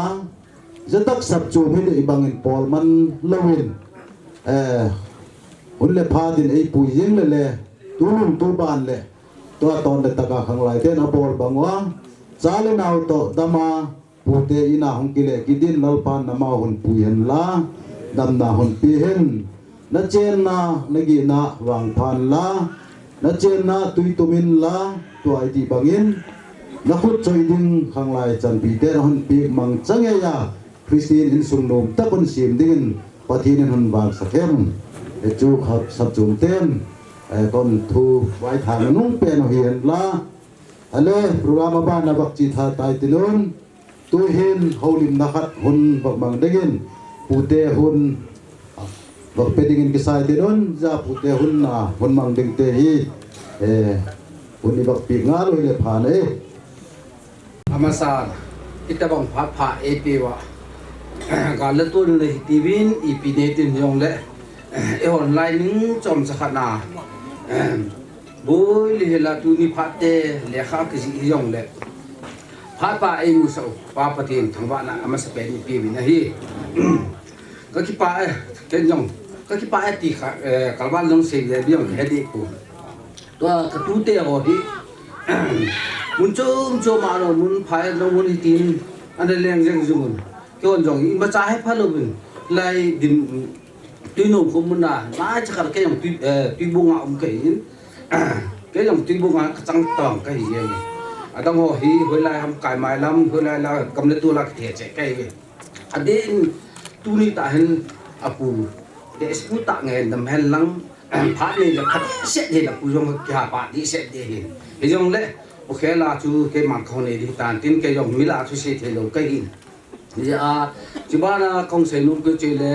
zatak sapchum hi le i bangin pol man lo in, eh, hun le pha din ei pui jing le le, tu lung tu ban le, tua ton le taka khanglai ten a bol bang ua, cha le nau to dama, Pute ina hung kile kidin Lalpan nama hun pui hen la, damna hun pi hen. Na chenna, na gina vang phan la, na chenna tui tumin la, tua i ti bangin, na khut choi ding khanglai chanpi te na hun pi mang chang e ya, Christian insung nom tak hun sim dingin Pathin in hun vang sak hen. E chu khat sapchum ten, e kon thu vai tha na nung pen hi hen la. Ale, program a ban na bak chi tha tai ti nun. Tu hin houlimna khat hun bak mang dingin pute hun, ah, bak pe dingin kisai tin un, ja pute hun na hun mang ding te hi, eh, hun i bak pi nga lo hi le pha na e. Amasa, itabang pha pha e pe wa. Gal le tun le hi ti vin i pi ne tin jong le, eh, online ning chom sa khat na. Boi le hela tuni phat te lekha kijih hi jong le. Phat pa ei mu sa u, Pa Pathen thangvahna amasa pen i pe vin ahi. Ka kipah e, ken jong, ka kipah e ti kha, eh, kalvan jong sei le bi jong he di ku. Tua ka tute ho hi, mun chom chom a lo, mun phai lo, mun hitin, ana leng jeng jung un. Kei hon jong, imacha he pha lo vin, lai din, Tuinom khum mun a, lai chakhat kei jong tui, eh, Tuibung a um ka hin. Kei jong Tuibung a ka chang tawm ka hi jeng. Adang ho hi, hoilai ham kai mai lam, hoilai la kam le tu la ka thei che ka hi ve. Adin, tuni ta hin, apu, de spu ta nge dam hen lang, phat ni le phat set ni la pu jong ki ha pa di set de hin. Hi jong le, u khe la chu kei man khong nei di tan tin kei jong mi la chu se thei lo ka hin. Hijeh a, chubana kong seinom keu cheh le,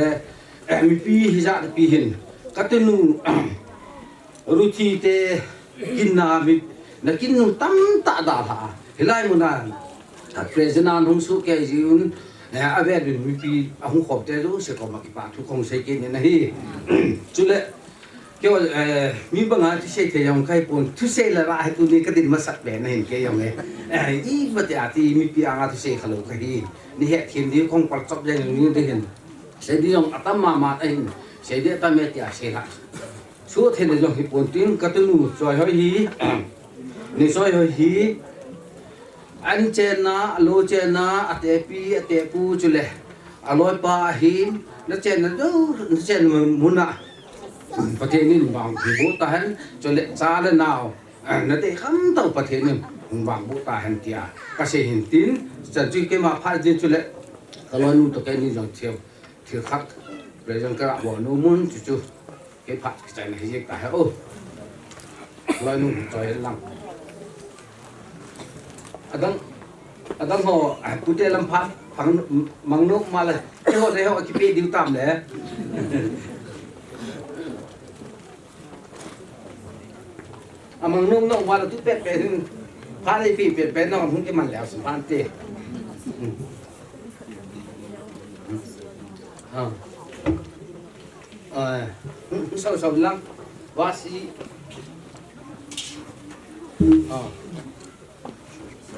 eh, mipi hijat pi hin. Ka tinu, Ruthi te, kinna mi, na kinnu tamtah dalha. Hilai muna, a president an hung suhkeh jiuvin, eh, avel in mipi ahung khom te jouse koma kipa thu kong sei kit in ahi. Chule, Kei, eh, mi banga thusei thei jong kahi pon, thusei la la hi tuni ka din masat be na hin kei jong e. Eh, imacha ti mipi anga thusei kha lo ka hi. Ni hetthem diu kong palchop jeng ni di hin. Sei di jong atam mama ta hin. Sei di atam e tia sei la. Suhthei na jong hi pon tin ka tunu Choihoi hi. Ni Choihoi hi. An chenna, alo chenna, atepi, atepu chule. Aloipa ahin, na chenna, na chenna muna. Pathen in vangboh tahen, chule cha le nao. Na dei kham tah u Pathen in vangboh tahen tia. Ka sei hin tin, chan chu keima phat jin chule. Ka loinu toh keini jong thil, thil khat. Present ka bol nom un chu chu. Kei phat kichai na hi jeng ta he o. Loinu choi lang. Adang, adang ho, ah, pute lam phat, pang, mang nok ma le. Kei ho le ho kipe diu tam le. Amang nok nok ma le tu pet pet hin. Phat le pi pet pet no hung kiman le sim phan te. Hmm. Ah. Ai, hmm, sau sau lang. Wasi. Ah.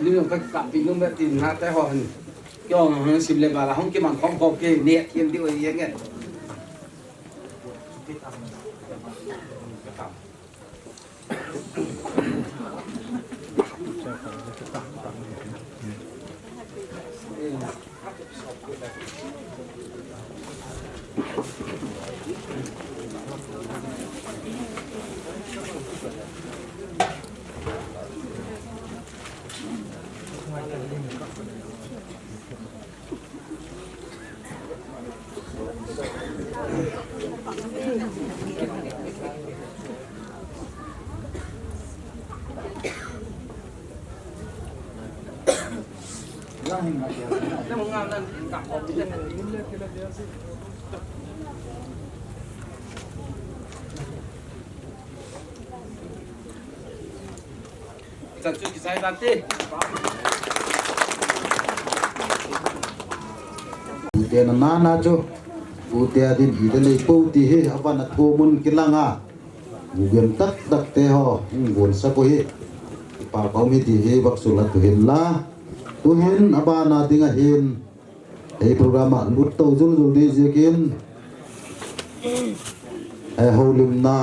Ni nung ka ka pi nung ba tin ha ta ho han. Kyo han sim le ba la hong ki man khom khom ke ne thiem di o ye nge. Chan chu kisai dan te. Te na na na chu. Tute a din hi te nei po ti hi, aban a thu mun kilang a. Mu gen tak tak te ho, hung gon sa ko hi. Pa pa mi ti hi vak sul a tu hin la. Tu hin aban a ding a hin. Ei program a lut to zul zul di ziakin. Ei holimna.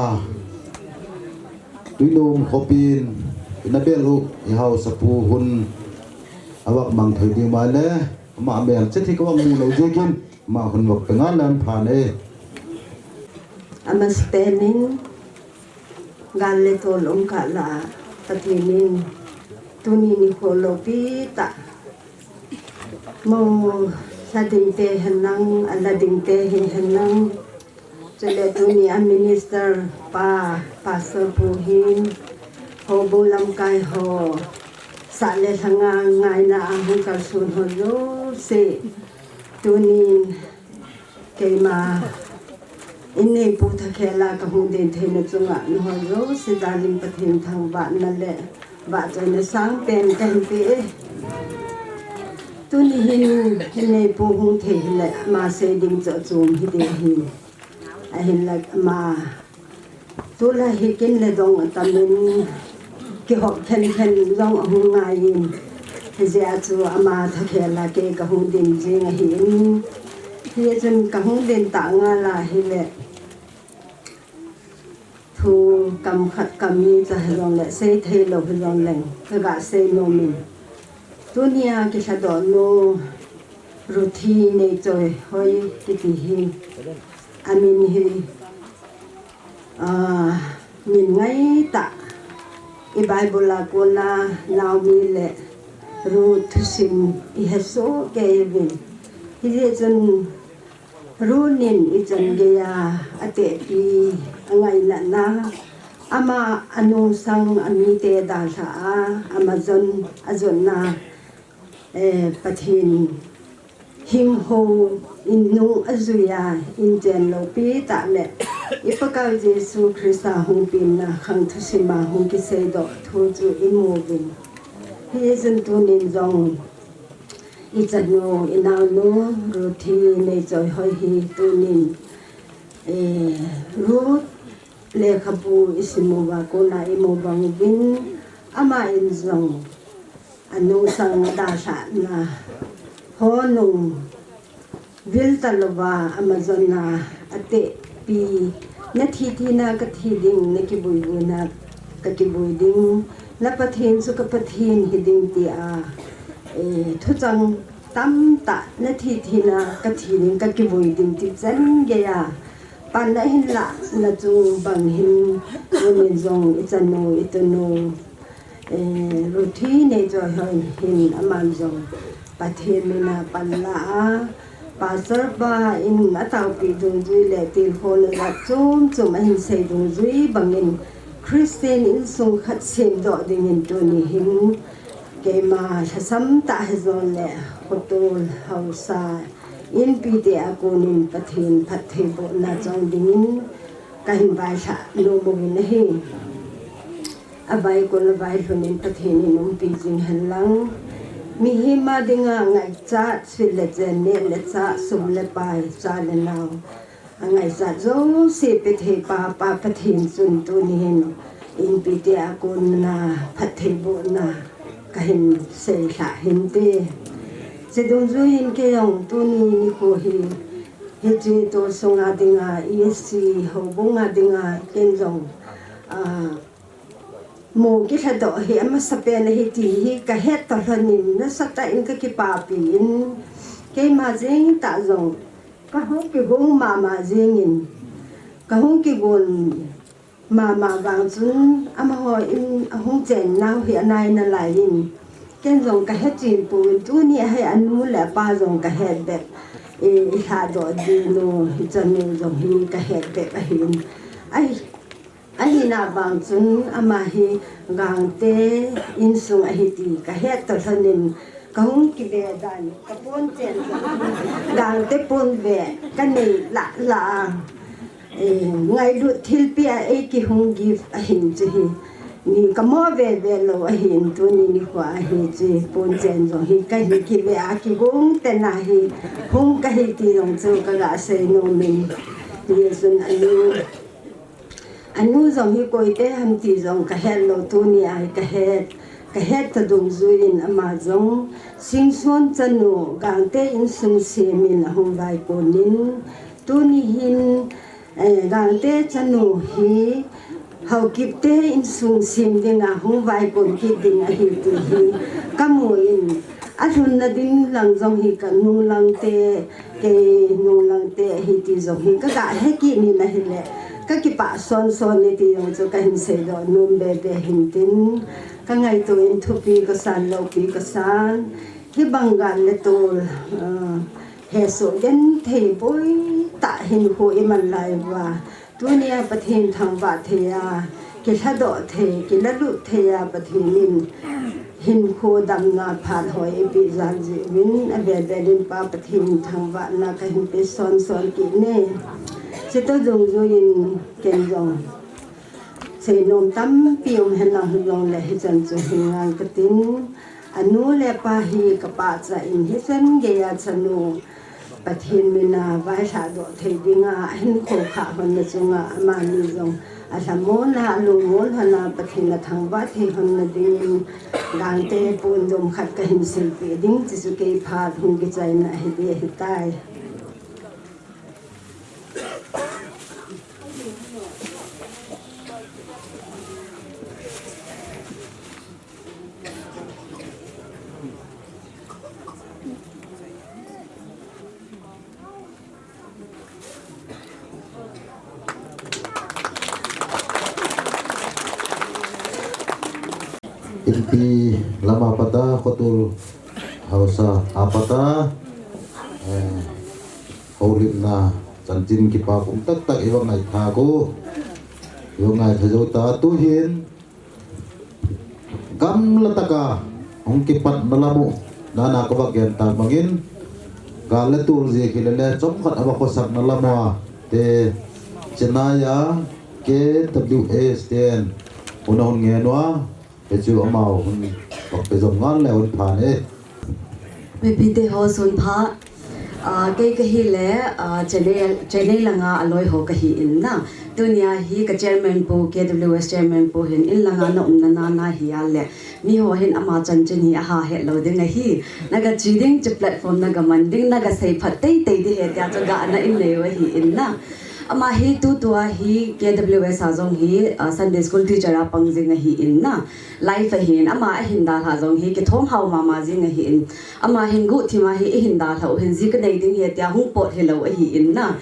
Tuinom khopin. Ina bel u, i hausa pu hun. Avak mang thei ding ma le. Ama mel chet hi ka vak mu lo ziakin. Ama hun vak pe nga len phan e. Ama spending. Gal le tol um kah la, Pathen in tuni nikho lopi tah. Mo sa ding te hen lang, a la ding te hi hen lang. Chule tuni a minister pa, pastor pu hin, houbung lamkai ho, sa le lhanga ngaina a hung kalson ho jouse. Tunin Keima, in neipu thakhel a ka hung din theina chunga, nangho jouse dalin Pathen thangvahna le vahchoina sangpen kahin pe e. Tuni hin, in neipu hung thei hile, ama sei ding chu achom hiding ahi. Ahinla ama Tulai hi kin le dong atamin, kihop khen khen dong ahung ngaiyin. Hijeh a chu ama thakhel a kei kahung din jing ahin. Hichun kahung din tah ngal a hile. Thu kam khat kam ni cha hijongle, sei thei lou hijongleng, kaga sei nomin. Tunia kilhadoh nu Ruthi Neichoihoi kiti hi. Amin hi. Ah, min ngaitah i Bible a kona Naomi le Ruth thusim i hesoh kei uvin. Hijeh chun Ruth in i chan geiya atehpi angainatna, ama anungsang amite dalha a, ama jon, ajonna, eh, Pathen hingho in nung ajui a, in chen lopi tah le i Pakaiu Jesu Christa hung penna khang thusim a hung kiseidoh thu chu i mu uvin. Hichun tunin jong i chanu, i naonu, Ruthi Neichoihoi hi tunin, eh, Ruth lekhabu i sim uva kona i mu bang uvin, ama in jong anungsang dalhahna ho nung vil talouva ama jonna atehpi, na thi thina ka thi ding, na kivui vuina ka kivui ding, na Pathen chu ka Pathen hiding tia, eh, thuchang tamtah, na thi thina ka thi ding, ka kivui ding ti chan geiya pan ahin lahna chung bang hin, tunin jong i chanu, i tunu, eh, Ruthi Neichoihoi hin aman jong Pathen mina pan la a, Pastor pa in ataopi dungjui le tilkhouna jat chom chom ahin sei dungjui bangin Christian insung khat semdoh dingin tuni hin keima lhasam tah hijongle khotol haosa inpite a konin Pathen phattheibohna chang dingin kahin vailhah nom uvin ahi. Avaikol availhun in Pathen in umpi jing hen lang. Mihem a dinga ngaichat, sil le chen, neh le chah, sum le pai, cha le nao, angaichat jouse pethei pa, Pa Pathen chun tuni hin inpite a kona phattheibohna kahin seilhah hinte. Chudungjui in kei jong tuni nikho hi, hiche tolsunga dinga, E S C houbunga dinga, ken jong, ah, mo kilhadoh hi amasapen ahi ti hi kahet tah lhonin, nasatah in kakipapi in, keima jeng tah jong kahung kigong mama jengin, kahung kigon mama vang chun amaho in ahung chennau hi anai nalaiyin, ken jong kahet chin pouvin, tunia hi anu le apa jong kahet bep, eh, i lhadoh dinu, i chanu jong hi kahet bep ahin. Ahi, ahina vang chun ama hi Gangte insung ahi ti kahet tah lhonin, kahung kive dan, kapon chen Gangte ponve kanei lah lah a, eh, ngailut thilpia eikihung gift ahin chu hi. Ni kamo veve lou ahin, tuni nikho ahi chu, ponchen jong hi kahi kive a kigong tena hi hung kahi ti jong chu kaga sei nom in. Hichun anu, anu jong hi koite ham ti jong kahet lou, tuni a hi kahet, kahet ta dungjuiyin ama jong Singson chanu Gangte insung semin ahung vaikon in, tuni hin, eh, Gangte chanu hi Haokipte insung sem dinga hung vaikon kit ding ahi ti hi kamu in, alhunna ding lang jong hi kanunglang te, kei nunglang te ahi ti jong hi kaga he kit in ahile, kakipah sonson e ti jong chu kahin seidoh nom bebe hintin, kangaito in thupi kasan, loupi kasan, hibang gal le tol, ah, hesoh genthei boitah hinkho iman lai uva, tunia Pathen thangvah thei a, kilhadoh thei, kilalut thei a Pathen in hinkho damna phat hoi eipeh jal jeh uvin, avel vel in Pa Pathen thangvahna kahin pe sonson kit e. Chutoh dungjuiyin ken jong seinom tampi um henlang, hijongle hichan chu hin ngang katin, anu le apa hi kapachat in hichan geiya chanu Pathen mina vailhahdoh thei dinga ahin khoukhah honna chunga amani jong alhamon a, alungmon hon a, Pathen athangvah thei honna dingin Gangte pon jom khat kahin silpeh ding, chuchu kei phat hung kichaina hiding ahitai. Inpi lama pat a, khotol haosa a pat a, eh, houlimna chanchin kipa kum taktak iva ngaitha u, iva ngaitha jou ta, tuhin gamla taka hung kipatna lam u nana kava gen tah bangin, gal le tol jeh kile le chomkhat ava khosakna lam uva te Chennai a K W S ten hun ahung ngen uva, hichu amaho hun vak pe jom ngal le hun pha e. Mipite ho sun pha. Ah, kei kahi le, ah, Chennai, Chennai langa aloi ho kahi in na. Tunia hi ka chairman pu, K W S chairman pu hin in langa na umna na na hi a le, miho hin ama chanchin hi aha het lou ding ahi. Naga chi ding, chu platform naga man ding, naga sei phat teitei ding ahi tia chu gahna in nei u ahi in na. Ama hi tutua hi K W S a jong hi, ah, Sunday school teacher a pang jing ahi in na. Life ahin, ama ahin dalha jong hi kithom hao mama jing ahin. Ama hin guhthim a hi ihin dalha u hin ji kanei ding ahi tia hung pot hilou ahin na.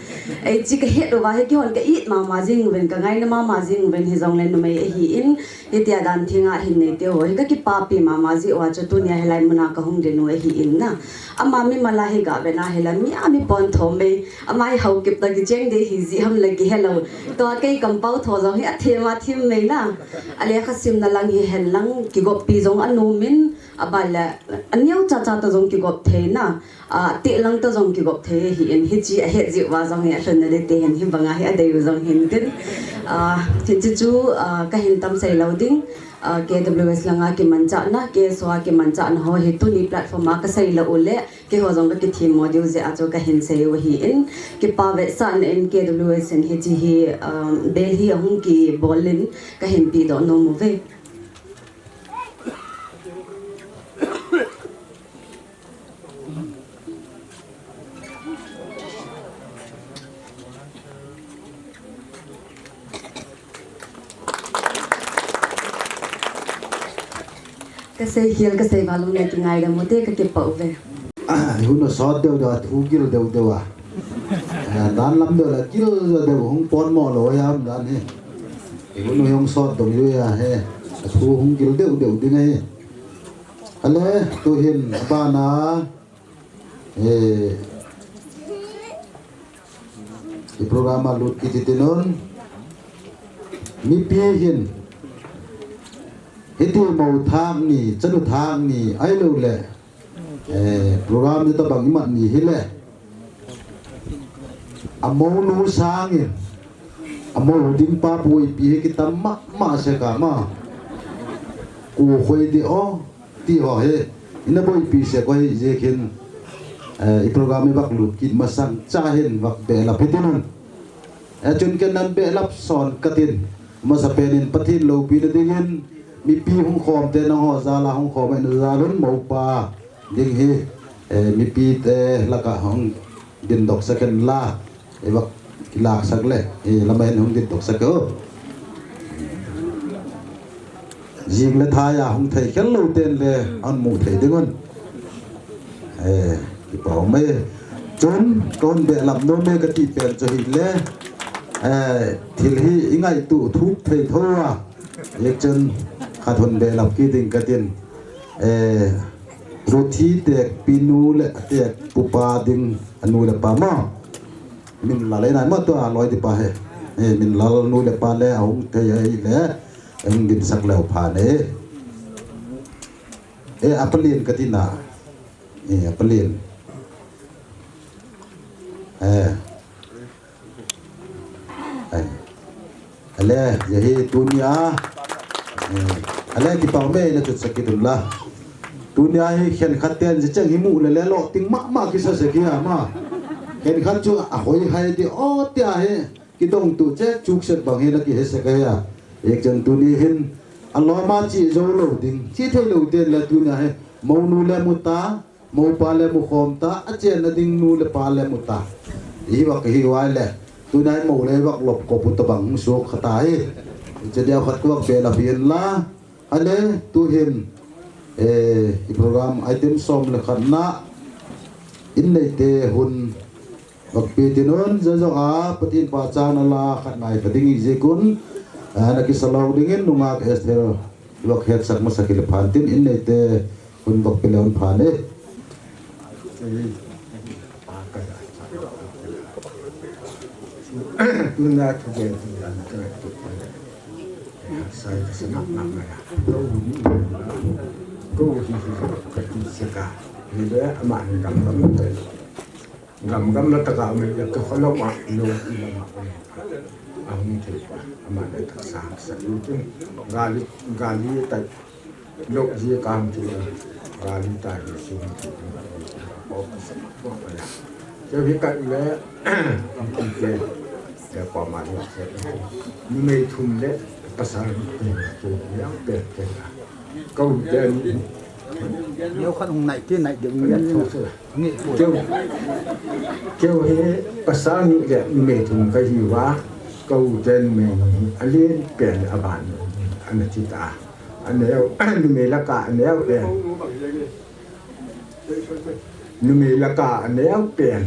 Ei, chi kahet uva hi kihon ka it mama jing uvin, kangaina mama jing uvin, hijongle numei ahin, hitia dan thenga ahin nei teu ho hi kakipapi mama jeh uva chu tunia hilai muna kahung ding u ahin na. Ama mimal a hi gah ve na hile mi a mi pon thom mei. Ama hi Haokip toh kicheng ding ahi jeh ham le kihelou. Tua kei kampao tho jong hi athem athem mei na. Alekha simna lang hihen lang kigoppi jong anom in, aban le aneo chacha toh jong kigop thei na. Ateh lang toh jong kigop thei ahin, hichi ahet jeh uva jong hi alhunna ding te hin hibanga hi adei u jong hintin. Ah, hichi chu, ah, kahin tam sei lou ding. Ah, K W S langa kimanchahna, K S O a kimanchahna ho hi tuni platform a kasei lou u le, keiho jong kakithem mo diu jeh a chu kahin sei u ahin, kipa vetsahna in K W S in hichi hi, um, bel hi ahung kibol in kahin pedoh nom uve. Kasei khel, kasei val um le kingaidam u te, kakipah uve. Ah, hun u sot deu deu, thu gil deu deu a. Ah, dan lam deu la gil deu deu, hung pon mo lou jam dan hi. Hun u hung sot deu deu a hi. Thu hung gil deu deu ding ahi. Ale, tuhin, abana. Eh, i program a lut kiti tin un. Mipi hin. Hiti mou thak ni, chanu thak ni, ahilou le. Eh, program ni tabang imat ni hile. Amou nu sangin. Amou ding pa pu ipi hi kitam mama se ka ma. Ku khoi di o, ti ho hi, ina boipi se koi je khin, eh, i program i vak lut kit masang cha hin vak be la phi tin un. Eh, chun ken nan be lap son ka tin, masa pen in Pathen lopi na ding in, mipi hung khom te nang ho jal a hung khom in jal un mo pa ding hi, eh, mipi te laka hung din dok sa ken la. Ei vak kilak sak le, ei lama hin hung din tok sak o. Jing le thai a hung thei khel lou ten le, an mu thei ding un. Eh, kipa um e. Chun, kon be lam nom e kati pen chu hi le. Eh, thil hi i ngaito thuk thei tho a. Ei chun, khat hun be lam kit ding ka tin. Eh, Ruthi tek pi nu le tek pu pa ding a nu le pa ma. Min la le nai ma tua loi di pa he. Eh, min la nu le pa le a hung thei ai le, a hung din sak leu pha ne. Eh, a palin ka ti na. Eh, a palin. Eh. Ai. Ale, ya hi tunia. Eh, ale, kipa um e, na tut sakit un la. Tunia hi khen khat ten je chang hi mu le le lo ting ma ma kisa se kia ma. Khen khat chu a hoi hai ti o tia hi. Kidong tu che chuk set bang hi na ki he se ka ya. Ek chen tuni hin a lo ma chi zo lo ding. Chi thei lo ten le tunia hi. Mo nu le mu ta. Mo pa le mu khom ta, a chen na ding nu le pa le mu ta. Hi vak hi vai le. Tunai mo le vak lop ko pu ta bang hung suak kha ta hi. Che dia khat ko vak be la phin la. Ale tu hin, eh, i program item som le khat na. In nei te hun vak pe tin un, ja jo a, Pathen pa cha na la khat nai kha ding i je kun. Ah, na ki sa lo ding in nungak Esther. Vak het sak masa ki le phan tin in nei te hun vak pe le un phan e. Tuna thu gen thu gen ka tu pa le. Sai ka sana na na ya. Ko ni ko hi hi ka ti se ka. Ni le ama ni gam gam te. Gam gam la taka me ya ka kholo ma lo ma ma. A hung thei pa. Ama le tak sa sa lu tin. Gali gali ta lo ji kam ti. Gali ta ni su ti. Ko sa ma ko ya. Ke vi ka le. Ke. Ya ko ma ni se. Ni me thum le pasal ni ke ya pe ke. Ko de ni. Neo khat hung nai te nai de nge. Nge. Keu, keu hi pasal ni le numei thum ka hi uva, ka u te numei ni, a len pen a ban ni, ana thi ta. A neo, numei laka a neo pen. Numei laka a neo pen.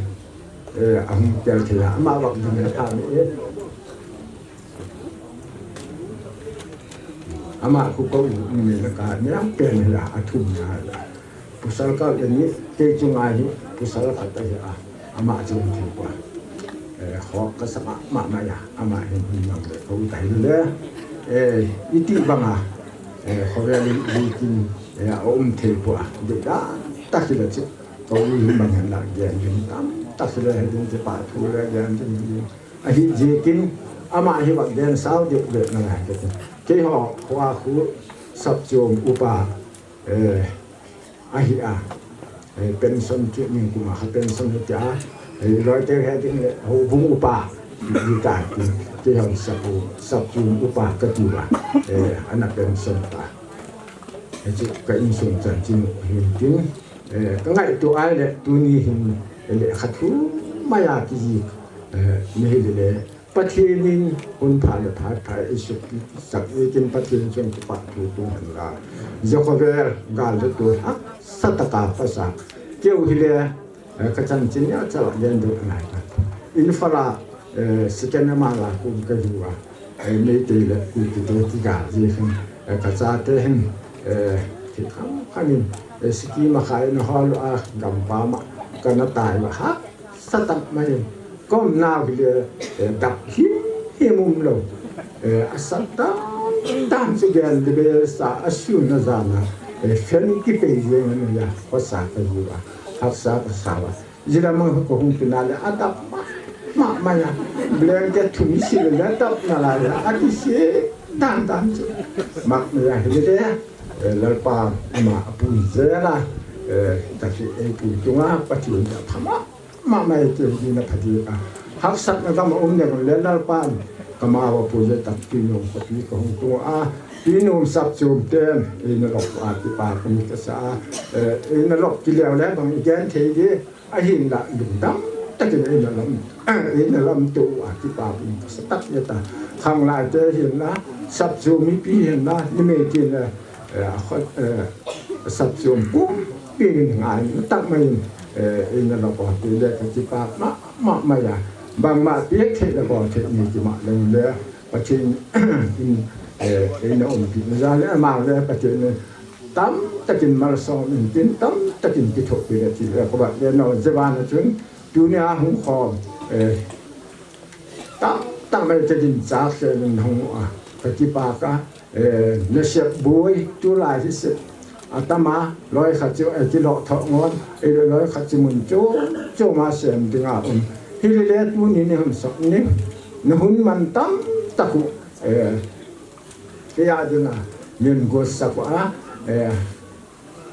Eh, a hung tel thei a, ama vak ding na pha ni e. Ama khu ka u numei laka a neo pen hi a, a thum na hi a. Pasal ka le ni, kei chunga hi, pasal khat ahi a, ama chung thei pa. Eh, ho ka sa ma, ma, ma ya, ama hin hin mang le, ko ta hi le. Eh, i ti banga, eh, ho ve li, li kin, eh, a um thei pa, de da, ta ki le chi, ko u hin bang la, gen din tam, ta ki le, din te pa, thu le, gen din, din. A hi je kin, ama hi va gen sao de, de na la, de. Kei ho, ho a khu, sap chung upa, eh, Ahi a, eh, pension chu ning kuma ha pension hi tia, eh, loi te he ding le, houbung upa, di ta ti, ti hon sapu, sapu upa ka ti uva, eh, ana pension ta. Eh, chu ka insung chanchin hin tin, eh, ka ngaito a le, tuni hin, eh, le khat hu maya ki ji, eh, mi hi le, Pathen in hun pha le phat pha i suk sak i kin Pathen chun kipa thu tu hen la. Jehovah gal le tu hak sa taka pasa. Keu hi le, eh, ka chanchin ya chala gen do nai ka. In fala, eh, second ama la kum ka hi uva. Eh, Meitei le Kuki te ki gal ji khan, eh, ka chate hin, eh, ki kham khan in, eh, siki ma khai na hol a gam pa ma ka na tai uva ha. Sa tak mai. Kom nau hi le, eh, dap him him um lo. Eh, a sa tam tam chu gen de be sa a su na za na. Eh, fen ki pe je na ya. Ko sa ka ju a. Hak sa ka sa wa. Jira mang ko hung tu na le a dap ma, ma, ma ya. Blanket thum si le dap na la ya. A ki si tam tam chu. Mak na ya hi le. Eh, Lalpa ama apui jela, eh, taki eipui tunga Pathen a phama, mama ete dina phadi a. Haksatna gam a um ding le Lalpan kama va pui je tak pi nom khopi kahung tung a. Pi nom sap chom ten, eina lop a kipa kami kasa a. Eh, eina lop kileu le bang i gen thei di. Ahinla lungdam takin eina lam, eina lam to a kipa bun kasa tak e ta. Khanglai te hinla, sap chom mipi hinla, ni mei tin le, eh, a khot, eh, sap chom pumpi ngai tak mai, eh, eina la ko te le ka kipa ma, ma, ma ya. Bangma pek thei la ko thei ni ki ma leng le, Pathen in, eh, eina umpi na ja le, ama le Pathen in tam takin malsom in tin, tam takin kithopi le ti le, ko ba le no, je ba na chun, tunia hung khom, eh, tam, tam mai takin chak se in hung a, ka kipa ka, eh, nasep boi, tulai hi se, atama, loi khat chu, eh, kilo tho ngon, eh, loi khat chu mun chu, chu ma sem dinga um. Hi le le tuni ni hun sok ni, na hun man tam taku, eh, Kei a dinga, min got sak a, eh,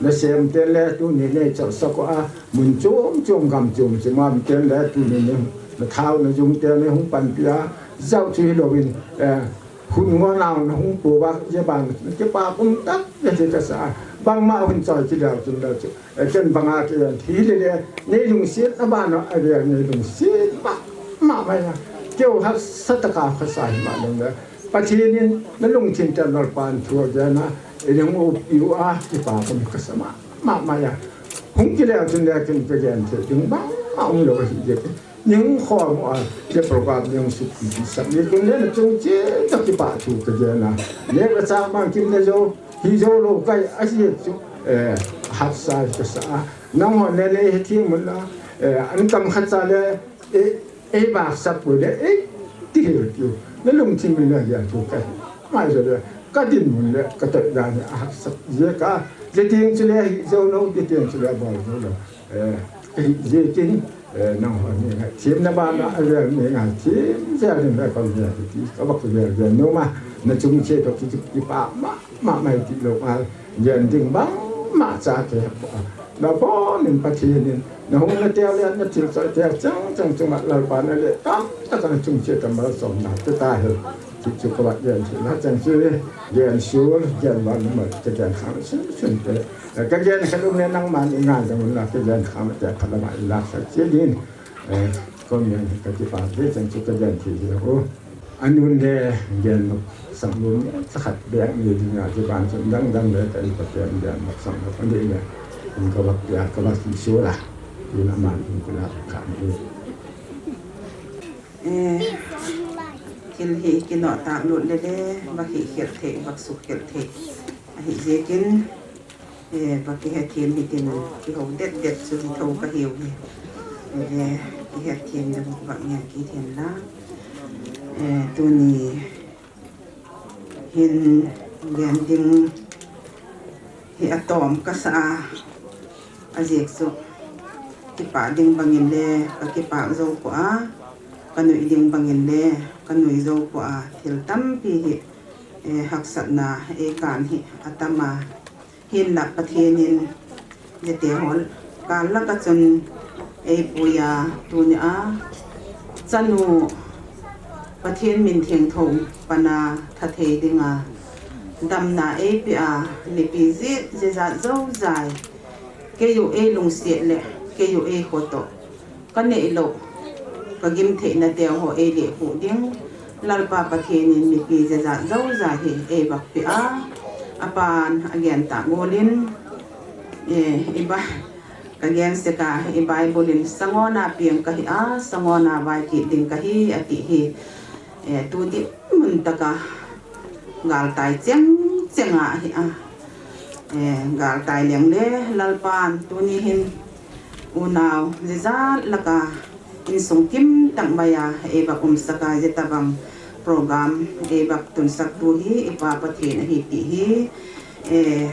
nasem te le tuni nei chal sak a, mun chom chom gam chom chom a, mi te le tuni ni, na thau na jung te le hung panpi a, jao chu hi loin, eh, hun ngon nau na hung po ba, je ban, ke pa kum tak, je je ka sa, bangma hun choi chi le chun le chu. Ken banga kian thi le le, nei lungset na bana, a le nei lungset ma, ma, ma ya. Keu haksat taka khasa hi ma leng le. Pathen in na lungthim te Lalpan thu a gen a, ei hung upi u a, kipa kami kasa ma, ma, ma ya. Hung kile a chun le ken ka gen thei ding bang, a um lo hi je. Ning khom a, le program ning suk ti ti sak. Ni kun le na chung che, ta kipa thu ka gen a. Le ka cha bang kim le jo, hi jo lo kai, a si chu, eh, hapsa ka sa. Nang ho le le he thi mun la, eh, an kam khat cha le, eh, eh, ba sa pu le, eh, ti he ti. Na lungthim mun la ya thu kai. Mai jo le, ka din mun le, ka ta da ni a hapsa. Je ka, je ting chu le, hi jo lo, je ting chu le, ba jo lo. Eh, eh, je ting, Eh, nang ho ni ngai thim na bana, a le ni ngai thim, je le na kon je ti, ka bak je je no ma, na chung che to ki, ki pa ma, ma mai ti lo ma, je ding bang, ma cha te pa. Na bon in Pathen in, na hung na te le, na thil cha te chang, chang chung ma Lalpa na le, tam, ta ka na chung che tam ma som na, te ta he. Ti chu ka va gen chu na chang chu, gen sur, gen van ma, te gen khang sun, sun te. Ka gen kha lum ne nang man i ngai dang la, ka gen khang te pha la ma i la sa che din. Eh, kon gen ka ti pa te chang chu ka gen thi hi ho. Anun le gen no sang lum sa khat be ni ding a ti ban chu dang dang le ka i pa te gen no sang no kan de ne. Kun ka va ya ka va ki sur la. Ina man kun ka la kha ni. Eh, thil hi kinoh tah lut le le, va hi khel thei, va suk khel thei. Ahi ziakin, eh, va kihe thiam hi tin, kiho det det chu hi tho ka hiu hi. Eh, kihe thiam le va ngen ki thiam la. Eh, tuni hin gen ding hi a tawm ka sa a, a ziak chu kipah ding bangin le ka kipah zo pua a, ka nuih ding bangin le ka nuih zo pua a, thil tampi hi, eh, haksatna ei kan hi a tam a, hinlah Pathian in Hiti hol, kal laka chun ei puia, tunia chanu Pathian min thiangtho pana thathei dinga damna ei pia, mipi jijat jojai, keiu ei lungsiat le keiu ei khoto ka neilou, ka gimtheina teu ho ei lehkhuh ding. Lalpa Pathian in mipi jijat jojai hi ei vakpia, apan agen tah ngolin, eh, i ba, ka gen seka, i Bible in sangona piang ka hi a, sangona vai kit ding ka hi, ati hi. Eh, tu di mun taka galtai cheng cheng a hi a. Eh, galtai leng le Lalpan tuni hin unau jijat laka insung kim tang mai a, ei va um saka, jeta bang program ei va tunsak tu hi i Pa Pathian ahi ti hi, eh,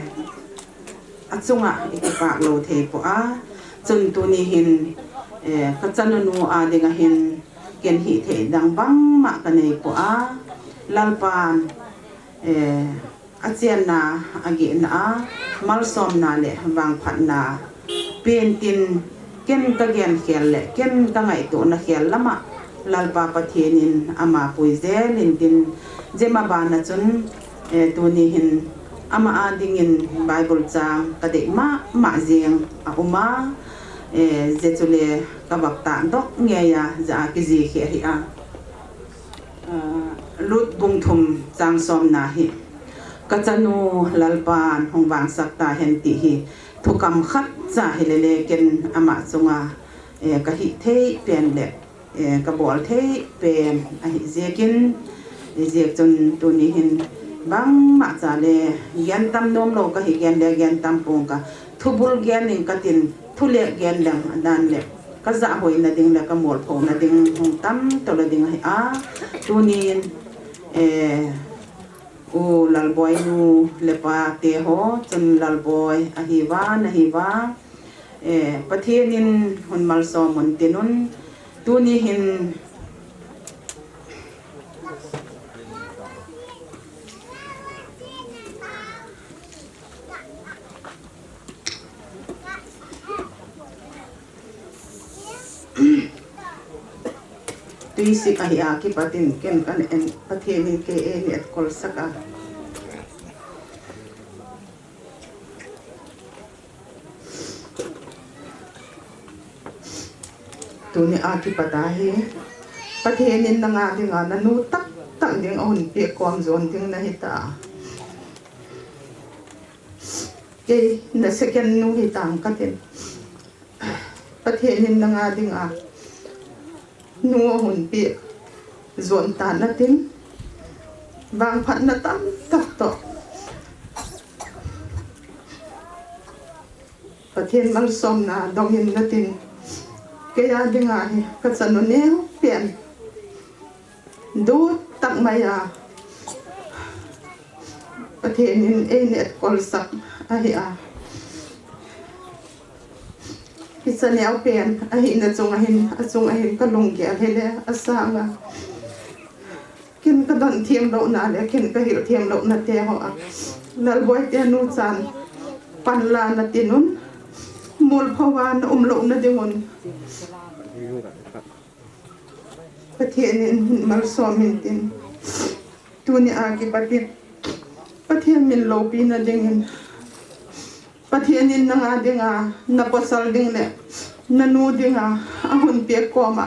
a chunga i kipak lo thei pua. Chun tuni hin, eh, ka chanu nu a dinga hin ken hithei dang bangma ka nei pua. Lalpan, eh, achenna, agehna a, malsomna le vangphatna, pentin ken kagenkhel le ken kangaitohna khel lama Lalpa Pathen in ama puijel intin, jeh ma bana chun, eh, tuni hin ama a dingin Bible chang kadei mama jeng aum a, eh, jeh chule kavah tahdoh ngei a, jeh a kijih hi ahi a. Ah, Ruth bung thum chang somna hi, kachanu Lalpan hung vangsak tahen ti hi, thukam khatcha hilele ken ama chunga, eh, kahithei pen le, eh, kabolthei pen ahi jeh in, eh, jeh chun tuni hin bangma cha le gentam nomlou kahi, gen le gentam ponge, thubul gen ning katin, thuleh gen leng adan le kajah hoina ding le kamolphouna ding hung tam tole ding ahi a. Tunin, eh, U Lalboi nu le pa teho, chun Lalboi ahiuva, nahiuva, eh, Pathen in hung malsom untin, tuni hin Tuisik ahi a kipat in ken kan en, Pathen in kei eini etkolsak a. Tuni a kipat a hi, Pathen in nanga dinga nanu taktak ding ahung peh kom jon ding nahi ta. Kei na second nu hitam katin. Pathen in nanga dinga nu ahung peh jon tan natin, vangphatna tamtah toh Pathen malsomna dongin natin, kei a dinga hi kachanu neo pen dot tak mai a Pathen in eini etkolsak ahi a. Kicha neo pen ahina chunga hin, achunga hin kalunggel hile asanga ken kadon themlouna le ken kahil themlouna teho a, Lalboi te nu chan panla natin un, molphouva naum louna ding un Pathen in malsom intin, tuni a kipat in Pathen min loupina dingin, Pathen in nanga dinga, napasal ding le nanu dinga ahung peh kom a,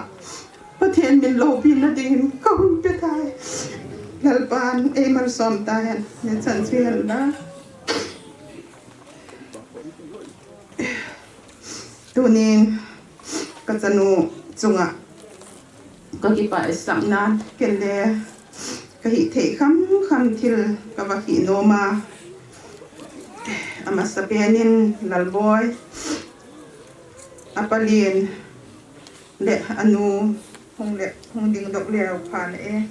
Pathen min loupina dingin kahung pe tai. Lalpan eimalsom tahen, nachan chu hen la. Tunin kachanu chunga kakipah sahna, ken le kahithei khamkham thil kava hi nom a. Amasapen in Lalboi, apa Len le anu hung le, hung dingdoh leu phat e.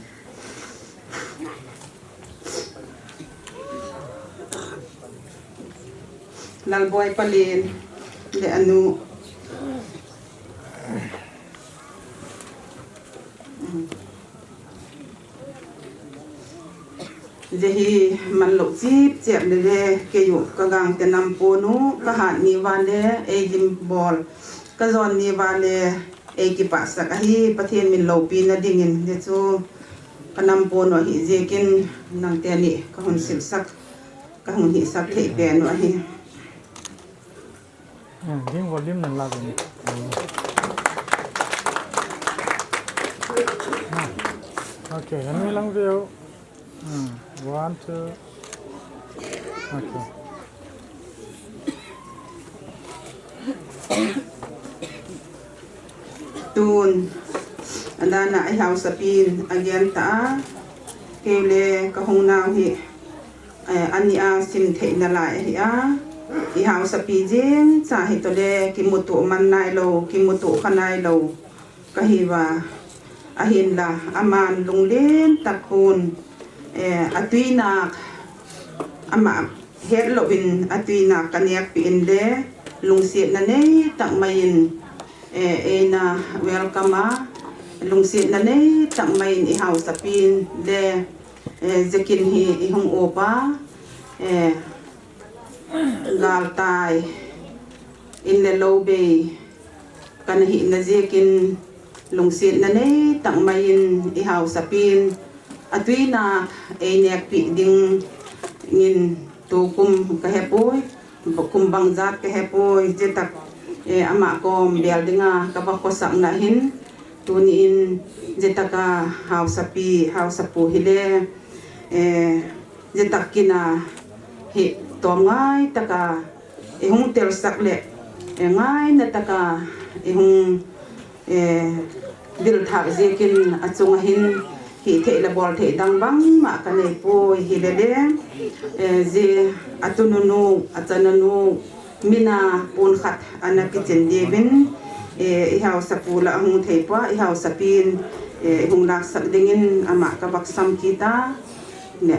Lalboi pa Len le anu. Jeh hi manlou chipchep le le, keiyu kagangte nampon u, kahat ni uva le, eilim bol kajon ni uva le, eikipahsak ahi, Pathen min loupina dingin, jeh chu kanampon u ahi jeh in, nangte ni kahung silsak, kahung hihsak thei pen u ahi. Hmm, ding volume nang la ding. Hmm. Okay, anu lang veu. Hmm, one, two. Okay. Tun, adana ihaosapin, agenta a, kei le kahung nau hi, eh, ani a simthei nalai ahi a, ihaosapi jeng cha hi tole, kimuto man nailou, kimuto kha nailou, kahiuva, ahinla, aman lunglen tak pon, eh, atuinak, ama, hetlouvin atuinak kanekpeh in le, lungsetna nei tak mai in, eh, eina welcome a, lungsetna nei tak mai in ihaosapin le, eh, jekin hi ihung opa, eh, galtai, in le lou bei kana hina jeh in lungsetna nei tah mai in i hausapin atui na ei nekpeh dingin tukum ka hepoi, kum bangjat ka hepoi, jeh tah, eh, ama kom bel dinga ka va khosakna hin, tuni in jeh tah a hausapi, hausapu hile, eh, jeh tah kin a hi tom ngai tah a i hung telsak le, eh, ngaina tah a i hung, eh, vil thah jeh in achung a hin hithei le bolthei dang bangma ka neipoi, hile le, eh, jeh a tununu, a chanunu, min a pon khat ana kichin diuvin, eh, i hausapu la ahung thei pua, i hausapin, eh, i hung laksak dingin ama ka va sam kit a, ne.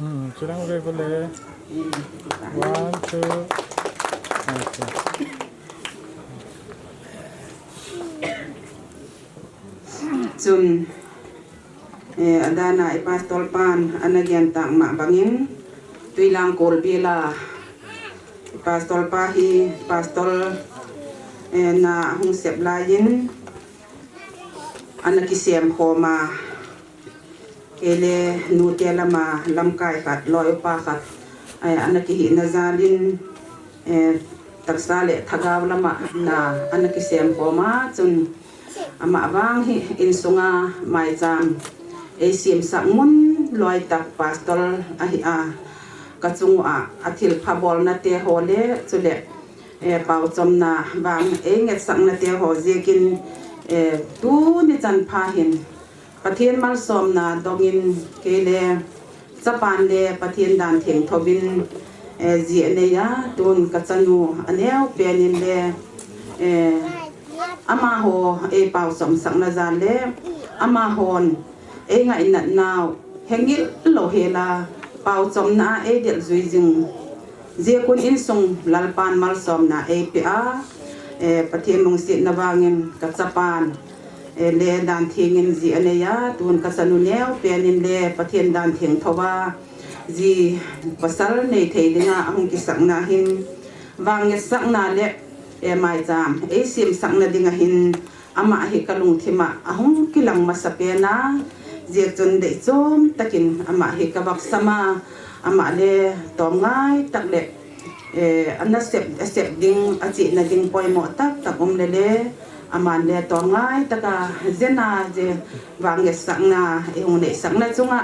Hmm, chulang ve bole. One, two. Okay. Chun, eh, adana i pastor pan ana gen tah ma bangin, Tuilang Kolbel a i pastor pa hi, pastor, eh, na hung sep laiyin, ana kisem khom a, kei le nute lama lamkai khat, loi upa khat, eh, ana kihina jal in, eh, tahsa le thagau lama na ana kisem khom a, chun ama vang hi insunga maicham ei semsak mun loi tah pastor ahi a, ka chung uva a thilpha bolna te ho le, chule, eh, paochomna vang ei ngetsakna te ho jeh in, eh, tuni chan pha hin Pathen malsomna dongin kei le chapan le Pathen dan theng thouvin, eh, ji anei a, tun ka chanu aneo pen in le, eh, amaho ei paochomsakna jal le, amahon ei ngainatnau hengil lou hel a, paochomna a ei del jui jing. Jeh a kon insung Lalpan malsomna ei pe a, eh, Pathen lungsetna vangin ka chapan, eh, le dan theng in ji anei a, tun ka chanu neo pen in le Pathen dan theng thouva, ji pasal nei thei dinga ahung kisakna hin, vang ngetsakna le, eh, maicham ei semsakna dinga hin, ama hi ka lungthim a ahung kilang masa pen a, jeh chun deichom takin ama hi ka va sam a, ama le tom ngai tah le, eh, ana sep, asep ding, achihna ding poimo tah tah um le le, aman le tom ngai tah a, jeh a jeh vang ngetsakna, ei hung neisakna chunga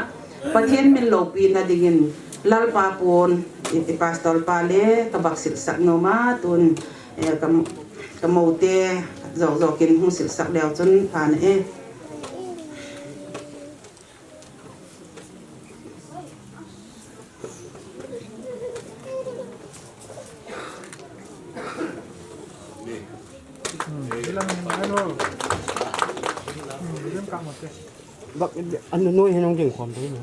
Pathen min loupina dingin Lalpa pon, i, i pastor pa le ka va silhsak nom a, tun, eh, ka, ka moute, jok jok in hung silhsak leu chun pha na e. Bak, ano noi hin hung ding khom thei na.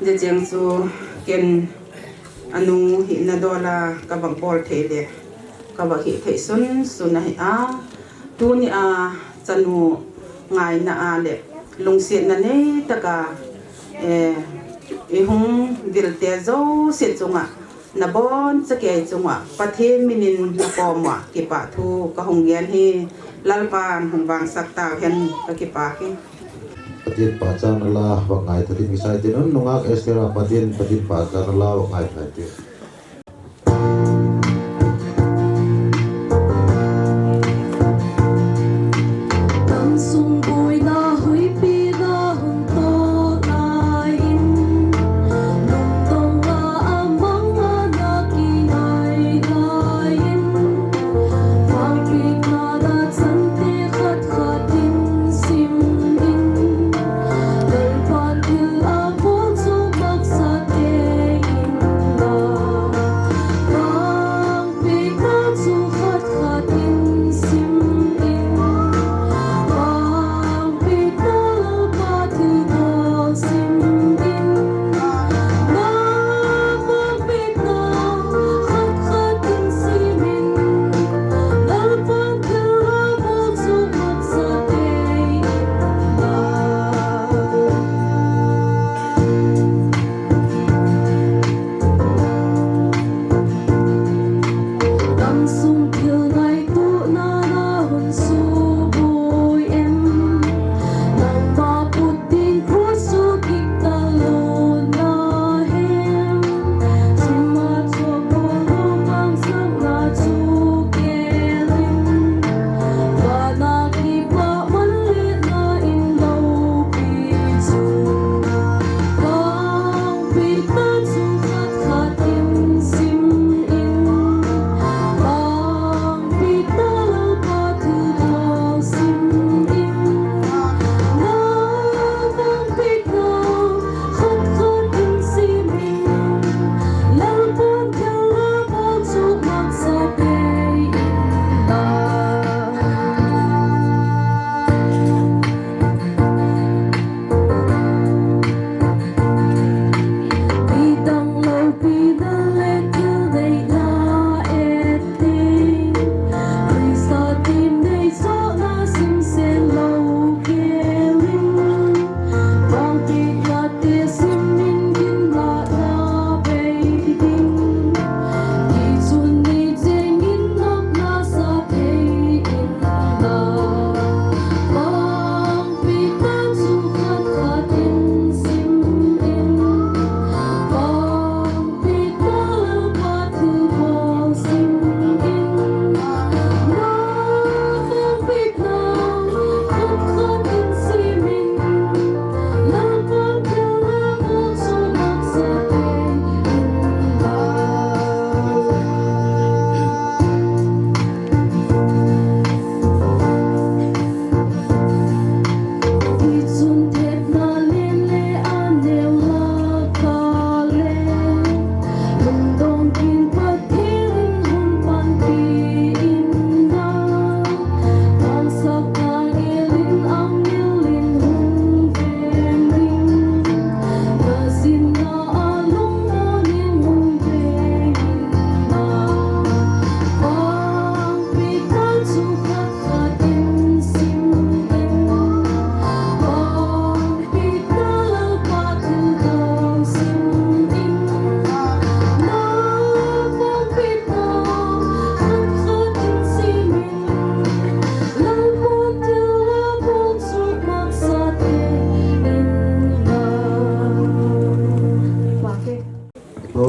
Hiche cheng chu ken anu hina dol a ka va bol thei le ka va hithei sunsun ahi a, tuni a chanu ngaina a le lungsetna nei tah a, eh, i hung vil te jouse chunga, na boncha kei chunga Pathen min in na kom uva kipah thu ka hung gen hi, Lalpan hung vangsak tauhen, ka kipah e. Pathen pachatna la va ngai tha tin kisai tin, nungah Esther a Pathen, Pathen pachatna la va ngai tha tin.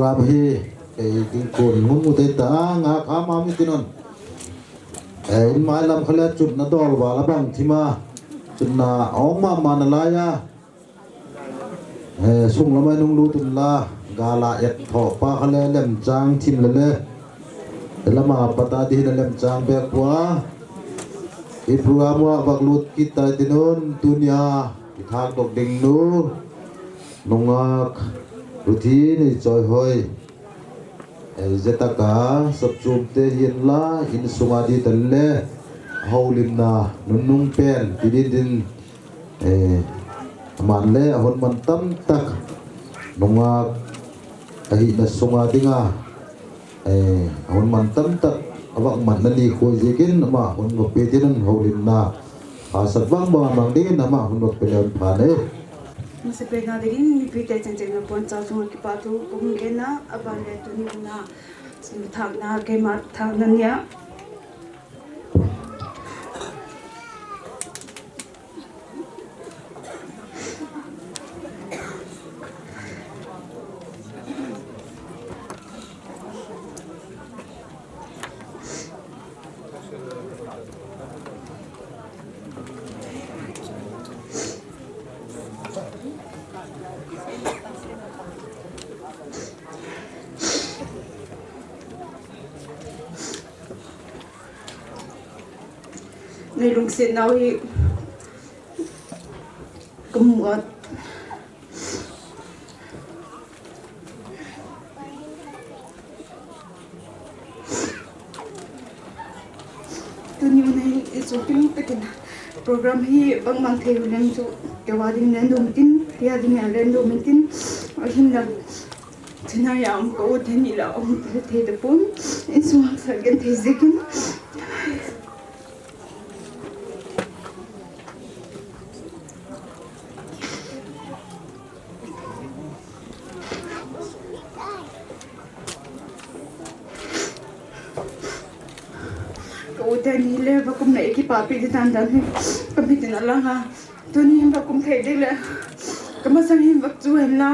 Ahi, kei ding kun ngun mu te ta, nga kha ma mi ti non. Eh, in mai lam kha le chutna dol val a bang thima. Chutna ong ma ma na lai a. Eh, sung lam a nung lut un la, ga la et tho pa kha le lem chang thim le le. Lama pata di le lem chang be kwa. I program wa bak lut kit tai ti non, tunia, i thak dok ding nu. Nungak, Ruthi ni choi hoi. Eh, zetaka, sapchum te hin la, in sunga di tan le, haulimna, nunung pen, ti din din, eh, man le, ahon man tam tak, nungak, ahina sunga dinga, eh, ahon man tam tak, avak man na ni khoi zikin, ama, hon vak pe din haulimna, Asat vang vang mang dingin ama hun vak pe le pha ne. Masa pe na dingin mipi te cheng cheng na pon cha sunga kipa thu kahung gen na, aban le tuni na, sum thak na, keima thak na nia. Nei lungset nau hi kamu a. Tuni u nei i chu kim takin program hi bang mang thei u leng chu keima ding len dum tin, tia ding len dum tin, ahin la thina ya um ka u thei ni la um thei tapon, in sung sa gen thei zikin. Ka u te ni le vakum na i kipapi di dan dan hi ka mitin a langa. Tuni hin vakum thei ding le ka masang hin vak chu hen la.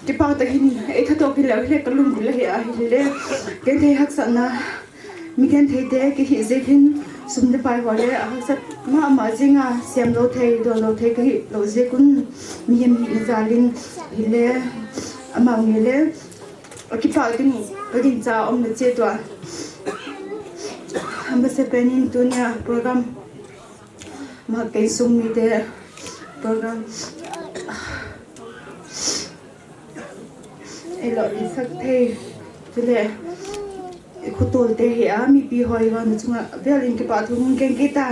Kipa takin ei thato ki le le ka lung ki le hi a hi le. Ken thei haksatna. Mi ken thei te ki hi zikin sum te pai ho le a haksat ma ma zinga siam lo thei, don lo thei ka hi lo zikun mi hem hi na zalin hi le ama nge le. A kipa ding, ka ding cha um na che tua. Hamba se penin tunia program. Ma kei sung mi te program. Ei lo i sak thei. Chule, i khutol te hi a mipi hoi vang chunga, vel in kipa thu hung keng kita.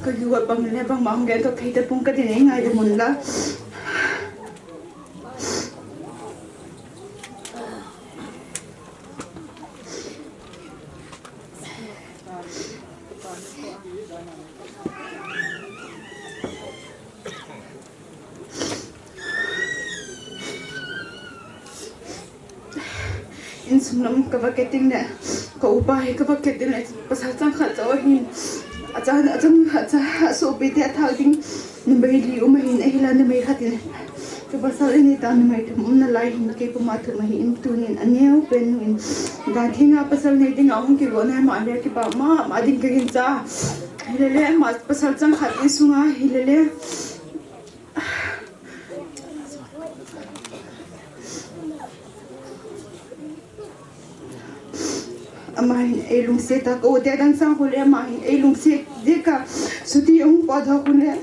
Ka yu a bang le bang ma hung gen to thei te pung ka din ei ngai de mun la. Insung lam ka va ke ting le, ka upa hi ka va ke ting le, pasal chang khat chau ahin, a chang, a chang, a chang, a sopi te a thak ding, numei li um ahin, ahi la numei khat in, ka pasal in ta numei thum um na lai hin, kei puma thum ahi in tunin, a neo pen nu in, dan thinga pasal nei ding a hung ki go na ma le ki ba ma, ma ding ka gin cha, le le ma pasal chang khat in sunga, hi le le, Ama hin ei lungset a, ka u te dang sang khu le ama hin ei lungset ding ka suti hung po dok khu le.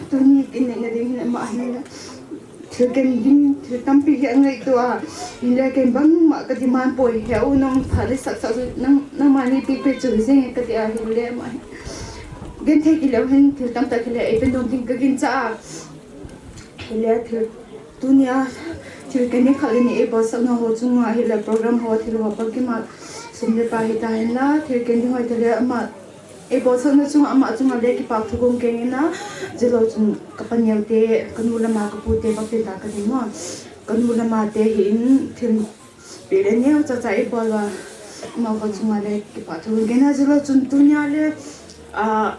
Tuni kin nei na ding hin ama hin. Thil ken ding, thil tampi hi angaito a, hile ken bangma ka demand poi, he u nong pha le sak sak chu nang, nangma nei pipe chu hi jeng kati a, hile ama hi genthei kit leu hen thil tamtah hile eipe nom ding ka gincha a. Hile thil tunia thil ken ding khat le ni eibolsah nau ho chunga hile program ho thil ho bangkima sum le pai hita henla, thil ken ding ho hile ama eibolsah nau chunga ama chunga le kipa thu kong keng ina, jilou chun ka paneo te, ka nu lama ka pu te, ka pe ta ka ding mo. Ka nu lama te hi in thil pi le neo cha cha eibol a, ama ho chunga le kipa thu kong keng ina, jilou chun tunia le, a,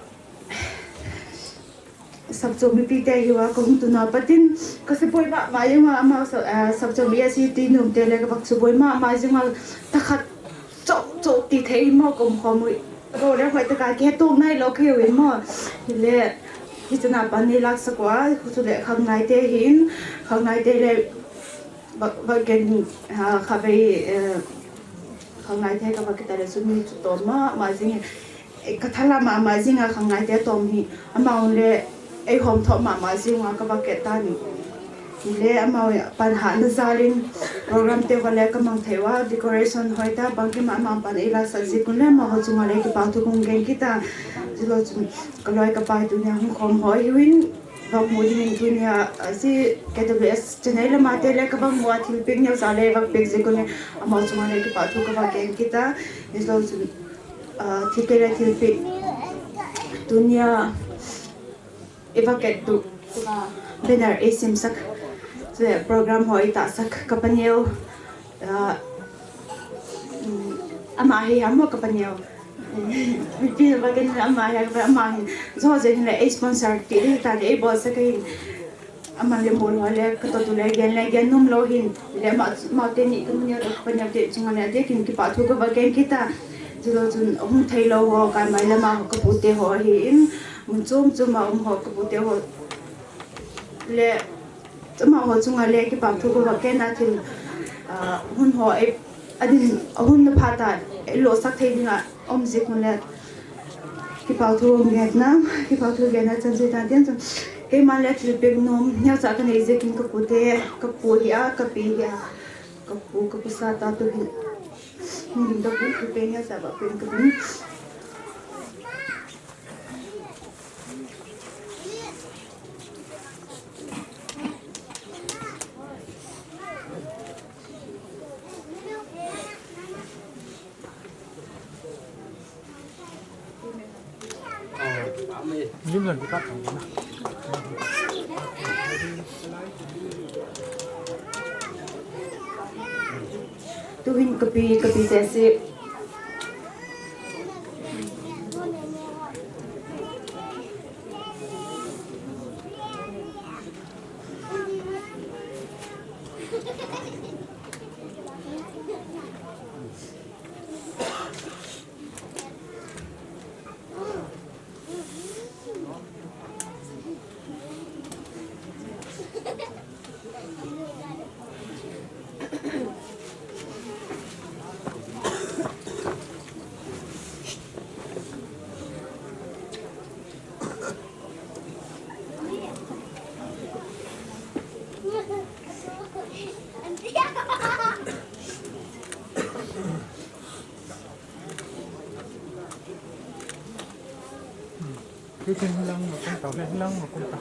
Sapchom mipi te hiva ka hung tuna patin ka suboi mama jeng a, ama sa-, ah, Sapchom A S C T nom te le ka bak suboi mama jeng a, takhat chok chok ti thei mo kom khom ui. Ro le hoi taka ke tong nai lo ke ui mo. Hile, hichana pan ni lak sakwa, chule Khanglai te hin, Khanglai te le, Ba, ba gen, ha, kha vei, eh, Khanglai te ka va kita le chu mi chu tom mama jing, eh, ka thala mama jing a Khanglai te tom hi, amau le, ei hom thop mama jing a ka va ke ta ni. Ni le amau pan ha na jalin program te va le ka mang thei va, decoration hoi ta, bangkima ama pan ei la sa ji kun le ama ho chunga le kipa thu kong keng kita, jilou chun ka loi ka pai tunia hung khom hoi hiuvin, Vak mu dingin tunia, ah, si K W S channel lama te le ka vak mu a thilpeh neo sa le vak peh jeh un le amau chunga le kipa thu ka vak gen kita. Ni lo chun, ah, thilpeh le thilpeh. Tunia, i vak et tu, ah, banner ei simsak. Chu program ho ei tahsak ka paneo. Ah, mm, ama hi ham mo ka paneo. Mipi va ken ama hi, ama hi. Jo je hin le ei sponsor ti le ta le ei bolsak hin. Ama le mol ho le ka to tu le gen le gen nom lou hin. Le ma, ma te ni ka mun ya ka paneo te chunga le te kin kipa thu ka va gen kita. Jilou chun hung thei lou ho ka mai lama ka pu te ho hi in. Mun chom chom a um ho ka pu te ho. Le Amaho chunga le kipa thu ka va gen a thil, ah, hun ho, eh, adin, hun na phat a, eh, lolhing sak thei dinga um jeh un le kipa thu ka va gen a, kipa thu ka va gen a chan chu hitan tin chu. Keima le thilpeh nom, neocha ka nei jeh in ka pu te, ka pu hi a, ka pi hi a, ka pu, ka pu sa ta tu hin. Min ding ka pu, thilpeh neocha va peh ka pu. Tu hin ka pi, ka pi te si. Hitin hilang makum tau, hilang makum tau.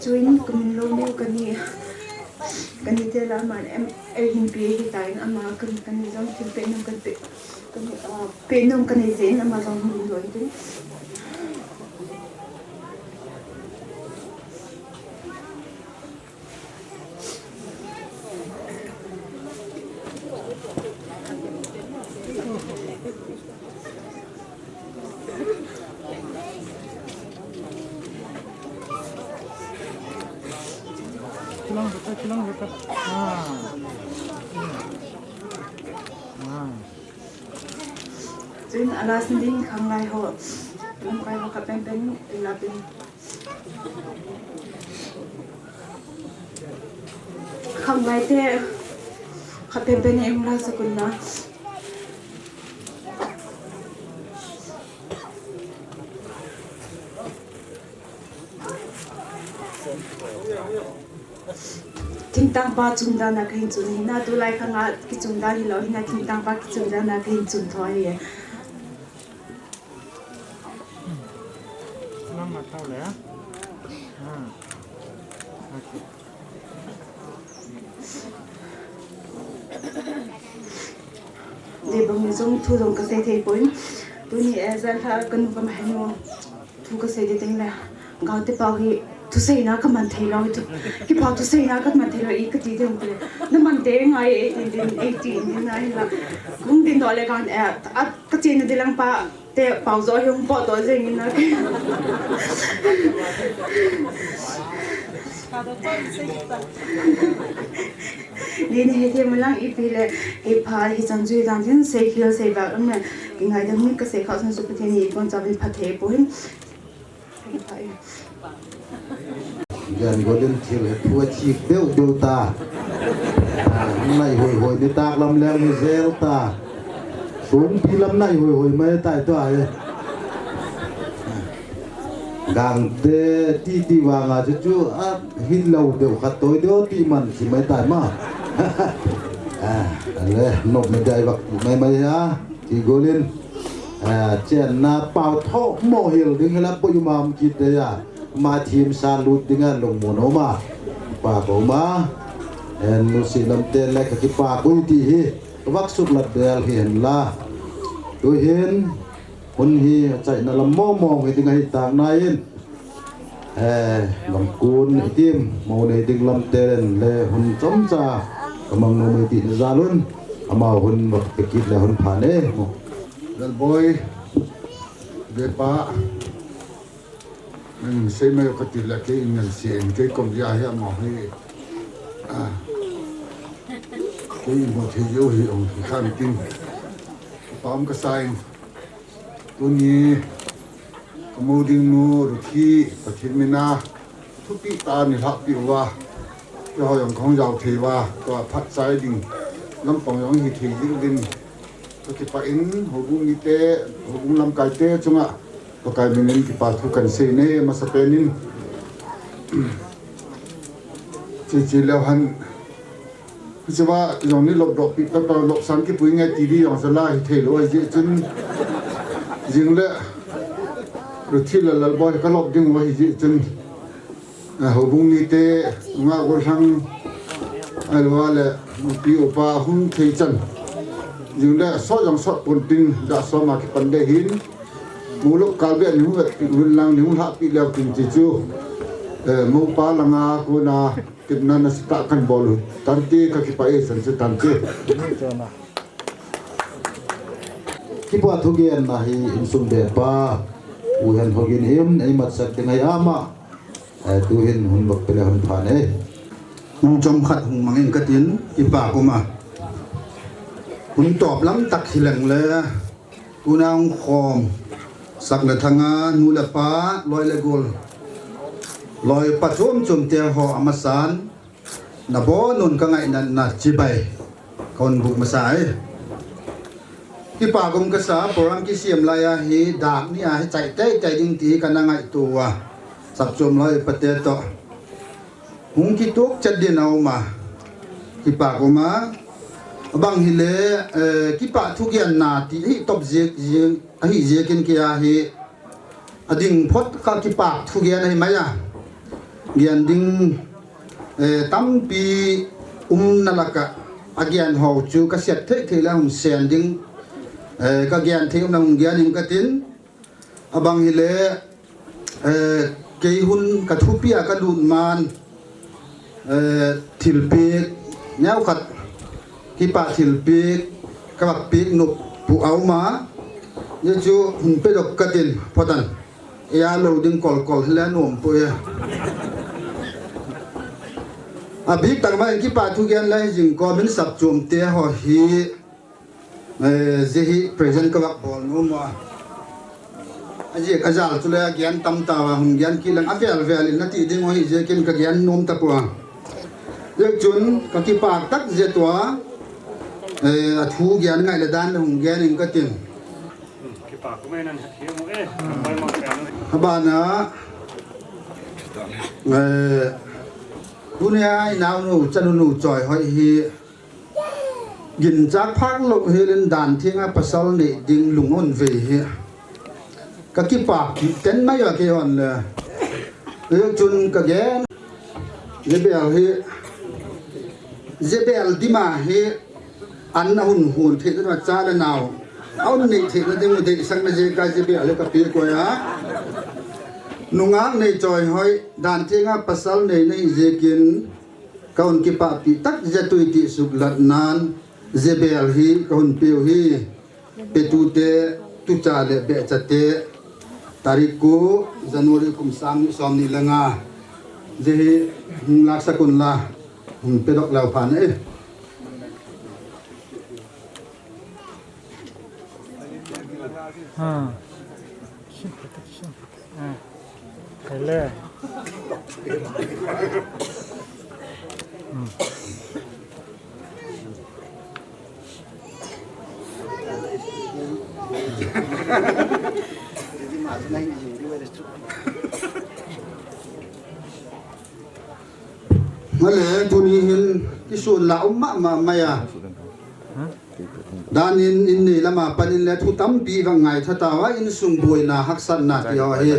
Chuin ka min lou neo ka ni, ka ni te la man em, ei hin pe hi ta in ama ka, ka ni jong thil pe nom ka pe, ka ni, ah, pe nom ka nei jeh in ama jong hin lou in tin. Kilang veta, kilang veta. Ah. Ah. Chuin a last ding khanglai ho. Lamkai ho khat penpen, ila pen. Khanglai te khat penpen, ila sakun na. Thingtangpa chundan a kahin chun hi na, tulai khang a kichundan hilou hi na, thingtangpa kichundan a kahin chun thou hi. Nang ma thau le a. Ah. Okay. Dibang ni jong thu jong kasei thei poi. Tuni e, jan lha kanu kamahenu. Thu kasei ding teng le, gaote pau hi thuseina kaman thei lou hi chu. Kipah thuseina kaman thei lou hi kati ding pule. Naman te ngai e, eighteen, eighteen ni nai la. Hung ding doh le kan e, a kachena ding lang pa te pau jo hi hung pot doh jeng in na. Ni ni he the malang ipi le, ipha hi chan jui dan tin sei khel sei ba um le, kingai dam ni kasei khau san su Pathen ni ipon chavin phatthei poi. Jan golden thil he thu a thik deu deu ta. Ah, nai hoi hoi ni tak lam leng ni jel ta. Sung pi lam nai hoi hoi mai tai to ai. Gangte ti ti vanga chu chu a hin lo deu khat toi deu ti man si mai tai ma. Ah, ale, nok me dai vak mai mai ha. Ti golin, ah, chenna pau tho mo hil ding la poi mam kit de ya. Ma thim sa lut ding a long mo no ma. Pa ko ma. En nu si lam te le ka kipa ko ti hi. Vak suk lat bel hi hen la. Tu hin, hun hi chaina lam mo mo hi ding a hi tak na in. Eh, lamkun itim, mo nei ding lam te len le hun chomcha, kamang nom e ti na jalun, ama hun vak pe kit le hun pha ne, mo. Lalboi, Vepa, nang sei mai kati le kei ngan sei, kei kom ya hi ama hi, ah, kei mo thei jo hi ong hi khan tin, pam ka sai. Tuni, ka mo ding nu, Ruthi, Pathen mina, thupi ta ni lhahpi uva. Keiho jong kahung jao thei uva, tua phat chai ding, lampang jong hi thei ding din. Ka kipah in, houbung mite, houbung lamkai te chunga, Pakai minin kipa thu kan sei ne, masapen in. Chichi leu han, Hiche va jong ni lop doh pi ta ta lop san kipui nge ti di jong sala hi thei lou ahi jeh chun. Jing le Ruthi le Lalboi ka lop ding u ahi jeh chun. A, houbung mite nga gollhang alua le nupi upa hung thei chan. Jing le sot jong sot pon tin da soma kipan de hin. Mu lop kal be ni hung vet pi un lang ni hung lhah pi leu tin chi chu. Eh, mo pa langa kona Kipna nasatah kan bol u. Tante ka kipah e, san se tante. Kipa thugenna hi insung bepa U Hen Hogin in eimatsak ding ahi ama. Eh, tuhin hun bak pele hun phan e. Hun chomkhat hung mangin katin, kipa kuma. Hun top lam tak hileng le. Tuna hung khom, sak le thanga, nu le pa, loi le gol. Loi pa chom chom te ho amasan, na bon un ka ngaina na chibai. Ka un buk masa ai. Kipa kum kasa, program kisiam lai a hi, dak ni a hi chai tai tai ding ti hi ka na ngaito a. Sak chom loi pa te to. Hung kituak chat din a um a. Kipa kuma. Abang hile, eh, kipa thugenna ti hi top ziek, ziek, ahi ziekin kei a hi. Ading phot ka kipa thugen ahi mai a. Gen ding, eh, tampi um na laka. Agen ho chu ka siat thei thei la hung sen ding. Eh, ka gen thei um na hung gen in ka tin. Abang hile, eh, kei hun ka thupi a ka lut man, eh, thilpek, neo khat, kipa thilpek, ka vak pek nop, pu a um a, hichu hin pedok katin photan. Eia lo ding kolkol hile nom pu e. Abik tangma in kipa thu gen lai jing ko min sap chom te ho hi. Eh, hiche hi present ka vak bol nom a. Ajeh a jal chu le agen tam tauva hung gen kit lang avel vel in nati ding u ahi jeh in ka gen nom tapoi. Hichun ka kipak tak jeh tua. Eh, athu gen ngai le dan le hung gen in katin. Kipak mai nan he mu e. Abana. Eh, tunia inaonu chanu nu Choihoi hi. Ginchak phak lou hel in dan theng a pasal nei ding lung hon vei hi. Ka kipak ten mai a kei hon le. Hichun ka gen. Jebel hi. Jebel dima hi. An na hun hun thei na cha le nau. A hun nei thei na ding u deisang na jeh a Jebel hi ka pe koi a. Nungak nei Choihoi. Dan theng a pasal nei na hi jeh in. Ka hun kipahpi tak jeh a tui ti suklat nan, Jebel hi ka hun peh u hi, petu te, tucha le behcha te, tarik ko, January kum sang ni som ni le nga, hiche hi, hung laksak un la, hung pedok leu phan e. Ha. Hele. Hmm. Male, tuni hin kisun la um mama mai a. Hmm? Dan in, in nei lama panin le thu tampi vang ngai tha tauva, insung boina haksatna ti ho hi.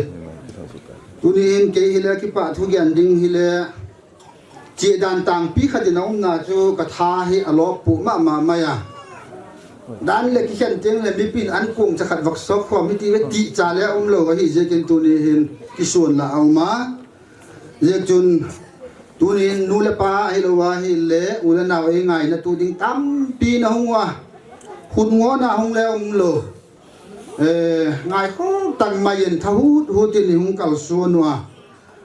Tuni hin kei hile kipa thu gen ding hile, che dan tangpi khat in a umna chu ka tha hi alop pu mama mai a. Dan le kikhen teng le mipin an kong cha khat vak sok khom hi ti ve ti cha le um lou ahi jeh in tuni hin kisun la a um a. Jeh chun, tunin nu le pa ahilou ahile, u le nau eingaina tu ding tampi na hung uva. Hun ngona hung le um lou. Eh, ngai khom tang mai in tha hut hut in hung kalson uva.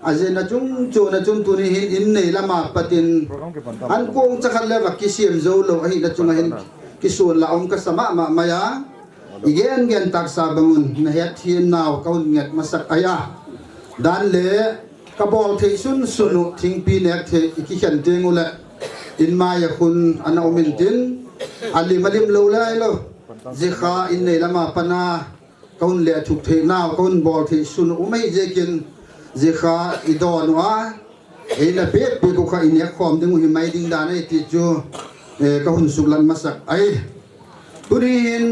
Ajeh na chung chon a chun tuni hin in nei lama patin. An kong cha khat le va kisem jou lou ahi na chunga hin kisun la um ka sa mama mai a. I gen gen taksa bangun, na het thiem nau ka hun nget masak ahi a. Dan le, ka bol thei sun sun u, thingpi nek thei, i kikhen teng u le, in mai a khun, ana um in tin, a lim a lim lou le ahi lou. Jeh a, in nei lama pana, ka hun le thuk thei nau, ka hun bol thei sun u, um ahi jeh in, jeh a, i don u a, Ei na pet pet u kha i nek khom ding u hi mai ding dan ahi ti chu, eh, ka hun suklat masak ahi. Tuni hin,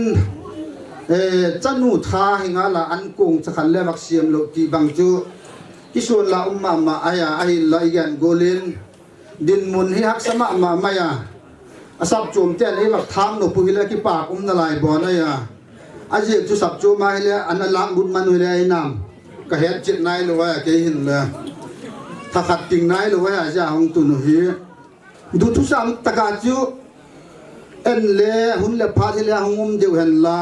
eh, chanu tha hi ngal a an kong cha khat le vak siam lou ti bang chu kisun la um mama ahi a, ahinla i gen gol in dinmun hi haksa mama mai a. A sap chom ten ei vak thang nop u hile kipak um nalai bon ahi a. Ajeh chu sap chom a hile ana lak lut man u hile ei nam. Ka het chet nai lou a kei hin le. Tha khat ting nai lou a jeh a hung tun u hi. Duthusam taka chu en le hun le phat hile hung um diu hen la.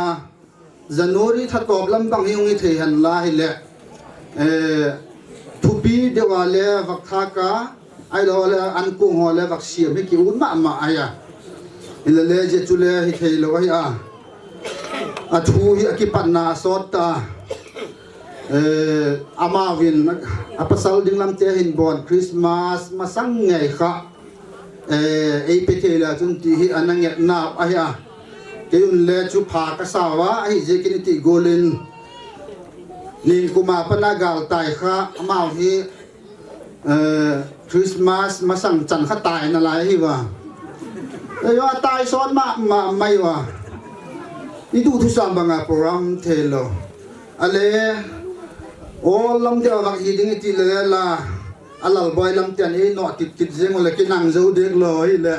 January tha top lam bang hi hung hi thei hen la hile. Eh, thupi deu a le vak thak a, ahilou le an kong ho le vak siam hi ki ut mama ahi a. Hile le jeh chu le hi thei lou ahi a. A thu hi a kipatna a sot ta. Eh, amavin a pasal ding lam te hin bon Christmas masang ngei kha. Eh, ei pe thei la chun ti hi ana nget nau ahi a. Kei un le chu pha ka sa uva, ahi jeh in i ti gol in. Nin kum a pana gal tai kha, amau hi, eh, Christmas masang chan kha tai nalai ahi uva. Ei uva tai son mama mai uva. I duthusam banga program thei lou. Ale, ol lam te a vak hi ding i ti le la. A Lalboi lam ten ei noh tit tit jeng u le kinang jou dek lou hile.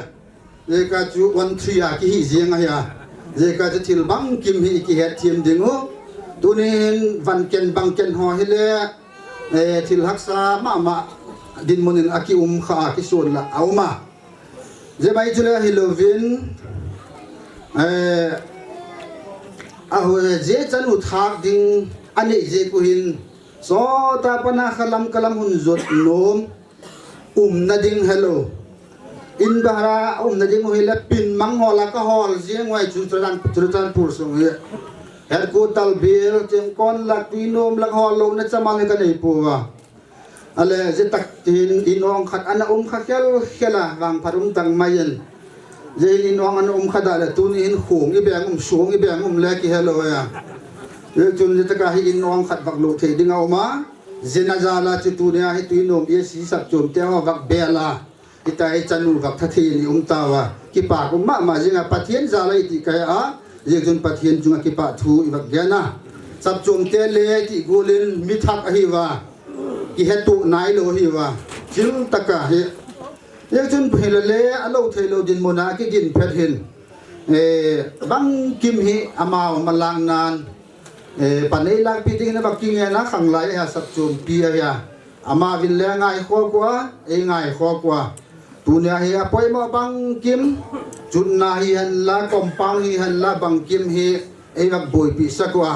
Jeh a chu one three a kihi jeng ahi a. Jeh a chu thil bangkim hi kihet thiem ding u. Tuni hin van ken bang ken ho hile, eh, thil haksa mama dinmun in a ki um kha a kisun la a um a. Jeh mai chu le hilou vin, eh, Ahoi, je chanu thak ding anei je ku hin, sota pana khalam kalam hun jot nom, umna ding hello. In bahara umna ding u hi le pin mang hola ka hol je ngoi chu Churachan Churachanpur sung hi. Her ku tal bil, cheng kon lak tui nom lak hol lo na chamal ka nei pu va. Ale, je tak tin in ong khat ana um kha khel khel a, vang phat um tang mai in. Je in ong ana um kha da le, tuni in khung i beng um, sung i beng um le ki hello ya. Je tun je taka hi in ong khat vak lo thei ding a um a. Je na ja la chu tuni a hi tui nom i si sap chom te ho vak bel a. Ita i chanu vak tha thei ni um ta va. Kipa ku ma ma jing a Pathian ja la i ti kai a. Je tun Pathian chunga kipa thu i vak gen a. Sap chom te le ti gulin mi thak a hi va. Kihetu nai lo hi va. Chil taka hi. Ye chun hi le le a lo thei lo din mona ki din phet hin. Eh, bang kim hi amau malang nan. Eh, panei lang pi ding na bak king na khang lai ha sap chom pi a ya. Ama vin le ngai kho kwa, ei ngai kho kwa. Tunia hi a poimo bang kim. Chutna hi han la, compound hi han la bang kim hi. Ei vak boipi sak u a.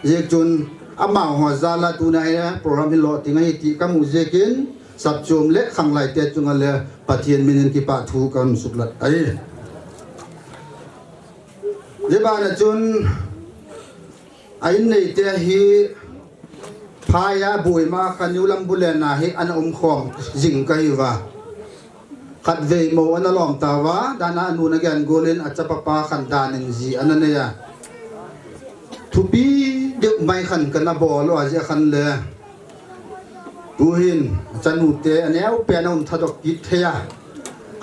Ziak chun amau ho ja la tuna hi program hi lo ting ahi ti ka mu ziakin sap chom le khang lai te chunga le Pathian min in kipa thu ka hun suklat ahi. Zia bana chun a in nei te hi phai a buai ma kha New Lambulen a hi ana um khom zing ka hi va. Khatvei mo ana lom ta va, dana anu na gen gulin a chapa pa khan danin ji ana nei a. Thupi deuh mai khan kana bol u a zia khan le. Tuhin a chanu te a neu pen a um thadok kit thei a.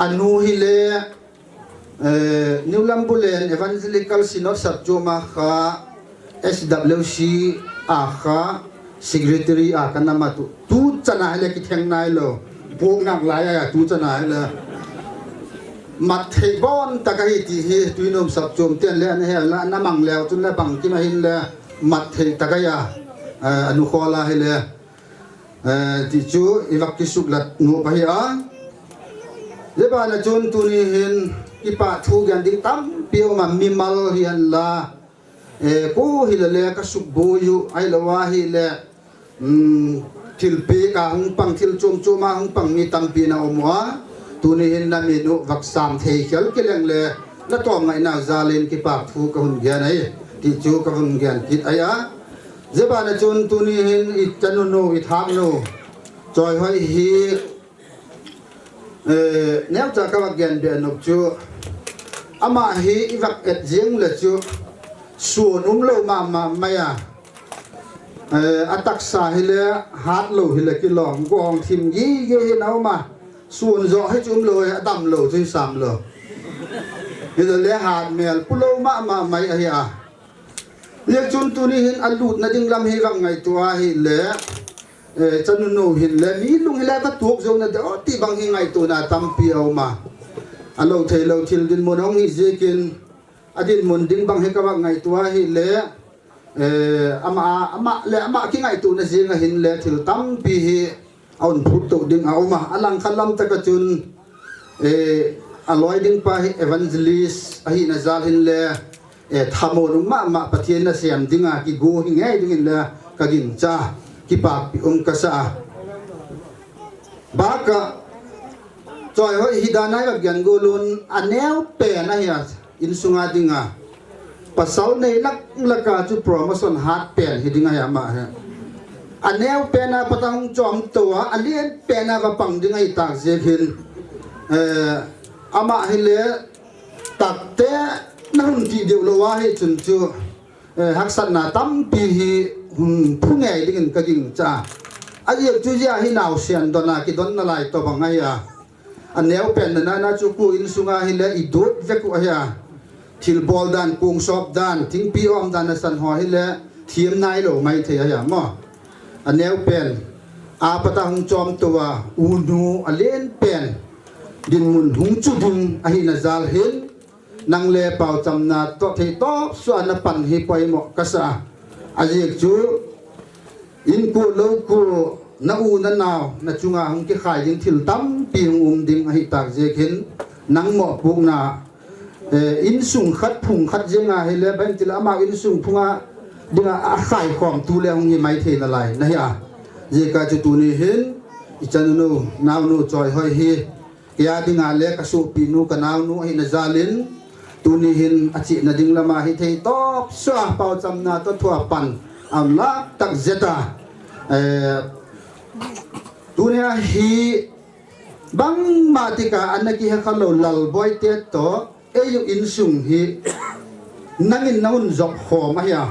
Anu hi le, eh, New Lambulen Evangelical Synod sap choma kha S W C a kha secretary a kana matu. Tu chana hele kitheng nai lo. Pok nak lai a tu chana hele. Mat thei bon taka hi ti hi tuinom sap chom ten le ana hel na, na mang leo chun le bang kim a hin le mat thei taka ya. Eh, anu khola hele. Eh, ti chu i vak kisuklat nu pa hi a. Zia bana chun tuni hin kipa thu gen ding tampi um a mimal hi an la. Eh, ko hi le le ka suk bo yu ai lo wa hi le. Um, thil pi ka hung pang thil chom chom a hung pang mi tampi na um wa. Tuni hin na mi nu vak sam thei khel kileng le na tom ngai na zalin kipa thu ka hun gen ai. Ti chu ka hun gen kit ai a. Zia bana chun tuni hin i chanu nu, i thak nu. Choi hoi hi, eh, neu cha ka vak gen be nop chu. Ama hi i vak et jing le chu. Suon um lo ma ma mai a. Eh, a taksa hi le hat lo hi le kilom gong thim gi gi hi na um a. Suon zo hi chu um lo, a dam lo chu sam lo. Hi le le hat mel pu lo ma ma mai ahi a. Zia chun tuni hin a lutna ding lam hi vang ngaitua hi le, eh, chanu nu hin le, mi lung hi le ka tuak zo na de, o, ti bang hi ngaituana tampi a um a. A lo thei lo thil dinmun hong hi ziakin, a dinmun ding bang hi ka vang ngaitua hi le, eh, ama, ama le ama kingaituana ziang a hin le thil tampi hi, a hun phut to ding a um a, a lang khat lam taka chun, eh, a loi ding pa hi evangelist, ahi na zal hin le, eh, thamon um ma ma Pathian na siam ding a, kigu hi ngei ding in le, ka gingcha, kipakpi um ka sa a. Baka, choi hoi hi dan ai vak gen gulun, a neu pen ahi a. Insunga dinga. Pasal nei lak laka chu promotion hat pen hi ding ahi ama hi. A neu pen a patang chom to a, a lien pen a va pang ding ahi tak ziak hin. Eh, ama hi le takte na hun ti deuh lo a hi chun chu. Eh, haksatna tampi hi hun phu ngei ding in ka gingcha. A ziak chu zia hi nau sian don a kidon na lai to bang ahi a. A neu pen na na chu ku insunga hi le i dut vek u ahi a. Thil bol dan, kung sop dan, thingpi om dan a san ho hi le thiam nai lo mai thei ahi a mo. A neu pen, a pata hung chom to a, u nu a len pen, dinmun hung chu ding ahi na zal hin, nang le pau chamna to thei to sua na pan hi poimo ka sa a. A ziak chu, In ku lo ku na u na nau na chunga hung kikhai ding thil tampi hung um ding ahi tak ziak hin nang mo pukna Eh, insung khat phung khat jenga hile bang tila amau insung phunga dinga akhai khom tu le hung hi mai thei nalai nahi a. Jeka chu tuni hin ichanu nu, naunu Choihoi hi, kei a dinga le kasopi nu, kanaunu ahina jalin, tuni hin achihna ding lama hithei topsua paochamna toh thua pan aum lah tak jeta. Eh, tunia hi bangma tika ana kihekha lou Lalboi te toh, eiho insung hi nangin nahin jop khom ahi a.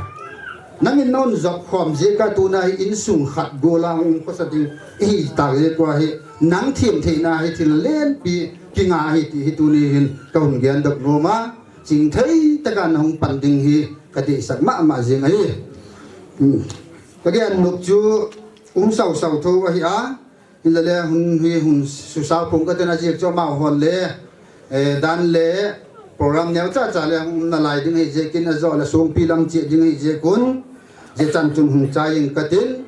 Nangin nahin jop khom jeka tuna hi insung khat gola hung khosa ding ihi tah jeka hi, nang thim theina hi thil lenpi kinga ahi ti hi tuni hin kahung gen doh nom a, chingthei taka nahung pan ding hi kadeisak mama jing ahi. Hmm. Kagen nop chu um sau sau tho ahi a. Hinla le hun hi hun susau pung katin, ajeh chu amau hon le, eh, dan le program neo chacha le hung nalai ding ahi jeh in, ajo le songpi lam che ding ahi jeh un, jeh chan chun hung chai ing katin,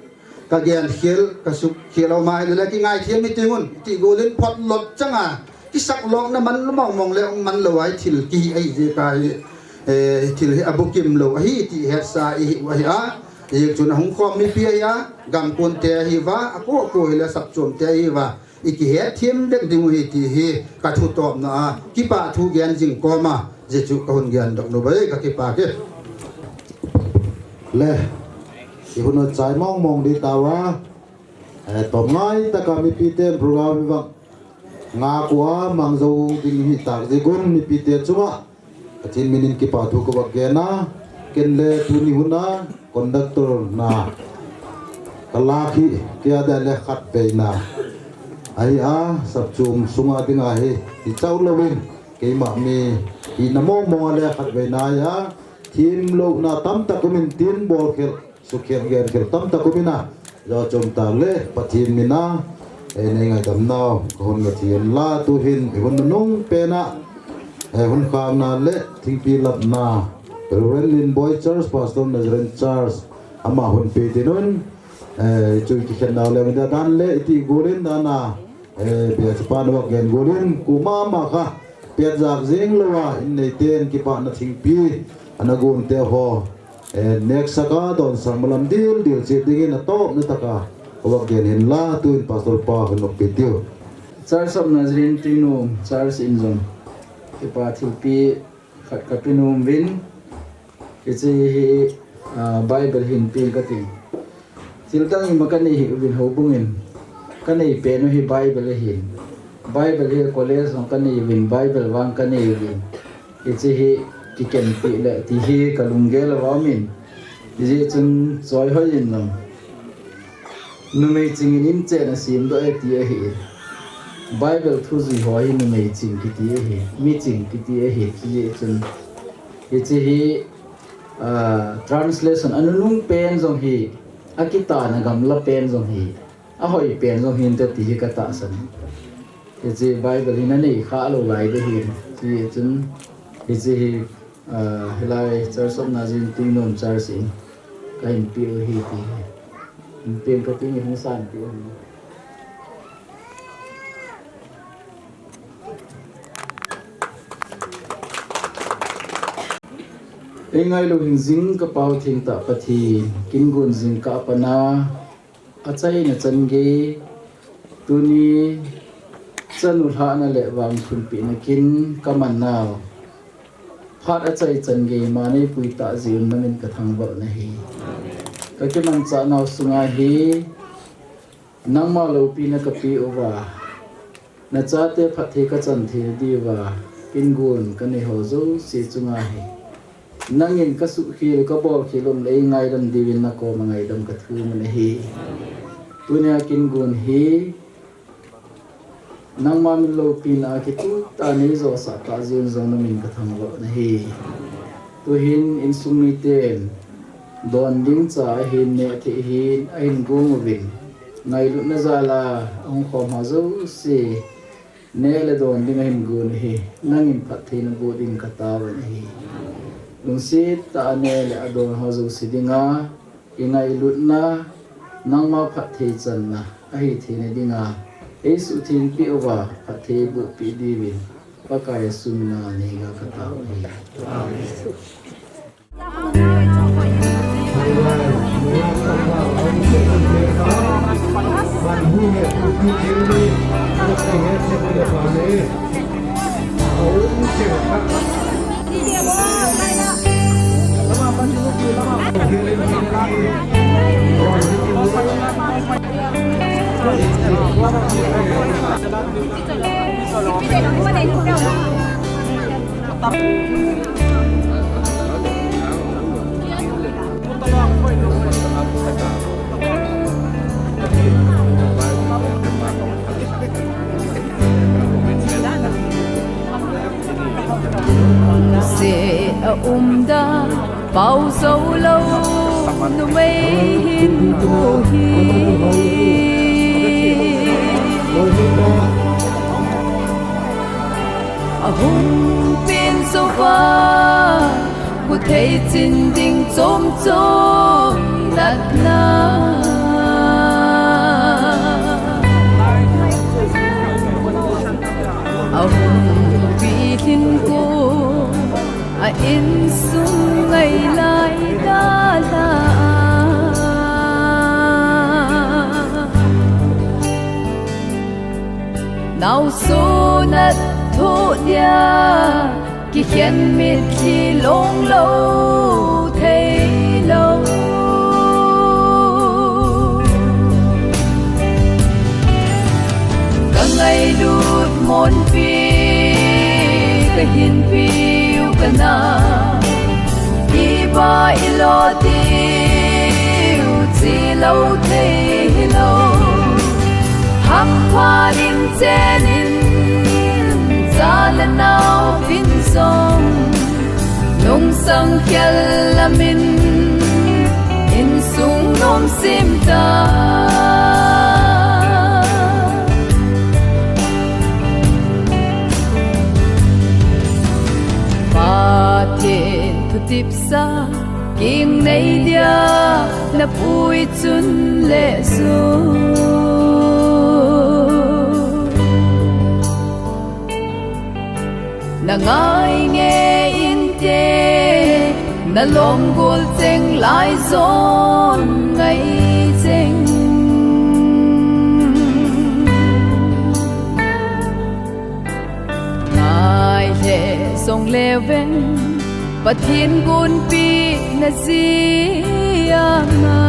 kagen khel, kasuk khel aum a, hinla le kingaithem hiting un, ti golin phot lot changa, kisak lona man lou mong mong le hung man lou ahi, thil kihi ahi jeh ka hi, eh, thil hi abukim lou ahi ti hetsa ihi u ahi a. Jeh chun ahung khom mipi ahi a, gamkon te ahi uva, ako ako hile sapchom te ahi uva, ikihet them dek ding u ahi ti hi kathu topna a, kipah thu gen jing koma, jeh chu kahung gen doh nom e, kakipah e. Le, ihun achai mong mong di tauva, eh, topngai taka mipi ten program vang ngah ua mang jou ding ahi tah jeh un mipite chunga Pathen minin kipah thu kavah gen a, ken le tuni huna conductor na kalak hi kei a dia le khatveina ahi a, sapchom sunga dinga hi, hi chau louvin, keima mi hina mong mong a le khatveina ahi a, thim louna tamtak um in tin bol khel, sukhel gen khel tamtak um in a, jo chom ta le Pathen mina, eh, nei ngaidam nau, kahung ngaithei la tuhin, ihun nung pena, eh, hun khangna le thingpi latna, Reverend Linboi Church, Pastor Nazarene Church, ama hun pe dinun, eh, chu kikhen nau le mida dan le iti golin dana, Eh, pia chu pa na vak gen golin, kuma ma kha, pia jak jing louva, in nei ten kipana thingpi, ana gon te ho, eh, nek saka don sang malam dil dil che dingin atop na taka, vak gen hin la, tuin Pastor pa hun nok pe tiu. Church of Nazarene Tuinom, Church in jong, kipa thilpi, Khat ka pe nom uvin, hiche hi, ah, Bible hin pe ka ting. Thil dang ima ka nei hih uvin houbung in. Ka nei pen u hi Bible ahin. Bible hi college hung ka nei uvin, Bible vang ka nei uvin. Hiche hi kiken peh le ti hi ka lunggel a um in. Hijeh chun Choihoi in jong. Numei ching in inchen asem doh e ti ahi. Bible thu jui ho hi numei ching kiti ahi, mi ching kiti ahi, hijeh chun. Hiche hi, ah, translation anunung pen jong hi, akitahna gamla pen jong hi, ahoi pen jong hinte ti hi ka tahsan. Hiche Bible hi na nei kha lou lai ding ahi, hijeh chun, hiche hi, Ah, hilai Church of Nazarene Tuinom Church in ka hin pe u ahi ti hi. Hin pe ka ting in hung san pe u ahi. Ei ngailu hing jing ka Pau thengtah Pathen, kin gon jing kah a pat a, Achaina chan gei, tuni chanu lhahna le vangthum pehna kin ka man nau. Phat achai chan gei ma nei pui tah jeh un na min ka thangvah u ahi. Ka kimanchah nau sunga hi, nangma loupina ka pe uva. Na chate phatthei ka chan thei diuva, kin gon ka nei ho jouse chunga hi. Nangin ka suhkhel, ka bolkhel um le ei ngaidam diuvin na koma ngaidam ka thum u ahi. Tunia kin gon hi, nangma min loupina a kituh tah a nei josah tah jeh un jong na min ka thangvah u ahi. Tuhin insung miten, don ding cha ahin neh thei ahin, ahin gong uvin. Ngailutna jal a, ahung khom ho jouse, neh le don ding ahin gon u ahi, nangin phattheina boh ding ka tao u ahi. Lungset tah a neh le adon ho jouse dinga, i ngailutna, nangma phatthei channa, ahi theina dinga, ei suhtheng peh uva, phatthei boh peh diuvin. Pakai Jesu mina neiga katao ahi. Se a um da pau zo lo numei hin ko hi. A hung pin zo va, ku thei chin ding chom chom natna. A hung pi hin ko, a insung ngai lai da la. Nau so nat tho dia, kikhen mitlhi long lo thei lo. Ka ngailut monpi, ka hinpiu ka na, iba ilo tiu chi lo thei lo. Hampha in chen in, cha le nau vin song, nungsang khel lamin, insung nom sim ta. Pathen thutipsa king nei dia na pui chun le su. Na ngai nge inte, na lom gol cheng lai zon ngai cheng. Ngai le zong le veng, Pathen gunpi na zia nga.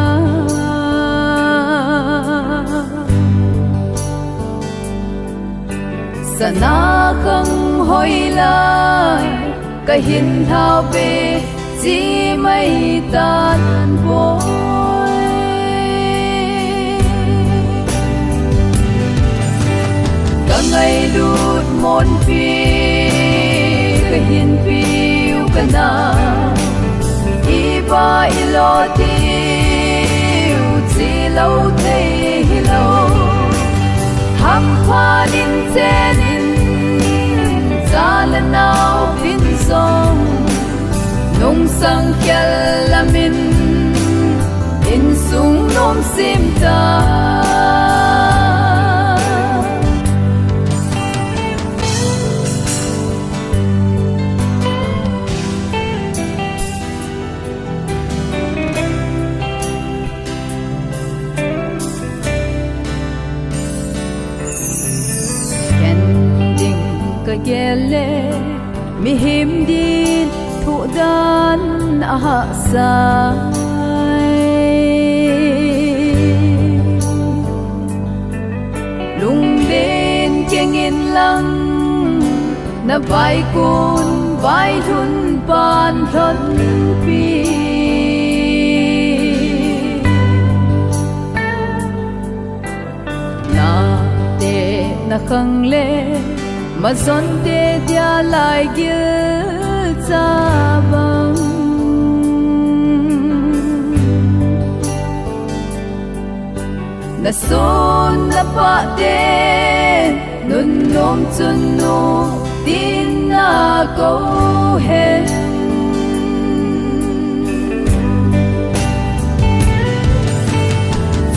Sana khang hoi lai, ka hin hlau ve, chi mai tan boi. Ka ngailut monpi, ka hinpiu ka na, iba ilo tiu chi lo thei hi lo. Hampha in chen in, cha le nau vin song, nungsang khel lamin, insung nom sim ta. Ken ding ka gel le, mihem din thuh dan a hahsa. Lungden keng in lang, na vaikun vailhun pan lhonpi. Nate na khang le, mazonte dia lai gil cha bang. Na son na pate, nunnom chun nu, tin na ko hen.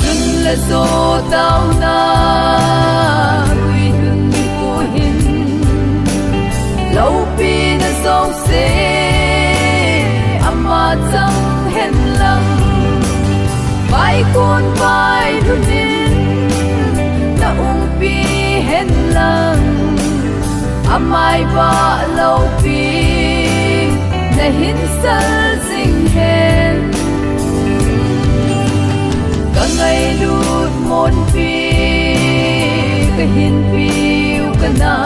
Chun le so tao na, gui hun ni ko hin. Vailhun in na umpi hen lang, amai vah loupi na hin sal jing hen. Ka ngailut monpi ka hin piu ka na,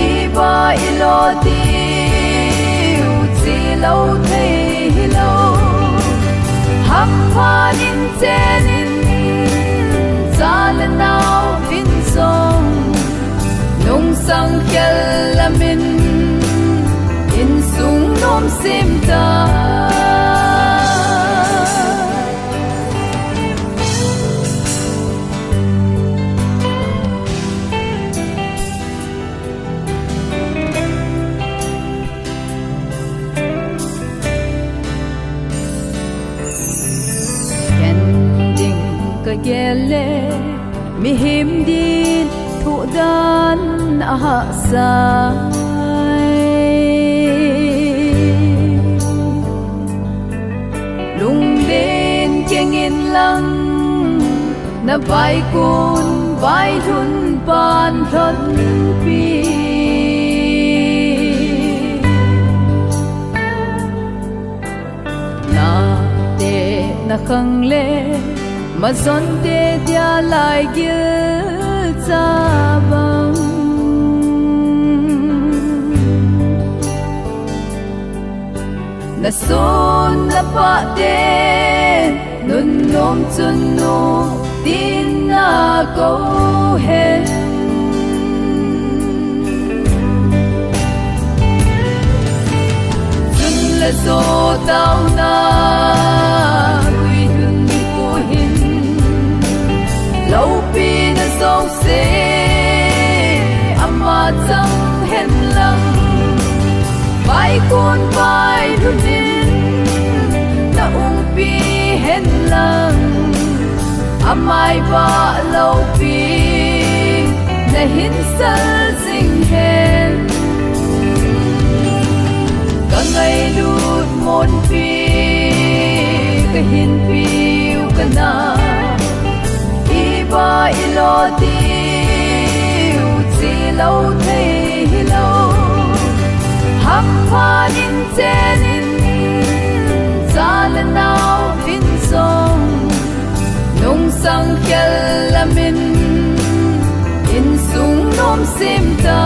i vah i lo tiu chi lo thei hi lo. Hamphan in chen in, cha le nau in zong, nungsang khel lam in, insung nom sim ta. Ken ding ka gel le, mihem din thuh dan a hahsa. Lunglen keng in lang, na vaikun vailhun pan lhonpi. Na te na khang le, mazon te dia lai gil cha bang. Na sun na pah te, nunnom chun nu tin na ko hen. Chun le zo tau na, gui hun ku hin, loupi na zo se, ama chang hen lang. Vaikun vailhun in na umpi hen lang, amai vah loupi na hin sal jing hen. Ka ngailut monpi ka hin piu ka na, i vah i lo tiu chi lo thei hi lo. Hamphan in chen in, cha le nau in zong, nungsang khel lam in, insung nom sim ta.